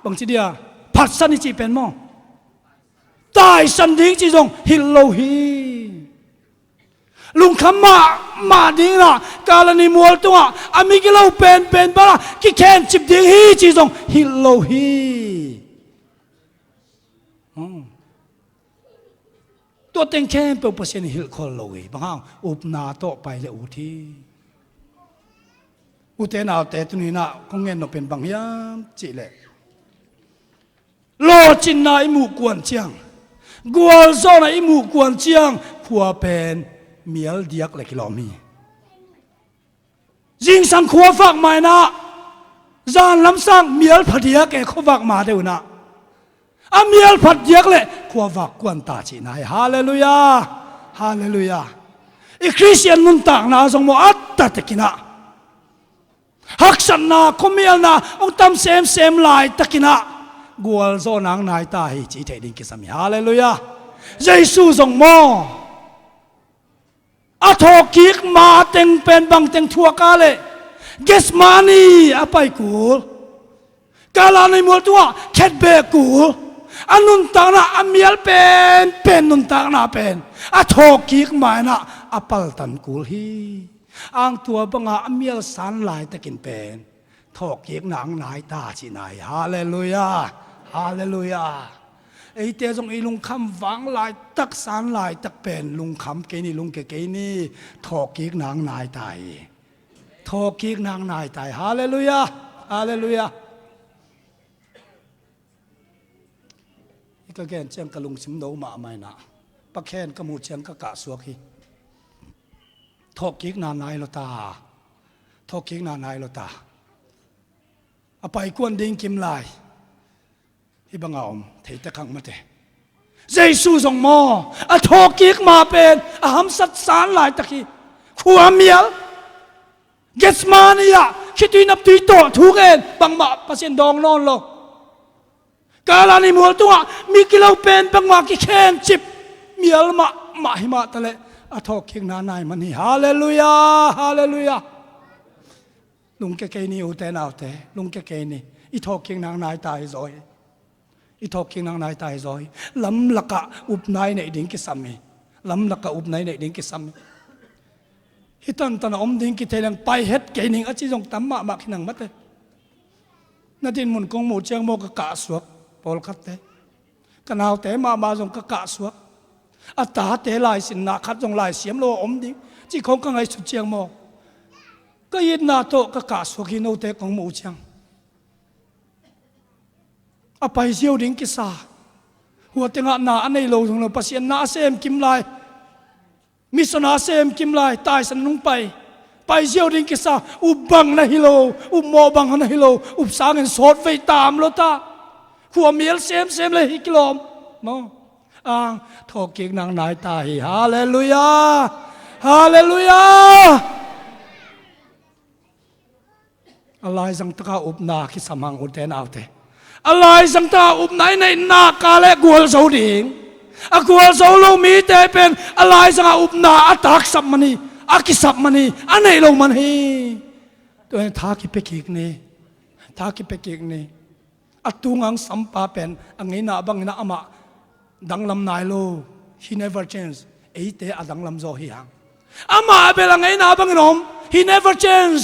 bang ci dia, phatsan hi cih pen maw, taisan ding cih zong hilh lo hi. Lungkham mahmah ding in ah, Kalvari mual tungah a migilo penpen bangah kikhencip ding hi cih zong hilh lo hi. Hmm. Tua teng khempeuh Pasian in hilhkhol lo hi. Bang hang? Upna tawh pai le ut hi. Ute naute, tuni in ah kong ngen nop pen bang hiam cih leh, lawhcinna i muh kuan ciang, gualzawhna i muh kuan ciang, khua pen mial diak le kilawm hi. Zingsang khua vak ma in ah, zan lam sang mial pha diak e, khua vak ma deuh in ah. A mial phat diak le khua vak kuan ta cihna hi. Halleluiah. Halleluiah. I Khristian nuntakna zong maw, a taktak in ah, haksatna, khuamialna hong tam semsem laitak in ah, gualzawhna hong nai ta hi cih i theih ding kisam hi. Halleluiah. Jesu zong maw, a thawhkik ma teng pen bang teng thuak a leh, Gethsemane a pai kul, Kalvari mual tungah khetbeh kul, a nuntakna, a mial penpen nuntakna pen a thawhkik ma in ah a paltan kul hi. Ang tua banga a mial san laitakin pen thawhkikna hong nai ta cihna hi. Halleluiah. Halleluiah. Eite zong i lungkham vang laitak, san laitak pen lungkham kei ni, lungke kei ni, thawhkikna hong nai ta hi. Thawhkikna hong nai ta hi. Halleluiah. Halleluiah. Hih ka gen ciang ka lungsim no mahmah in ah, Pa Khen ka muh ciang ka kahsuak hi. Thawhkikna nai lo ta. Thawhkikna nai lo ta. A paikuan ding kim lai. Hih banga om thei tek hang mate. Jesu zong maw, a thawhkik ma pen a hamsat san laitak hi. Khua mial. Gethsemane ah khitui naptui tawh thu gen, bangmah Pasian dawng nawn lo. Kalvari mual tungah migilo pen bangmah kikhencip, mial mahmah hi mah taleh a thawhkikna nai man hi. Halleluiah. Halleluiah. Lungke kei ni, ute naute, lungke kei ni. I thawhkikna hong nai ta hi zaw hi. I thawhkikna hong nai ta hi zaw hi. Lamlakah upna i neih ding kisam hi. Lamlakah upna i neih ding kisam hi. Hih tantan a om ding kithei leng pai het kei ning a ci zong tam mahmah khin hang mate. Na dinmun kong muh ciang maw ka kahsuak pawlkhatte. Ka naute mahmah zong ka kahsuak. A tate laisinna khat zong laisiam lo a om ding cih khawng ka ngaihsut ciang maw, ka itna tawh ka kahsuak hi, note kong muh uh ciang. A pai ziau ding kisa. Hua tengah na a nei lo zong lo, Pasian na a sem kim lai, mission a sem kim lai, taisan nung pai. Pai ziau ding kisa, up bang na hi lo, up mawh bang na hi lo, up sangin sawt veih tam lo ta. Khua mial semsem le hi kilawm. Maw? Ang thawhkikna hong nai ta hi. Halleluiah. Halleluiah. A laizang taka upna kisam hang, ute naute. A laizang taka upna i neih nak leh gualzo ding. A gualzo lo mite pen a laizanga upna a taksap man hi, a kisap man hi, a neih lo man hi. Tua hi tha kipia kik ni. Tha kipia kik ni. A tunga hong sampa pen a ngeina bangin ah amah danglam nai lo. He never change. Eite a danglam zaw hi hang. Amah bel a ngeina bangin om. He never change.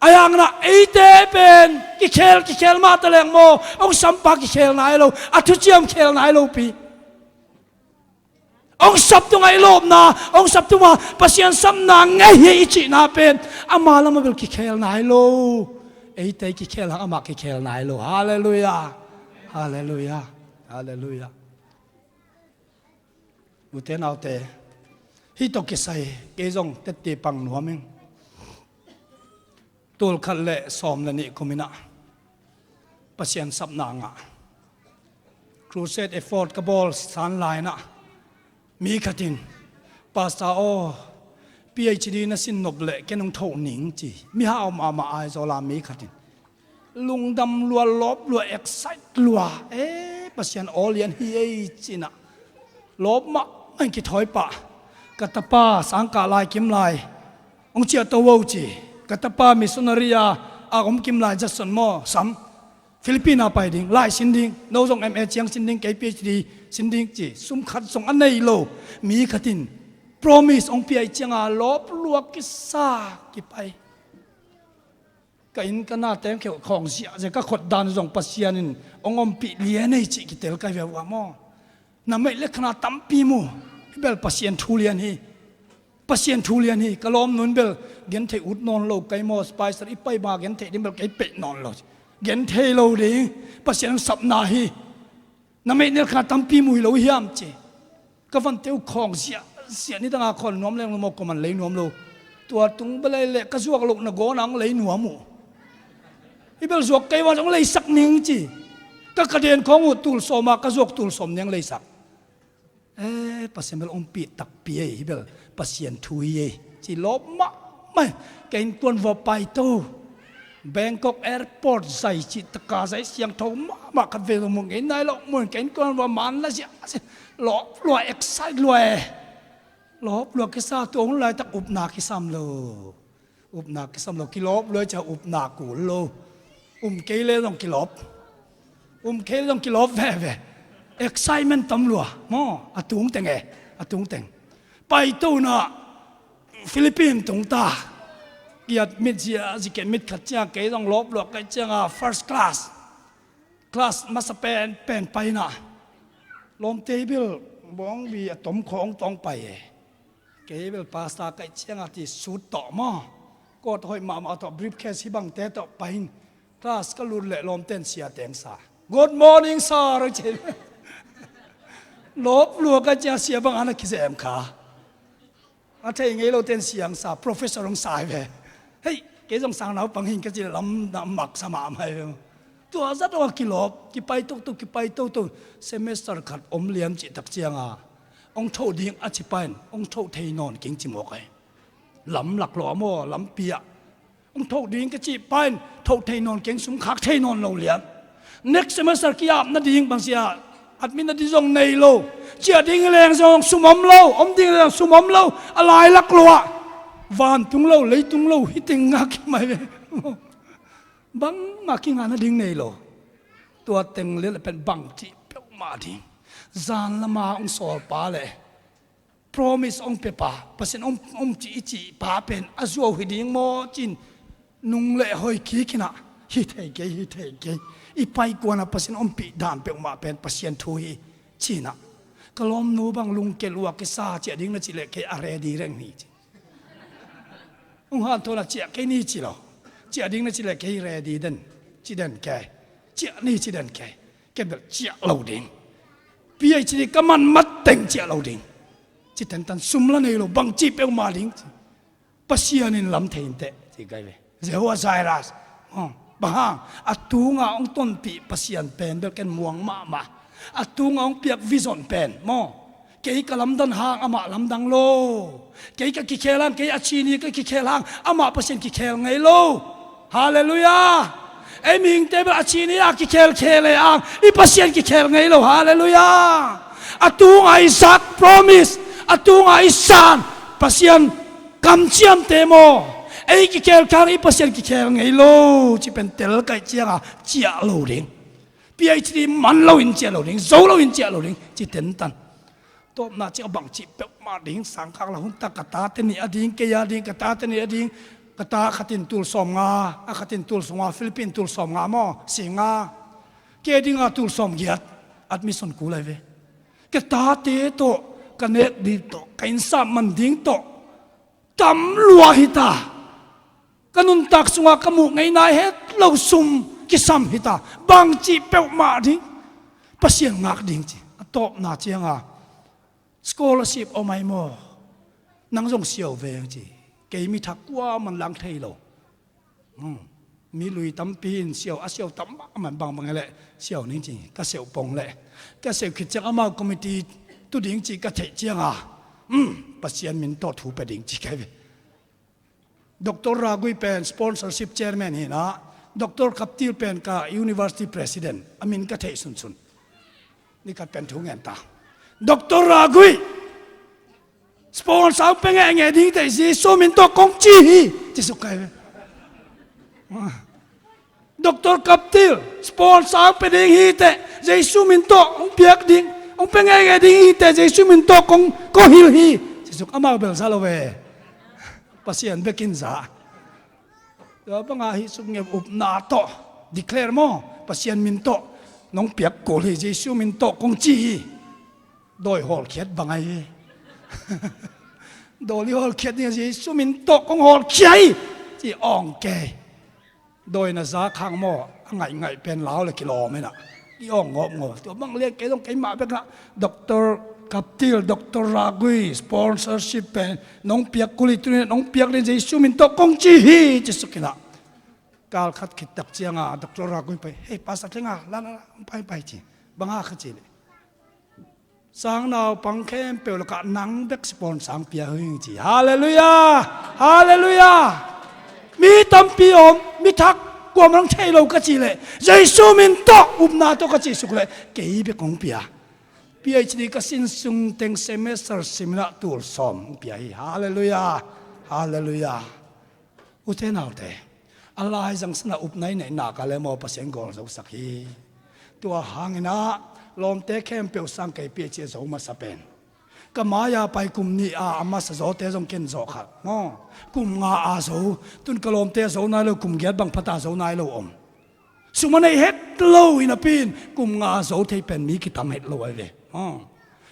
Ahi hangin ah eite pen kikhel, kikhel mah taleng maw, hong sampa kikhel nai lo, a thuciam khel nai lo pi. Hong sap tungah i lawpna, hong sap tungah Pasian sapna ngei hi i cihna pen ama lamah bel kikhel nai lo. Eite kikhel hang, amah kikhel nai lo. Halleluiah. Halleluiah. Halleluiah. Ute naute, hih tawh kisai kei zong tette pang nuam ing. Tulkhat le sawm le nih kum in ah Pasian sapna ngah, crusade effort ka bawl san lai-in ah mi khat in Pastor aw, PhD na sin nop leh ken hong thoh ning ci. Mihau mahmah Aizawl a mi khat in. Lungdam lua, lawp lua, excite lua. Eh, Pasian aw lian hi ei ci-in ah. Lawp mahmah in kithawi pah. Ka tapa sangkah lai kim lai hong ciahto o ci. Ka tapa missionary a, a om kim lai Judson maw, sam. Philippines a pai ding, lai sin ding, no zong M A ciang sin ding, kei PhD sin ding ci. Sum khat zong a nei lo mi khat in promise hong pia ih ciang a lawp lua kisa kipai. Ka inn ka na teng kheuh khawng ziahziah, ka khot dan zong Pasian in hong ompih lian ei cih kitel ka hi ve uh a maw. Na meih le khana tampi mu. Hih bel Pasian thu lian hi. Pasian thu lian hi. Ka lawmnu in bel gentheih ut nawn lo, kei maw Spicer i pai bang a gentheih ding bel kei peih nawn lo. Genthei lo ding. Pasian hong sapna hi. Na meih le khana tampi mu hi lo hiam ci. Ka vante uh khawng ziahziah, nidang a khawn nuam leng lo maw, kuaman lei nuam lo. Tua tung bel lei leh ka zuak loh nangawn ah hong lei nuam uh. Hih bel zuak kei ua, hong leisak ning ci. Ka, ka den khawng uh tul sawm a, ka zuak tul sawm ni hong leisak. Eh, Pasian bel ompih takpi ei, hih bel Pasian thu hi ei ci lawp mahmah. Ka innkuan vua paito. Bangkok Airport zai cih taka zai siangtho mahmah khat vei zong mu ngei nai lo, mu in ka innkuan vua man la ziahziah. Lawp lua, excite lua e. Lawp lua kisa, tua hun laitak upna kisam lo. Upna kisam lo, kilawp lua cia upna kul lo. Um kei le zong kilawp. Um kei le zong kilawp veve. Excitement tam lua maw, a tung teng e, a tung teng. Paito na Philippines tung ta. Kiat mit zia, ziket mit khat ciang kei zong lawp lua kai ciang a first class. Class masa pen, pen pai na. Lawmte bil bawng bi a tom khawng tawng pai e. Kei bel pastor kaih ciang a ti suit tawh maw, coat hoih mahmah tawh, briefcase hih bangte tawh pai in. Class ka lut leh lawmten sia teng sa. "Good morning, sir," ci. Lawp lua ka ciang sia bang a na kizem kha. A thei ngei lo ten siang sa, professor hong sa hi ve. Hei, kei zong sang naupang hing ka ci leh lam na mak sa mahmah hi ve. Tua zat aw a kilawp, kipai toto, kipai toto. Semester khat om liam cih tak ciang a hong thoh ding a ci pai in, hong thoh thei nawn keng ci mawk ai. Lam lak lawh a maw, lampi ah. Hong thoh ding ka cih pai in, thoh thei nawn keng, sum khak thei nawn lo liam. Next semester ki-ap nading bang sia, admit nading zong nei lo. Ciah ding leng zong sum om lo, om ding leng sum om lo. A lai lak lawh ah. Vantung lo, leitung lo, hih teng ngak mai ve. Bangmah kingah nading nei lo. Tua teng leh pen bangci peuhmah ding. Zan lama hong sawl pa leh promise hong pia pa, Pasian hong, hong cih i cih pa pen a zuau hi ding maw ci-in nung leh hoi kik in ah, hi thei kei, hi thei kei. I pai kuan ah Pasian ompih dan peuhmah pen Pasian thu hi ci-in ah. Ka lawmnu bang lungkia lua kisa, ciah ding na cih leh kei a ready reng hi ci. Hong hanthawn ah ciah kei ni ci lo. Ciah ding na cih leh kei ready den, ci den kei. Ciah ni ci den kei. Kei bel ciah lo ding. PhD ka man mat teng ciah lo ding. Ci tentan, sum la nei lo, bangci peuhmah ding ci. Pasian in lam thei inteh ci kai ve. Jehovah Jireh. Oh, bang hang, a tunga hong tonpih Pasian pen bel ken muang mahmah. A tunga hong piak vision pen maw, kei ka lamdang hang amah lamdang lo. Kei ka kikhel hang, kei a ci ni ka kikhel hang amah Pasian kikhel ngei lo. Halleluiah. Ei mihingte bel a ci ni a kikhel khel e ang, i Pasian kikhel ngei lo. Halleluiah. A tunga i zak promise, a tunga i san Pasian kamciamte maw, ei kikhel khang i Pasian kikhel ngei lo. Ci pen tel kaih ciang a ciah lo ding. PhD man lo in ciah lo ding, zo lo in ciah lo ding. Ci tentan. Tawpna ciah bangci peuhmah ding, sangkhak la hun tak ka tate nih a ding, kei a ding, ka tate nih a ding, ka ta khat in tul sawm nga, a khat in tul sawm nga, Philippine tul sawm nga maw, si nga. Kei ding a tul sawm giat, admission kul ai ve. Ka tate tawh, ka nek ding tawh, ka innsap man ding tawh, tam lua hi ta. Ka nuntak sungah ka muh ngei nai het lo sum kisam hi ta. Bangci peuhmah ding. Pasian ngak ding ci. A tawpna ciang a scholarship om ai maw? Nang zong siau veng ci. Kei mi thak kuaman lang thei lo. Hmm. Mi lui tampi in siau, a siau tam mahmah bangbang leh siau ning ci. Ka siau pong leh, ka siau khit ciang amau committee tu ding ci ka theih ciang a, hmm, Pasian min tawh thu pia ding ci kai ve. Doctor Ragui pen sponsorship chairman hi na, Doctor Kaptil pen ka university president, a min ka theih sunsun. Ni khat pen thu ngen ta. Doctor Ragui sponsor hong pia ngeingei ding teh Jesu min tawh kong ci hi, ci suk kai ve. Doctor Kaptil sponsor hong pia ding hi teh Jesu min tawh hong piak ding, hong pia ngeingei ding hi teh Jesu min tawh kong, kong hilh hi, ci suk. Amau bel za lo ve. Pasian bekin za. Tua banga hih suk nge upna tawh declare maw, Pasian min tawh nong piak kul hi, Jesu min tawh kong ci hi. Dawi hawlkhiat bang ahi. Dawi hawlkhiat ding a, Jesu min tawh kong hawlkhia hi, ci awng kei. Dawi na za khang maw, a ngaihngaih pen lau le kilawm hi na. I awng ngawpngawp. Tua bang lian kei zong keimah bek na. Doctor Kaptil, Doctor Ragui sponsorship pen nong piak kul hi, tuni nong piak ding Jesu min tawh kong ci hi, ci suk hi na. Kal khat khit tak cianga Doctor Ragui pai, "Hei, Pastor Tling a, la, la, la, pai, pai," ci. Banga kha ci le, "Sang naupang khempeuh lakah nang bek sponsor hong pia hi ing," ci. Halleluiah! Halleluiah! Mi tampi om, mi thak, kuamah nang thei lo ka ci le, Jesu min tawh, upna tawh ka ci suk le, kei bek hong pia. PhD ka sin sung teng semester siminah tul sawm hong pia hi. Halleluiah! Halleluiah! Ute naute, a laizang sana upna i neih nak a le maw, Pasian gualzosak hi. Tua hanginah lawmte khempeuh sang kei PhD a zo masa pen, ka mai-a pai kum nih a, a masa zawte zong ken zawh kha maw. Kum nga a zo, tun ka lawmte a zo nai lo, kum giat bang phata a zo nai lo om. Sum a neih het lo hi napi in kum nga a zo thei pen mi kitam het lo ahi ve. Aw.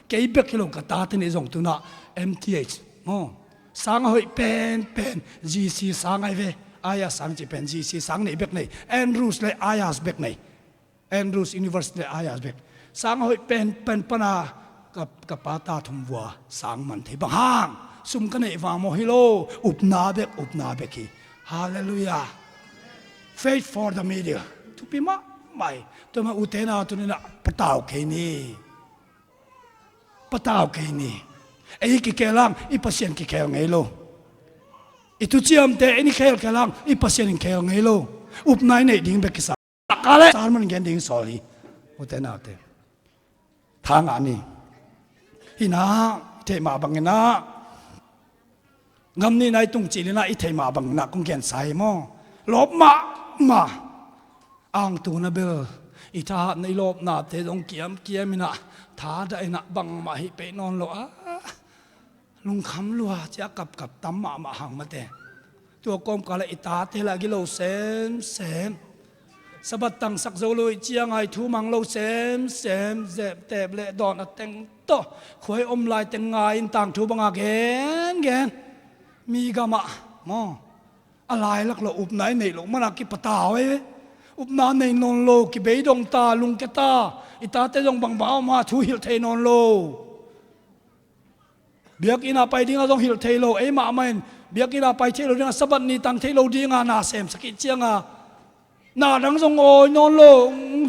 Kei bek hi lo, ka tate nih zong tunah M T H, aw, sang a hoih penpen G C sang ahi ve. Aya sang cih pen G C sang nih bek nei. Andrews le Ayas bek nei. Andrews University le Ayas bek. Sang a hoih penpen pana ka, ka pa ta thum vua sang man thei. Bang hang? Sum ka neih vang maw? Hi lo. Upna bek, upna bek hi. Halleluiah. Faith for the middle. Thupi mahmah hi. Tua mah ute naute, tuni-in ah patau kei ni. Patau kei ni. Ei kikhel hang, i Pasian kikhel ngei lo. I thuciamte ei i khelkhel hang, i Pasian in khel ngei lo. Upna i neih ding bek kisam. Ka le sermon gen ding sawl hi. Ute naute, thangah ni. Hi na, i theih mah bangin ah, gam nihna i tung cil in ah, i theih mah bangin ah kong gensa hi maw. Lawp mahmah. Angtuna bel i thahatna, i lawpnate zong kiamkiam in ah, thadah in ah, bangmah hih pei nawn lo a, lungkham lua cia kapkap tam mahmah hang mate. Tua kawmkal ah i tate lah a gilo semsem. Sabbath tangsak zo lo i cianga i thu mang lo semsem. Zep tep le dawn a teng tawh, khuai om lai teng ngai in tangthu banga gengen. Mi gamah maw, a lailak lo, upna i neih loh mana kipatau e. Upna nei nawn lo, kibeidong ta, lungkia ta. I tate zong bangbang a om a, thu hilh thei nawn lo. Biakinn ah pai dinga zong hilh thei lo, ei mahmah in biakinn ah pai thei lo dinga, Sabbath ni tang thei lo dinga na semsak i cianga, na dang zong awi nawn lo,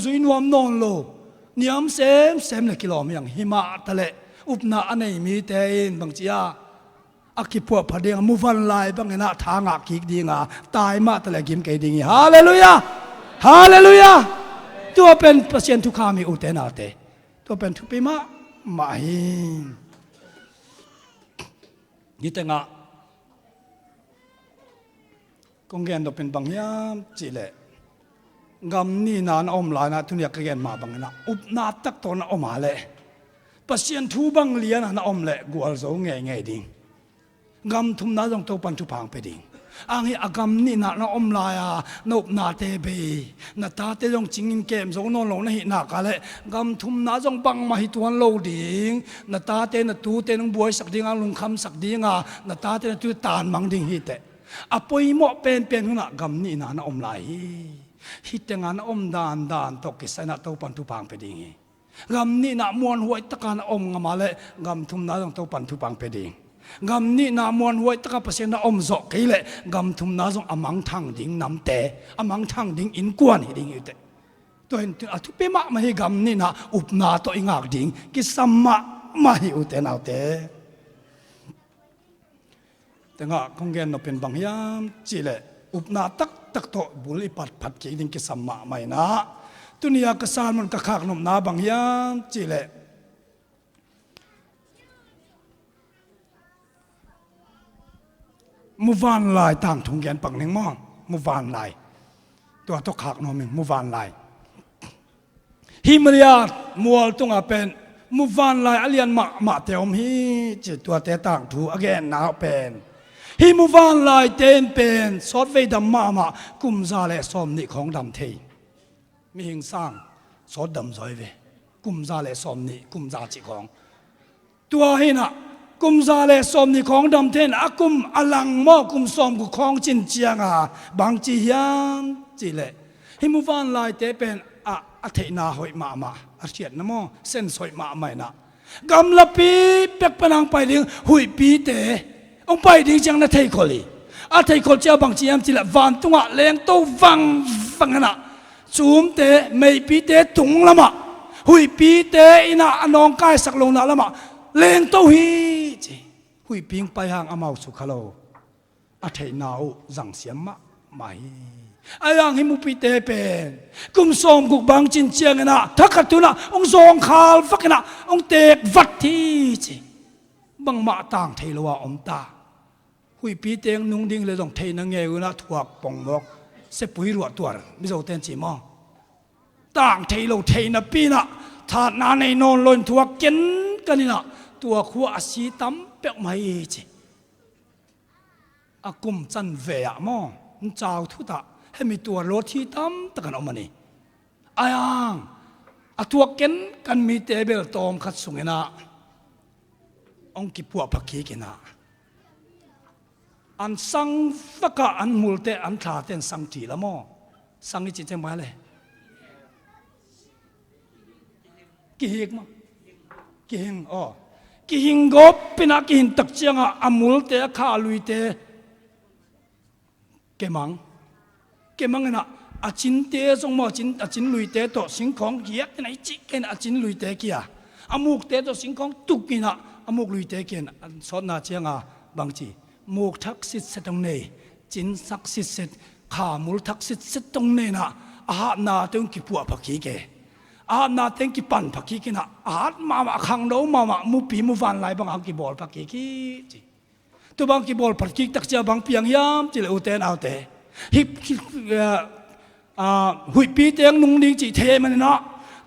zui nuam nawn lo. Niam semsem le kilawm hi hang. Hi mah taleh upna a nei mite in bangci a, a kipuahpha dinga muvanlai bangin ah tha ngah kik dinga, tai mah taleh a gim kei ding hi. Halleluiah! Halleluiah! Tua pen Pasian thukham hi, ute naute. Tua pen thupi mahmah hi. Ni tengah kong gen nop in bang hiam cihleh, gam nihna na om lai-in ah, tuni-a ka gen mah bangin ah, upna tak tawh na om a leh, Pasian thu bang lian a na om leh gualzo ngeingei ding. Gam thumna zong Topan thupha hong pia ding. Ang hi a gam nihna na om lai-a na upnate bei, na tate zong cingin kem zo nawn lo na hih nak a leh, gam thumna zong bangmah hi tuan lo ding. Na tate, na tute nong buaisak dinga, lungkhamsak dinga, na tate na tute tanmang ding hi teh. A poimawh penpen hunah gam nihna na om lai hi. Hih tenga na om dandan tawh kisai-in ah Topan thupha hong pia ding hi. Gam nihna muanhuai taka na om ngam a leh, gam thumna zong Topan thupha hong pia ding. Gam nihna muanhuai taka Pasian na om zawh kei leh, gam thumna zong a mangthang ding namte, a mangthang ding innkuan hi ding hi teh. Tua hi in a thupi mahmah hi, gam nihna upna tawh i ngak ding kisam mahmah hi, ute naute. Tengah kong gen nop in bang hiam cihleh, upna taktak tawh bul i patphat kik ding kisam mahmah inah, tuni-a ka sermon ka khaknopna bang hiam cihleh, muvanlai tangthu gen pak ning maw. Muvanlai. Tua tawh khaknuam ing, muvanlai. Hih Maliat mual tungah pen muvanlai a lian mahmahte om hi ci, tuate tangthu a genna uh pen. Hih muvanlaite in pen sawtvei dam mahmah, kum za le sawm nih khawng dam thei. Mihing sang sawt dam zaw hi ve. Kum za le sawm nih, kum za cih khawng. Tua hinah kum za le sawm nih khawng dam thei inah, a kum a lang maw, kum sawm guk khawng cin cianga bang ci hiam cihleh, hih muvanlaite pen a, a theihna hoih mahmah, a hriatna maw, sense hoih mahmah inah, gamlapi pek pan hong pai ding huihpite hong pai ding ciang na theikhol hi. A theikhol ciang bang ci hiam cihleh, vantungah lengto vangvang inah, cumte, meipite tung lamah, huihpite inah a nawngkaisak lohna lamah lengto hi ci. Huihpi hong pai hang amau sukha lo. A theihna uh zangsiam mahmah hi. Ahi hang hih mupite pen kum sawm guk bang cin ciang inah, thakhat tunah hong zawngkhal vak inah hong teek vat hi ci. Bangmah tang thei lo a om ta. Huihpite hong nung ding le zong theihna ngei uh inah thuak pongmawk, sepui ruah tuar, Mizote in ci maw. Tang thei lo, theihna pi inah, thatna nei nawn lo in thuak kenkan inah, tua khua a si tam peuhmah hi ci. A kum can ve ah maw, hong cau thutah hemi tuar lo thi tamtak an om a ni. Ahi hang a thuak kenkan mite bel tawmkhat sung inah hong kipuahpha kik inah, an sang vakah an multe, an thlate an sang ṭi la maw. Sang i cih ciang bang le, kihik maw? Kihing, aw. Kihing gawp inah, kihin tak ciangah a multe, a kha, a luite kemang. Kemang inah a cinte zong maw, a cin, a cin luite tawh singkhawng giat inah i cih kei inah a cin luite kia, a mukte tawh singkhawng tuk inah a muk luite kia inah, a sawtna cianga bang ci, muk thak sitset hong nei, cin thak sitset, kha mul thak sitset hong nei inah, a hatnate hong kipuahpha kik e. A hatnate hong kipanpha kik inah, a hat mahmah, a khangno mahmah mupi muvanlai bangah hong kibawlpha kik hi ci. Tua bang kibawlpha kik tak ciang bang piang hiam cihleh, ute naute, hih, hih, ah, ah, huihpite hong nung ding cih thei ahih man inah,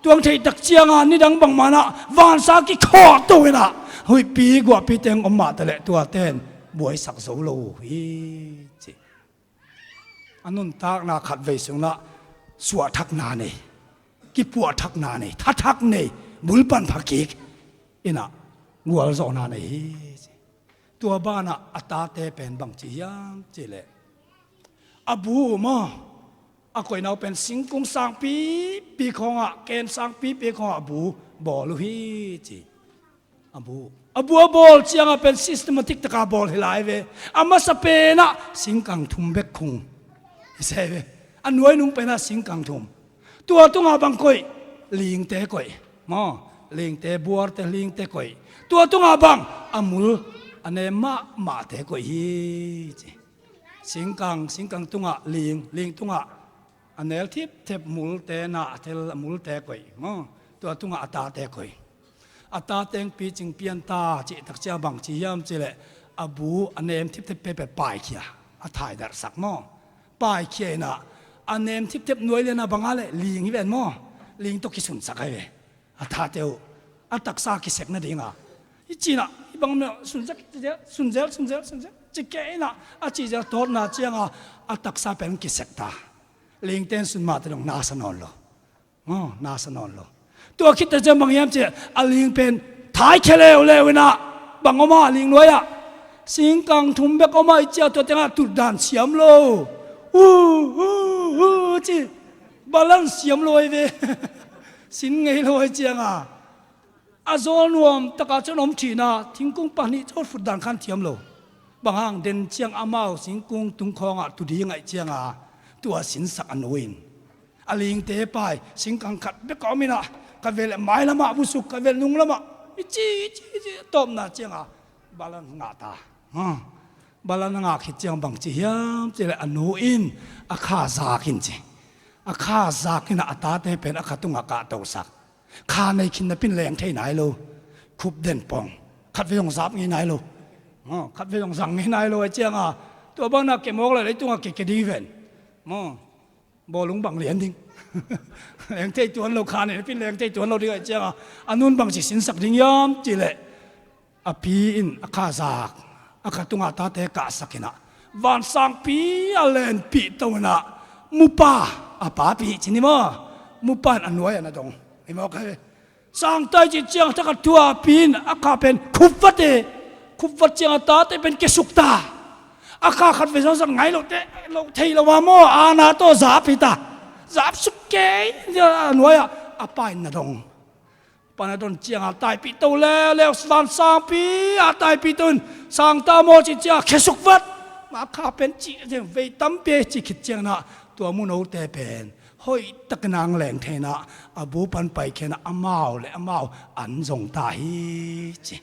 tua hong theih tak cianga nidang bangmah inah vansa kikhawhto inah, huihpi guahpite hong om mah taleh tuate in buaisak zo lo uh hi ci. A nuntakna khatvei sung inah suahthakna nei, kipuahthakna nei, thathak nei, bulpanpha kik inah gualzawhna nei hi ci. Tua banah a tate pen bang ci hiam cihleh, a bu uh maw, a koihna uh pen singkung sangpipi khawngah, ken sangpipi khawngah a bu bawl uh hi ci. A bu, a bu a bawl ciangah pen systematic taka bawl hi lai ve. A masa penah singkang thum bek khung hi se ve. A nuai nung penah singkang thum. Tua tungah bang koih? Lingte koih maw. Lingte, buarte, lingte koih. Tua tungah bang? A mul a nem mahmahte koih hi ci. Singkang, singkang tungah ling, ling tungah a nel thipthep multe, na a tel a multe koih maw. Tua tungah a tate koih. A tate hong picing pian ta cih tak ciang bang ci hiam cihleh, a bu a nem thipthep peuhpeuh paikhia, a thaidarhsak maw. Paikhia inah a nem thipthep nuai lianah bang a leh, ling hi ven maw. Ling tawh kisunsak ahi ve. A tate uh a taksa kisek nadinga, i cinah, i bang mah sunzel, sunzel, sunzel, sunzel, ci kei inah, a cihzel tawtna cianga a taksa pen kisek ta. Lingte in sun mah teh dong nasa nawn lo. Aw, nasa nawn lo. Tua khit teh ciang bang hiam cihleh, a ling pen thaikhia leuleu inah, bang om a, a ling nuai-ah singkang thum bek om a, i cih a tua tengah tutdan siam lo. Uh, uh, uh, ci. Balance siam lo ahi ve. Sin ngei lo ahi cianga, a zawl nuam takah cun om thihna, thingkung pahnih cawl futdan khan thiam lo. Bang hang, den ciang amau singkung tungkhawngah tudi ngaih cianga tua sinsak a nu in, a lingte pai, singkang khat bek a om inah, ka vel mailamah busuk, ka vel nunglamah i ci, i ci, i ci, tawpna cianga balance ngah ta. Ha. Bala na ngah khit ciang bang ci hiam cih leh a nu in a kha zak in ci. A kha zak in a tate pen a kha tungah kahtosak. Kha nei khin napin leng thei nai lo. Khup den pong. Khat vei zong zap ngei nai lo. Maw, khat vei zong zang ngei nai lo a cianga. Tua bang na ke mawk leh leitungah ke ke ding ven. Maw. Bawlung bang lian ding. Leng thei tuan lo kha nei napin leng thei tuan lo ding a cianga. A nun bang ci sinsak ding hiam cih leh. A pi in a kha zak, a kha tungah tate kahsak in ah, vansangpi a lenpih to in ah, mupa, a papi ci ni maw, mupa in a nuai ah na dong. Hi maw khe. Sangta i cih ciang thakhat thu a pi in a kha pen khupvat e, khupvat ciang a tate pen kesuk ta. A kha khat vei zong zat ngai lote, lo thei lo a maw, a na tawh zap hi ta. Zap suk kei, a nuai ah, a pa in na dong. Pan a don cianga taipih to leuleu, vansangpi a taipih to in, sangta maw ci cianga khesuk vat. Ma kha pen ci vei tampi ci khit ciangin ah, tua mu note pen hoihtakin ang leng thei in ah, a bu pan paikhia in ah, amau le amau an zong ta hi ci.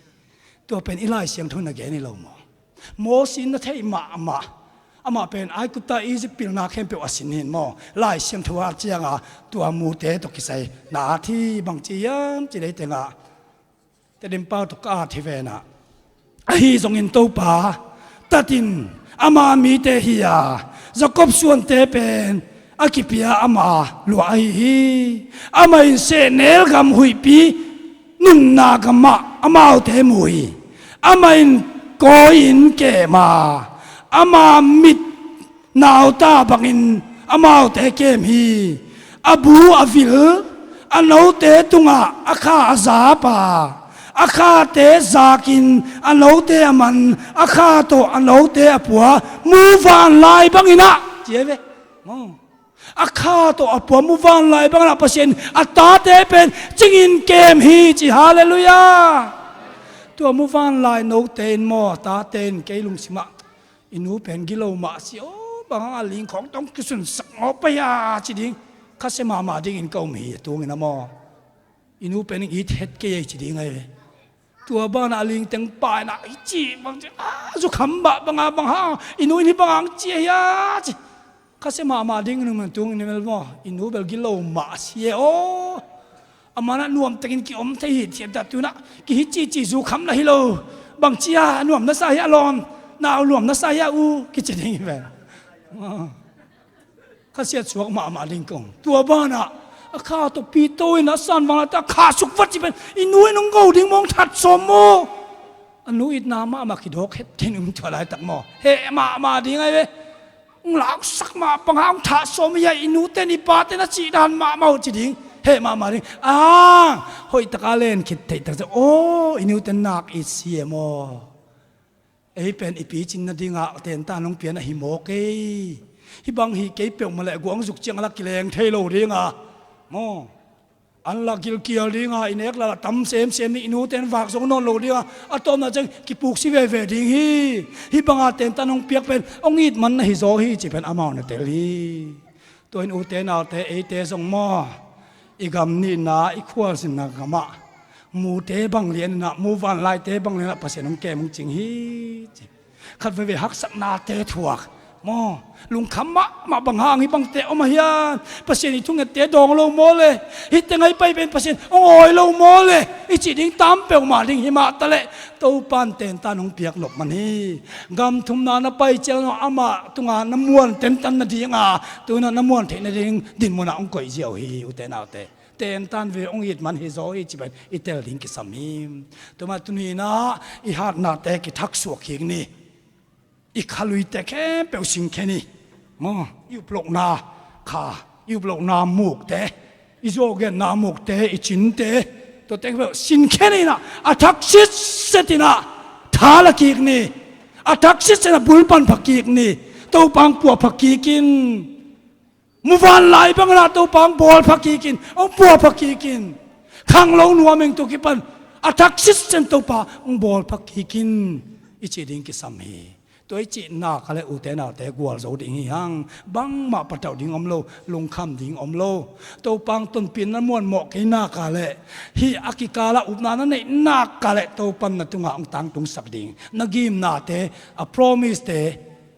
Tua pen i Lai Siangtho in a gen hi lo maw? Mosi in na theih mahmah. Amah pen Aigupta, Egypt pilna khempeuh a sin hi maw? Lai Siangtho ah cianga tua mute tawh kisai na at hi. Bang ci hiam cih leh tengah Tedim pau tawh ka at hi ven ah. Ahi zongin Topa tatin ama mite hi a, Jakob suante pen a kipia ama luah ahi hi. Amah in sehnel gam huihpi nunna gamah amaute mu hi. Amah in kawi-in kem a, ama mit nauta bangin amaute kem hi. A bu a vil, a note tungah a kha a zap a, a khate zakin a note a man, a kha tawh a note a pua, muvanlai bangin ah ci hi ve. A kha tawh a pua muvanlai bangin ah Pasian a tate pen cingin kem hi ci, halleluiah. Tua muvanlai note in maw, tate in kei lungsimah, i nu pen gilo mah si aw, bang hang a ling khawng tawh kisunsak ngawp pai a ci ding, khasia mahmah dingin ka um hi a tungin a maw. I nu pen it het kei ei ci ding ahi ve. Tua banah a ling teng pa in ah i ci bang ci a, zukham bah banga bang hang i nu in hih bang hang ci ahi a ci. Khasia mahmah ding nung man tung in mel maw, i nu bel gilo mah si e aw. A manah nuamtakin kiom thei hi thiat dah tunah kihi cici zukham lah hi lo. Bang ci a nuam na sa hi a lawm, nau nuam na sa hi a u kici ding hi ve. Khasia suak mahmah ding kong. Tua banah a kha tawh pito in a san vang lata kha suk vat ci pen i nu in hong go ding mawng that sawm maw. A nu itna mahmah kidawk het kei nung tua laitak maw. Heh mahmah ding ahi ve. Hong lausak mah bang hang thah sawm hi a, i nute in i pate na cih dan mahmah uh ci ding. Heh mahmah ding. A, hoih taka len khit theih tak ciang, aw, i nute nak it si e maw. Ei pen i picin nadingah tentan hong pian ahi maw kei. Hih bang hi kei peuhmah leh guangzuk ciang a la kileng thei lo dinga maw. An la gilkial dinga i nek lala tam semsem ni, i nute in vak zong nawn lo dinga, a tawpna ciang kipuksi veve ding hi. Hih banga tentan hong piak pen hong it man na hi zaw hi ci pen amau na tel hi. Tua in ute naute eite zong maw, i gam nihna, i khualzinna gamah mute bang lianinah, muvanlaite bang lianinah Pasian hong kem hong cing hi ci. Khat veve haksatnate thuak maw, lungkham mahmah bang hang hih bangte om a hiam, Pasian i thungette dawng lo maw le, hih teng ahi pai pen Pasian hong awi lo maw le i cih ding tam peuhmah ding hi mah taleh Topan tentan hong piak nop man hi. Gam thumna na pai ciang zong amah tunga na muan tentan nadinga, tunah na muan theih nading dinmunah hong koih ziau hi ute naute. Tentan ve hong it man hi zaw hi ci pen i tel ding kisam hi. Tua mah tuninah i hatnate kithaksuak kik ni. I khaluite khempeuh singkhen hi. Maw, i uplohna kha, i uplohna mukte, i zawhgenna mukte, i cinte, tuate khempeuh singkhen inah a thak sitset inah tha la kik ni. A thak sitset inah bulpan pha kik ni. Topa hong pua pha kik in. Muvanlai bangin ah Topa hong bawl pha kik in, hong pua pha kik in. Khanglo nuam ing tu kipan a thak sitset in Topa hong bawl pha kik in i cih ding kisam hi. Tua i cih nak a le ute naute gualzo ding hi hang. Bangmah patauh ding om lo, lungkham ding om lo. Topa hong tonpih na muanmawh kei nak a le hih a kikal ah upna na neih nak a le Topa in na tungah hong tangtungsak ding. Na gimnate, a promise-te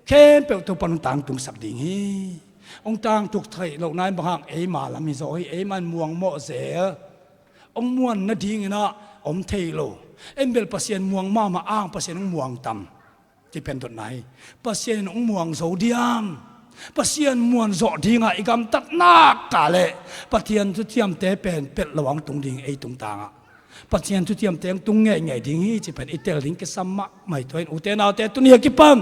khempeuh Topa in hong tangtungsak ding hi. Hong tangtuk theih lohna in bang hang, eima lam hi zaw hi, eima in muangmawh zel. Hong muan nadingin ah om thei lo. En bel Pasian muang mahmah ang, Pasian hong muang tam. Ci pen dotna hi. Pasian in hong muang zo diam? Pasian muan zawh dingah i gamtat nak a le Pathian thuciamte pen pelh lo hong tung ding ei tungtangah. Pathian thuciamte hong tung ngeingei ding hi ci pen i tel ding kisam mahmah hi. Tua in ute naute, tuni a kipan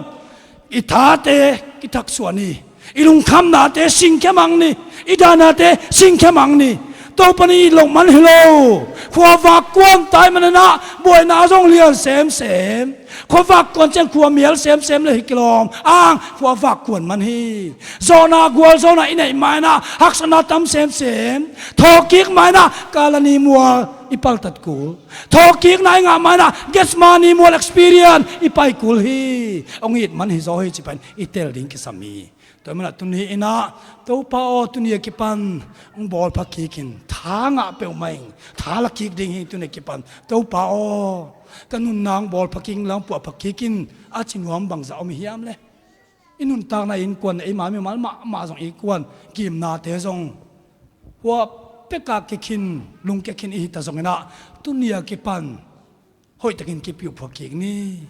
i thate kithaksuah ni. I lungkhamnate singkhia mang ni. I danate singkhia mang ni. Topa in it loh man hi lo. Khuavak kuan tai manin ah buaina zong lian semsem. Khuavak kuan ciang khua mial semsem le hi kilawm ang, khuavak kuan man hi. Zawhna gualzawhna i neih ma-in ah haksatna tam semsem. Thawhkik ma-in ah Kalvari mual i paltat kul. Thawhkikna i ngah ma-in ah Gethsemane mual experience i pai kul hi. Hong it man hi zaw hi ci pen i tel ding kisam hi. Tua manin ah tuni in ah, Topa aw, tuni a kipan hong bawlpha kik in, tha ngah peuhmah ing, tha la kik ding hi tuni a kipan. Topa aw, ka nunna hong bawlpha kik in, la hong puahpha kik in, a ci nuam bangzah om i hiam le? I nuntakna innkuan, eima mimal mahmah zong innkuan, gimnate zong hua pekah kikhin, lungkia khin i hita zongin ah, tuni a kipan hoihtakin kipiuhphuak kik ni.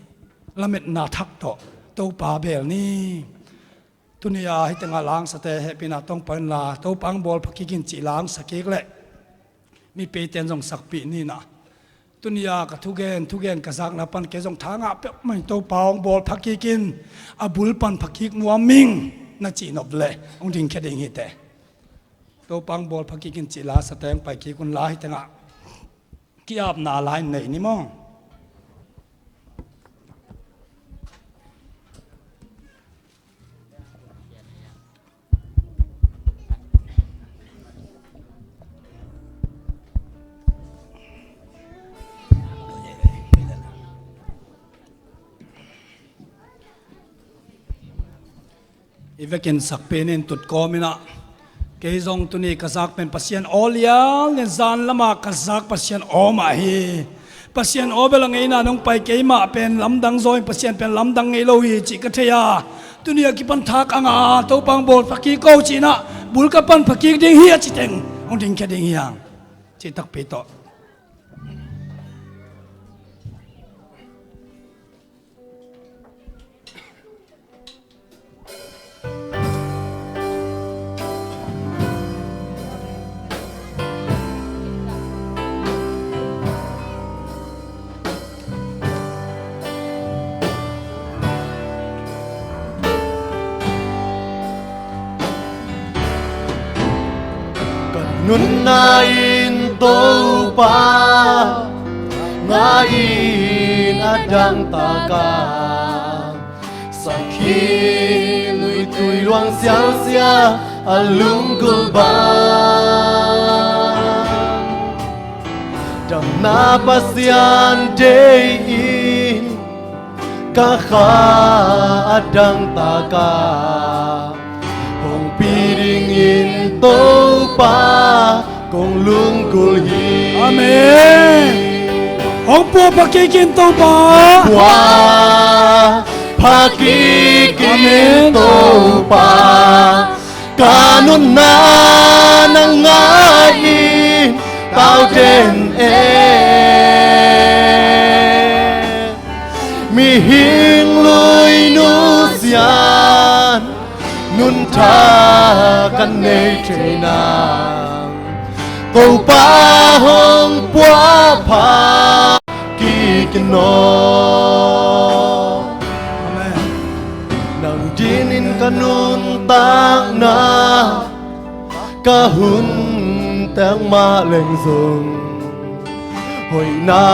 Lametna thak tawh Topa beel ni. Tuni a hih tengah langsate hehpihna tawh hong pang inla, Topa hong bawlpha kik in cih la hong sa kik leh, mi peite in zong sakpih ni in ah. Tuni a ka thugen, thugen ka zakna pan kei zong tha ngah peuhmah in, Topa hong bawlpha kik in, a bul pan pha kik nuam ing, na cih nop leh hong dingkhia ding hi teh. Topa hong bawlpha kik in cih la sate hong pai kik unla, hih tengah ki-apna la in nei ni maw. I vekin sakpih ni in, tut kawm in ah. Kei zong tuni ka zak pen Pasian aw lial nen, zan lamah ka zak Pasian aw mah hi. Pasian aw bel a ngeina nong pai, keimah pen lamdang zaw in, Pasian pen lamdang ngei lo hi cih ka thei a. Tuni a kipan tha ka ngah a, Topa hong bawlpha kik o cih in ah, bul ka pan pha kik ding hi a ci teng hong dingkhia ding hi hang. Cih takpi tawh. Ka nunna in Topa ngah in, a dangtak a sakhi, luitui luang sialsia a lunggulh bang. Damna Pasian deih in, ka kha a dangtak a hong pi dingin Topa kong lunggulh hi. Amen. Hong puahpha kik in Topa. Puahpha kik in, Amen, Topa. Ka nunna nang ngah in, tau den e. Mihing lui nusian nunthak ka nei thei nang, Topa hong puahpha kik in aw. Amen. Nang dinin ka nuntakna ka hun tek mah leng zong, hoihna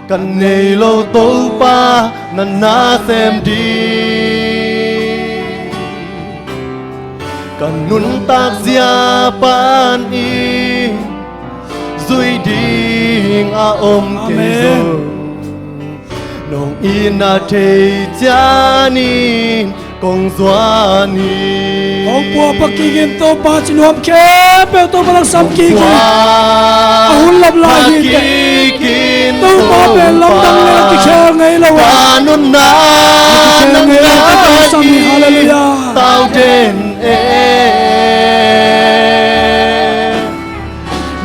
ka nei lo Topa na na sem ding. Ka nuntak zia panin zui ding a om kei, Amen, zong, Nong itna thei ciangin kong zuan hi. Hong puahpha kik in, Topa, ci nuam khempeuh Topa na sam kik in. A hun lap lai hi teh. Topa pen lamdang le a kikhel ngei lo a. Ka nunna na ngai in. Halleluiah. Tau den e.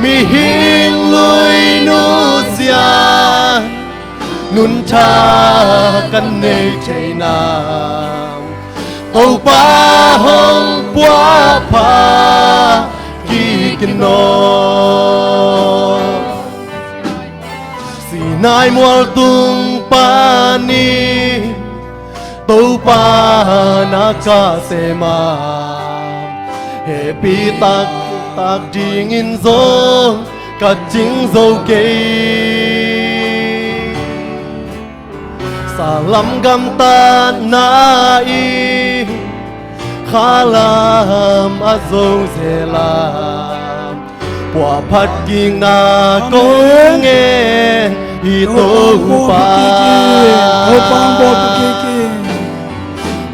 Mihing lui nusiat nunthak kan nei thei nam, Topa hong puahpha kik in aw. Sinai mual tung panin Topa na ka sem a, hehpih taktak dingin zong ka cing zo kei. Salam gamtatna in khalam a zo zel a, puahphat kikna kong ngen hi Topa. Topa hong puahpha kik in.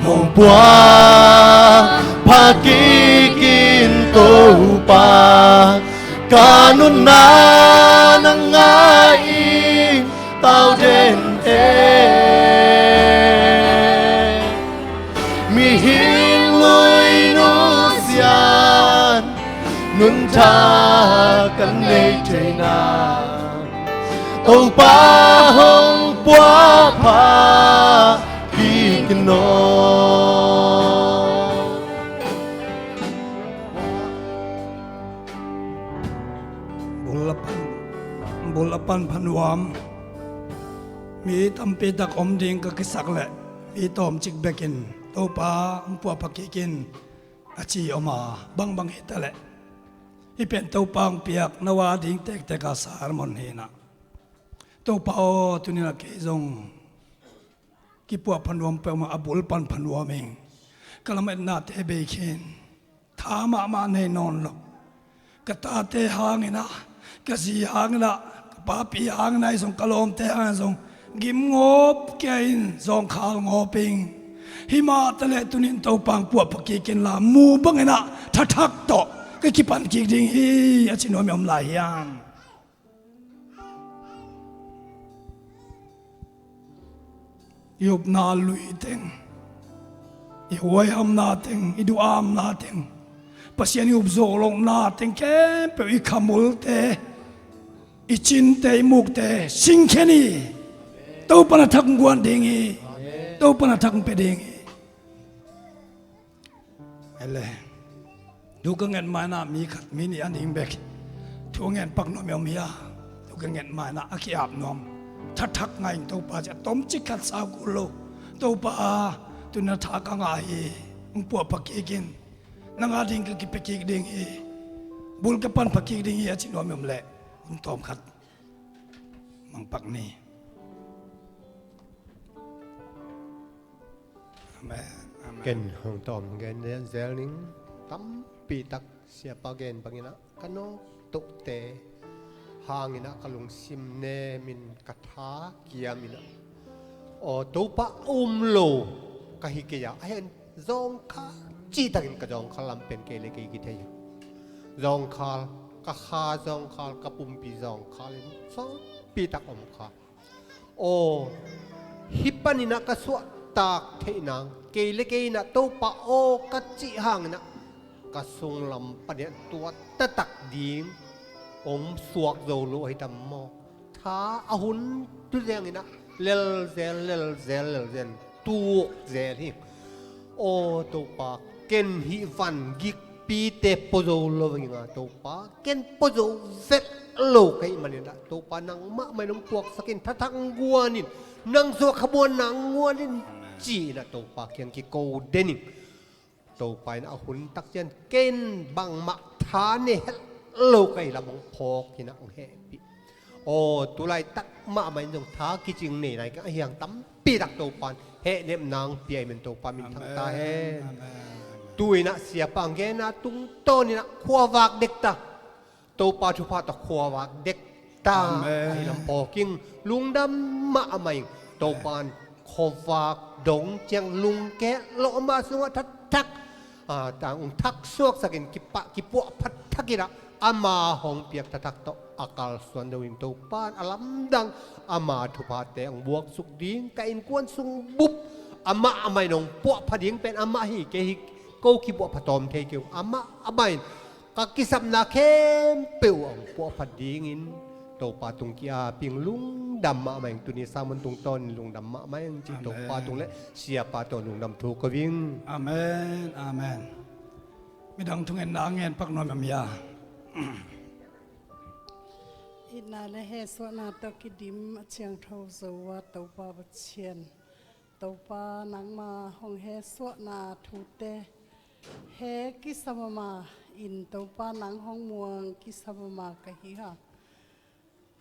Hong puahpha kik in Topa, ka nunna na ngai in. Tau den e. Mihing lui nusiat nunthak kan nei thei nam, Topa hong puahpha kik in aw. Bul a pan, bul a pan pha nuam. Mi tampi tak om ding ka kisak leh mi tawmcik bekin Topa hong puahpha kik in a ci om a, bangbang hi ta leh hih pen Topa hong piak no a ding tektek a sermon hi in ah. Topa aw, tuni in ah kei zong kipuahpha nuam peuhmah, a bul pan pha nuam ing. Ka lametnate bei khin, tha mahmah nei nawn lo. Ka tate hangin ah, ka zi hangin ah, ka papi hangin ah, ahi zong ka lawmte hangin zong gim ngawp kei in, zawngkhal ngawp ing. Himah ta leh tuni in Topa hong puahpha kik in la, mu bangin ah thathak tawh ka kipan kik ding hi, a ci nuam i om lai hiam? I upna lui teng, i huaihamna teng, i duhamna teng, Pasian i upzo lohna teng khempeuh, i khamulte, i cinte, i mukte singkhen hi. Topa in a thak hong guan ding hi. Topa in a thak hong pia ding hi. Ele, thu ka nget ma in ah mi khat mi nih a ding bek thu a ngen pak nuam i om hia? Thu ka nget ma in ah a ki-ap nuam, thathak ngai in Topa ci a, tomcik khat sau kul lo. Topa, tuni in ah tha ka ngah hi, hong puahpha kik in. Nang a ding ka kipia kik ding hi. Bul ka pan pha kik ding hi, a ci nuam i om leh hun tawm khat mang pak ni. Amen. Amen. Ken hong tawm gen zel ning. Tampi tak siapa gen bangin ah ka nawk tohte hangin ah ka lungsim nemin ka tha kiamin ah, aw, Topa um lo ka hi kei a, a hen zawngkhal cihtakin ka zawngkhal lam pen kei le kei kithei hi. Zawngkhal, ka kha zawngkhal, ka pumpi zawngkhal in sawtpi tak om kha. Aw, hih panin ah ka suahtak theih nang, kei le kei in ah Topa aw ka cih hangin ah ka sunglam panin ah tua taktak ding om suak zo lo ahi tam maw? Tha a hun tu zengin ah lelzel, lelzel, lelzel, tuak zel hi. Aw Topa, ken hih van gikpite pua zo lo veng a Topa, ken pua zo vet lo ka hih manin ah Topa, nangmah mah in hong puaksak in, thathak hong guan in, nang suah khamuanna hong guan in, ci-in ah Topa kiang kiko den in. Topa in a hun tak ciang ken bangmah tha ne het lo ka hih lam hong phawk in ah hong hehpih. Aw, tulaitak mahmah in zong tha kicing nei nai ka hiang tampi tak Topa in hehnepna hong pia i men Topa min thang ta hen. Amen. Tu-in ah siapa hong genna tungtawn in ah khuavak dek ta. Topa thupha tawh khuavak dek ta. Amen. Ahi lam phawk ing, lungdam mahmah ing. Topa in khuavak dong ciang lungke lawhma sungah thathak, ah, tang ung thak suaksakin kipah kipuahphat thak in ah, ama hong piak thathak tawh a kalsuan deuh in Topa in a lamdang ama thuphate hong buaksuk ding, ka innkuan sung bup amah amah in hong puahpha ding pen amah hi, kei hi, ko kipuahpha tawm thei kei ung, amah amah in ka kisapna khempeuh ah hong puahphat dingin Topa tung ki-aping, lungdam mahmah ing. Tuni sermon tungtawnin lungdam mahmah ing ci. Amen. Topa tung le siapa tawh lungdam thu ko ing. Amen, amen. Midang thungetna a ngen pak nuam em ia? Itna le hesuahna tawh kidim a ciangtho Zo a Topa Pasian, Topa nangma hong hesuahna thute he kisa mahmah in Topa nang hong muang kisa mahmah ka hi hang.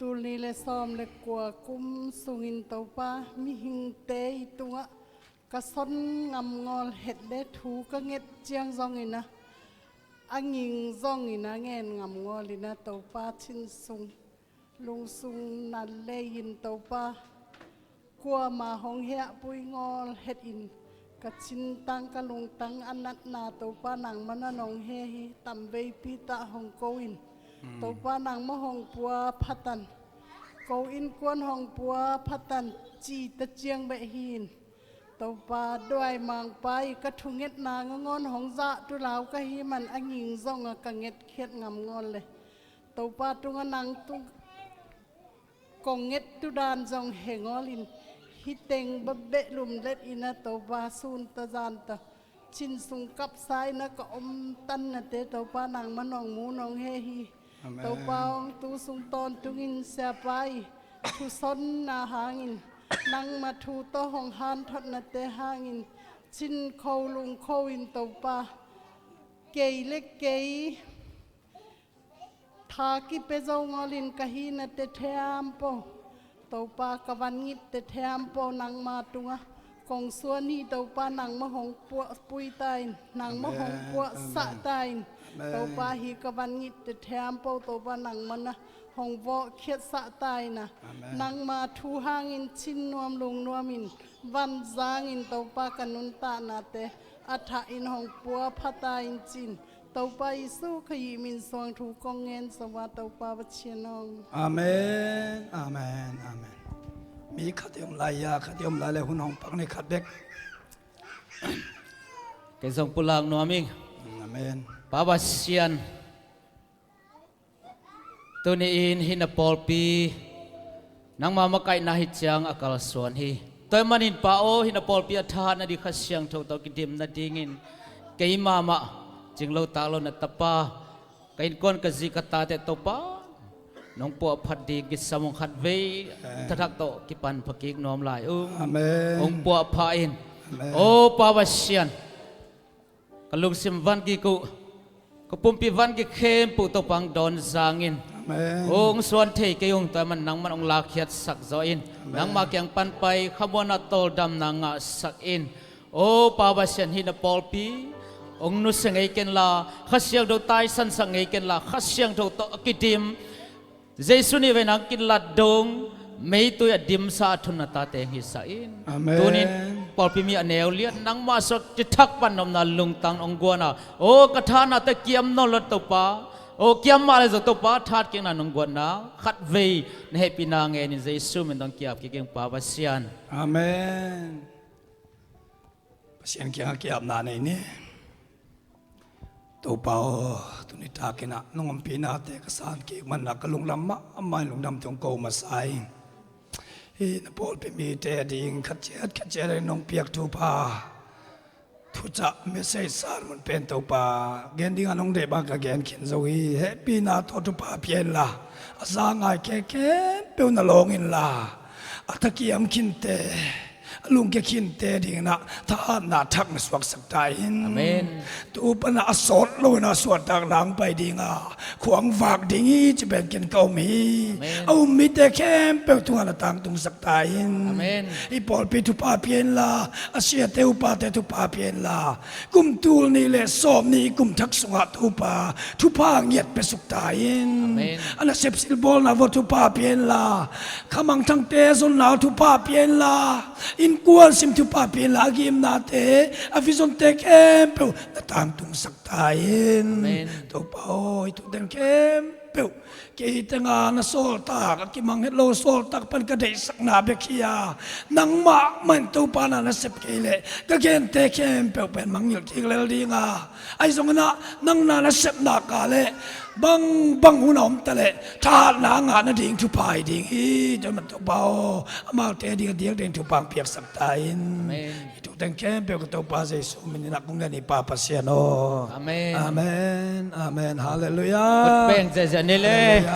Tul nih le sawm le kua kum sungin Topa mihingte i tungah ka son ngam ngawl het le thu ka nget ciang zongin ah, a nging zongin ah ngen ngam ngawl in ah Topa chin sung lungsung nalei in Topa kuamah hong hiahpui ngawl het in ka cintang ka lungtang a natna Topa nangmah na nong he hi. Tamveipi tah hong ko in, mm, Topa nangmah hong puahpha tan, ko innkuan hong puahpha tan ci ta ciang beh hi in. Topa duai mangpa i ka thungetna ngangawn hong zah tulau ka hi man a nging zong a ka ngetkhiat ngam ngawl le Topa tungah nang tung kong nget tudan zong he ngawl in, hi teng babeh lumlet in ah Topa sun ta zan ta chin sung kapsa in ah ka om tan nate Topa nangmah nong mu nong he hi. Amen. Topa hong tu sung tawntungin siapa i thusonna hangin, nangmah thu tawh hong hanthotnate hangin chin kho lung kho in Topa kei le kei tha kipia zo ngawlin ka hihna tethiam po, Topa ka van ngit tethiam po nangma tungah kong suan hi. Topa nangmah hong puahpui ta in, nangmah hong puahsah ta in. Amen. Topa hi ka van ngit tethiam po, Topa nangmah na hong vawhkhiatsah ta in a. Amen. Nangma thu hangin chin nuam lung nuam in van zangin Topa ka nuntahnate a thah in hong puahpha ta in cin. Topa Jesu ka hih min suang thu kong ngen zo a Topa Pathian aw. Amen, amen, amen. Mi khat i om lai a, khat i om lai le hun hong pak ni khat bek. Kei zong pulak nuam ing. Amen. Pa Pasian, tuni-in hih na pawlpi nangma makaihna hi ciang a kalsuan hi. Tua ahih manin Pa aw, hih na pawlpi a thahatna ding, Kha Siangtho tawh kidim nadingin keimah mah cinglo taklo na tapa, ka innkuan ka zi ka tate Topa nong puahphat ding kisam ung, khatvei thathak tawh kipanpha kik nuam lai ung. Amen. Hong puahpha in. Amen. Aw Pa Pasian, ka lungsim van kik uh, ka pumpi van kik khempeuh Topa hong dawn zangin. Amen. Hong suan thei kei ung, tua ahih man nangman hong lakkhiatsak zaw in. Amen. Nangma kiang panpai khamuanna tawldamna ngahsak in. Aw Pa Pasian, hih na pawlpi hong nusia ngei kenla, Kha Siangtho taisansak ngei kenla, Kha Siangtho tawh a kidim Jesu nih vei nang kilat dong, meitui a dimsa a thun na tate hong hisak in. Amen. Tunin pawlpi mi a neu lian nangmah suak cithak pan nopna lungtang hong guan a, aw ka thahatnate kiam nawn lo Topa, aw kiam mah le zong Topa thahat kikna nong guan nang khatvei na hehpihna ngenin Jesu min tawh kiap kik ing Pa Pasian. Amen. Pasian kiangah kiapna nei ni. Topa aw, tuni takin ah nong ompihnate ka san kik man ah ka lungdam mahmah in, lungdam thu hong ko masa ing. Hih na pawlpi mite ading khat ciat khat ciat in nong piak thupha, thucah, message, sermon pen Topa gen dingah nong deih bang ka gen khin zo hi. Hehpihna tawh thupha pia inla, a za ngai khempeuh na lawng inla, a thakiam khinte, a lungkia khinte dingin ah thahatna thak na suaksak ta in. Amen. Tu panah a sawt loin ah suahtakna hong pai ding a, khua hong vak ding hi ci pen ken ka um hi. Amen. A um mite khempeuh tungah na tangtungsak ta in. Amen. I pawlpi thupha pia inla, a siate upate thupha pia inla, kum tul nih le sawm nih kum thak sungah Topa thupha ngiat pia suk ta in. Amen. A nasep silbawlna vua thupha pia inla, khamangthangte zonna uh thupha pia inla, innkuan sim thupha pia inla, a gimnate, a visionte khempeuh na tangtungsak ta in. Amen. Topa aw, hih thu teng khempeuh kei tengah na sawltak, a kimang het lo sawltak pan ka deihsakna bek hi a, nangmah mah in Topa na na sep kei leh ka gente khempeuh pen mangngilh kik lel ding a, ahi zongin ah nang na na sepna ka leh bangbang hun a om ta leh thahatna a ngah nading thupha hi ding hi. Tua ahih manin Topa aw, amaute ding a diakdiakin thupha hong piaksak ta in. Amen. Hih thu teng khempeuh ka Topa Jesu min in ah kong ngen hi, Pa Pasian aw. Amen. Amen. Amen. Halleluiah. Khut beng ziahziah ni le. Halleluiah.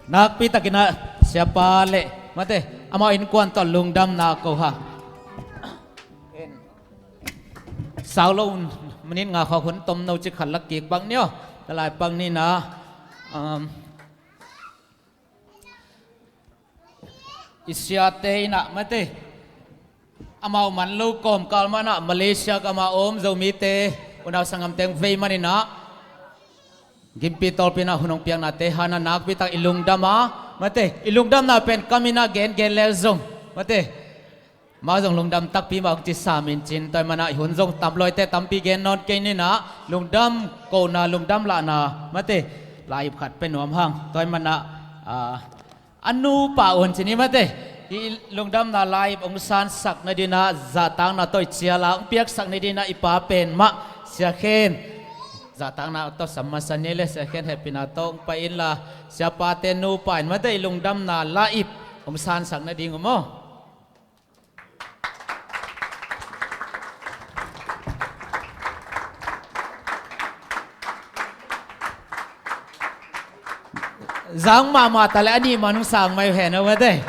Nakpi takin ah siapa le mate, amau innkuan tawh lungdamna ko hang. Sau lo minit nga khawng hun tomno cik khat la kik pak ni aw. Tua lai pak ni in ah, um, i siate in ah mate, amau man lo kawmkal mah in ah Malaysia gam a om Zomite unau sanggamte hong vei manin ah gimpi tawlpi in ah hun hong piaknate hangin ah nakpi tak i lungdam a, mate, i lungdamna pen kam in ah gengen lel zong, mate, amau zong lungdam takpi mah hong ci sam in cin. Tua ahih manin ah i hun zong tam lo hi teh tampi gen nawn kei ni in ah, lungdam kohna, lungdam lahna, mate, lai-ip khat pia nuam hang. Tua ahih manin ah, ah, a nupa un ci ni, mate, i lungdamna lai-ip hong sansak nadingin ah zahtakna tawh i cial a hong piaksak nadingin ah i pa pen mah Sia Khen, zahtakna tawh sam masa ni le, Sia Khen hehpihna tawh hong pai inla, siapate nupa in, mate, i lungdamna lai-ip hong sansak nading uh maw. Zang mahmah ta leh a nih man hong sang mai uh hen aw, mate.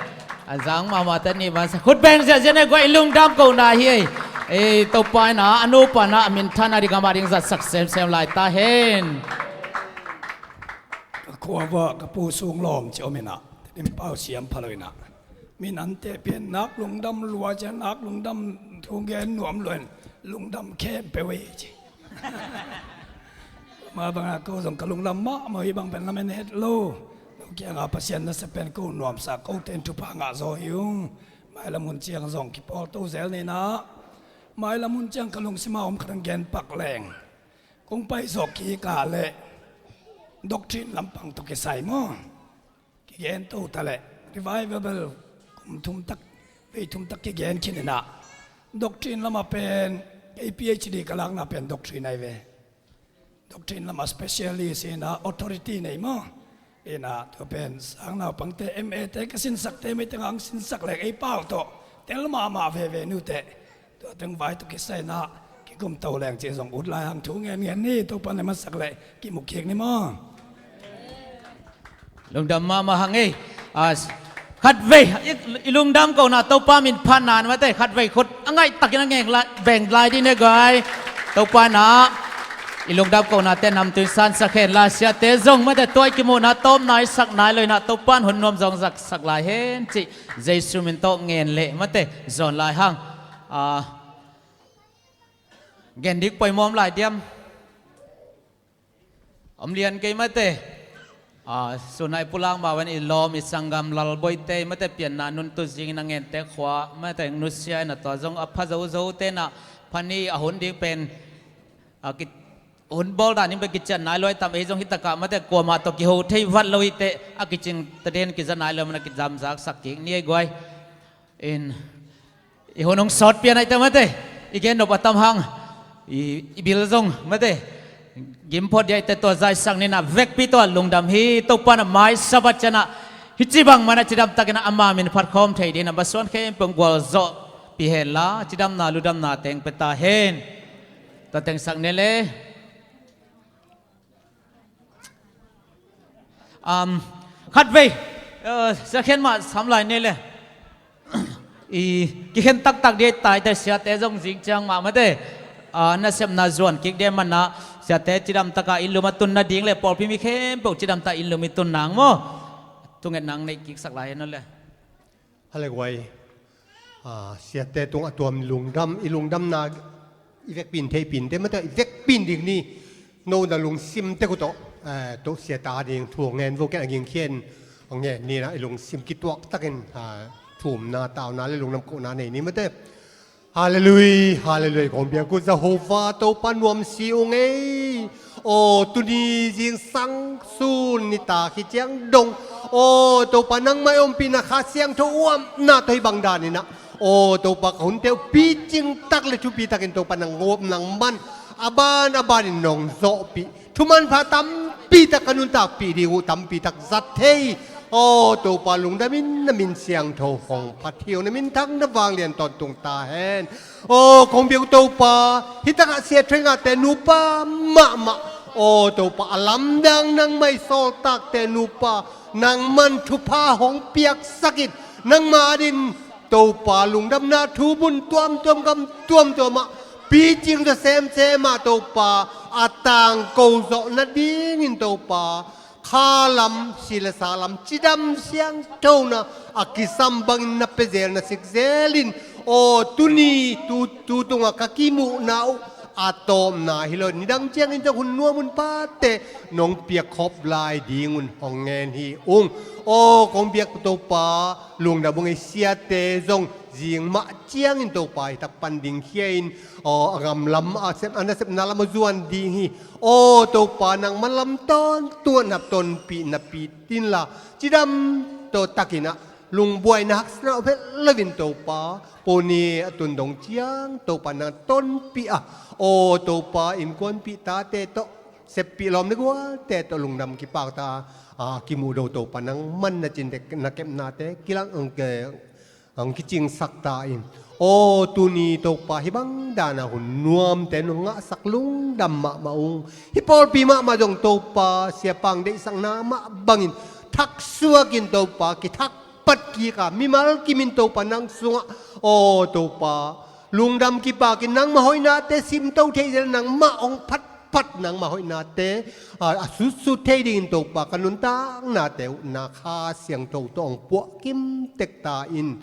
A zang mahmah ta, a nih man sang. Khut beng ziahziah ni, guai, i lungdam kohna hi ei. Ei, Topa in ah a nupa in ah a minthanna ding, amah ding zatsak semsem lai ta hen. Ka khua uah ka pu Sung Lawm ci om in ah, Tedim pau siam pha lo in ah, min an teh pen nak lungdam lua ci a, nak lungdam thu gen nuam lua in, lungdam khempeuh ei ci. Mah bangah ko zong ka lungdam mahmah, hih bang pen lamen het lo. No kiangah Pasian nasep pen ko nuamsa, kote in thupha ngah zaw hi ung. Mailam hun ciang zong kipawlto zel ni in ah, mailam hun ciang ka lungsim a om khat hong gen pak leng. Kong pai zawh kik a leh doctrine lampang tawh kisai maw, kigen to ta leh, revival bel kum thum tak, vei thum tak kigen khin in ah, doctrine lamah pen kei PhD ka lakna pen doctrine ahi ve. Doctrine lamah specialist in ah, authority nei maw. In ah, tua pen sang naupangte, M A te ka sinsakte, mei tengah hong sinsak leng ei pau tawh tel mahmah veve ni uh teh. Tua teng vai tawh kisai in ah kikum to leng cih zong ut lai hang, thu ngen ngen ni, Topa in a masak leh kimu kik ni maw. Lungdam mahmah hang ei. Ah, khatvei i, i lungdam kohna Topa min phatna in, mate, khatvei khut a ngaih takin a ngeng lai, beng lai ding ni, guai. Topa in ah i lungdam kohnate namtui in sansak hen la, siate zong, mate, tua i kimuhna tawm naisak nai lo in ah Topa in hun nuam zong zatsak lai hen cih Jesu min tawh ngen leh, mate, zawn lai hang. Ah, gen ding poimawh om lai diam? Om lian kei, mate. Ah, sun a i pulak mah bangin i lawm, i sanggam Lalboite, mate, pianna nuntu zingin a ngente khua, mate, nusia in ah, tua zong a pha zozote in ah, pha ni, a hun ding pen, ah, ki, hun bawl dan ding pen kician nai lo hi tam, ei zong hi takah, mate, kuamah tawh kiho thei vat lo hi teh, a kicing taden kiza nai lo manin a kizamzaksak kik ni ei, guai. In, i hun hong sawt pian ahih teh, mate, i gen nop a tam hang, i, i bil zong, mate, gim phot ding ahih teh, tua zaisak ni in ah, vekpi tawh lungdam hi. Topa in ah mai Sabbath ciangin ah hih ci bang man a cidam takin ah ama min phat khawm thei dingin ah va suan khempeuh gualzawhpih hen la, cidamna ludamna teng pia ta hen. Tua teng sak ni le. Um, khatvei, uh, sakhen mah sam lai nei le. I kikhen taktak dih tai te siate zong zing ciang mah mate. Uh, nasepna zuan kik dih mana siate cidam taka inn lum a tun nading le pawlpi mi khempeuh cidam taka inn lum i tun nang maw. Tunget nang neih kiksak lai hen le. Hale guai. Ah, siate tungah tuam lungdam, i lungdamna i vekpin theipin te mate i vekpin ding ni. No na lungsim te ku tawh, eh, tawh siate ding thu ngen vo ken a ging khian ngen ni na i lungsim kituak takin, ah, thumna tauna le lungdam kohna nei ni mate. Hallelujah, hallelujah. Kong biak uh Jehovah Topa nuam si ung ei. Aw, tuni zingsang sun nitak hi ciang dong. Aw, Topa nangmah i ompihna Kha Siangtho uamna tawh hi bang danin ah. Aw, Topa ka hunte uh picing tak le thupi takin Topa nang ngawp nang man. A ban a banin nong zawhpih. Thumanpha tampi tak ka nuntakpih ding uh tampi tak zat thei. Aw, Topa lungdamin na min siangtho hong phat hi ung, na minthang na vanglian tawntung ta hen. Aw, kong biak uh Topa, hi takah sia thuingate nupa mahmah. Aw, Topa a lamdang nangmah i sawltakte nupa, nangman thupha hong piaksak in, nangmah adin Topa lungdamna thu bun tuamtuam gam tuamtuamah picing zaw semsem ah Topa a tangko zawh nadingin Topa kha lam, si le sa lam cidam siangthona a kisam bangin na pia zel na sik zelin, aw tuni tu, tu tungah ka kimuhna uh a tawpna hi lo, nidang ciangin zong hun nuam hun phate nong piakkhop lai dingun hong ngen hi ung. Aw kong biak Topa lungdam ung ei, siate zong zing mah ciangin Topa hi tak pan ding khia in, aw a ngam lam a sep, a nasepna lam a zuan ding hi. Aw Topa nangman lam tawntung a nap tonpih napi inla cidam tawh takin ah lungbuaina haksatna om het loin Topa pawni a tun dong ciang Topa nang tonpih a, aw Topa innkuanpih tate tawh seppih lawm le gualte tawh lungdam kipak ta a kimuhdo Topa nangman na cin dek na kepnate kilang ang ke ang kicingsak ta in. Aw tuni Topa hi bang dana hun nuamte nong ngahsak lungdam mahmah ung. Hi pawlpi mahmah zong Topa siapang deihsakna mah bangin thaksuakin Topa kithak pat kik a mimal kimin Topa nang sungah, aw Topa lungdam kipakin nangmah hoihnate simto thei zel, nangmah hong phat pat nangmah hoihnate a, a sutsut thei dingin Topa ka nuntaknate uh na Kha Siangtho tawh hong puah kimtek ta in.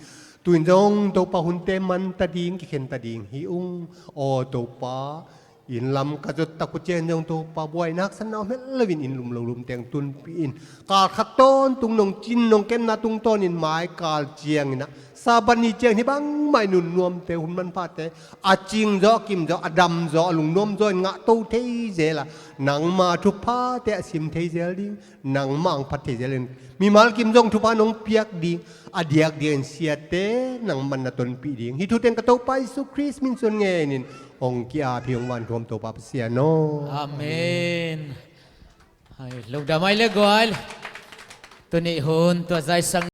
Tuin zong Topa hunte manta ding kikhenta ding hi ung. Aw Topa inn lam ka zot tak uh ciang zong Topa buaina haksatna om het loin inn lum lo lum teng tunpih in. Kal khat tawntung nong cin nong kepna tungtawnin mai kal ciangin ah Sabbath ni ciang hi bangmah i nun nuamte hun manphate a cing zaw a kim zaw a dam zaw a lungnuam zaw in ngahto thei zel a nangma thuphate a sim thei zel ding, nangmah hong phat thei zel in mimal kim zong thupha nong piak ding a diak dingin siate nangman na tonpih ding hi thu teng ka Topa Jesu Khrist min suang ngenin hong ki-ap hi ung, vanthuam Topa Pasian aw. Amen. Hai, lungdam ai le guai. Tuni hun tua zaisang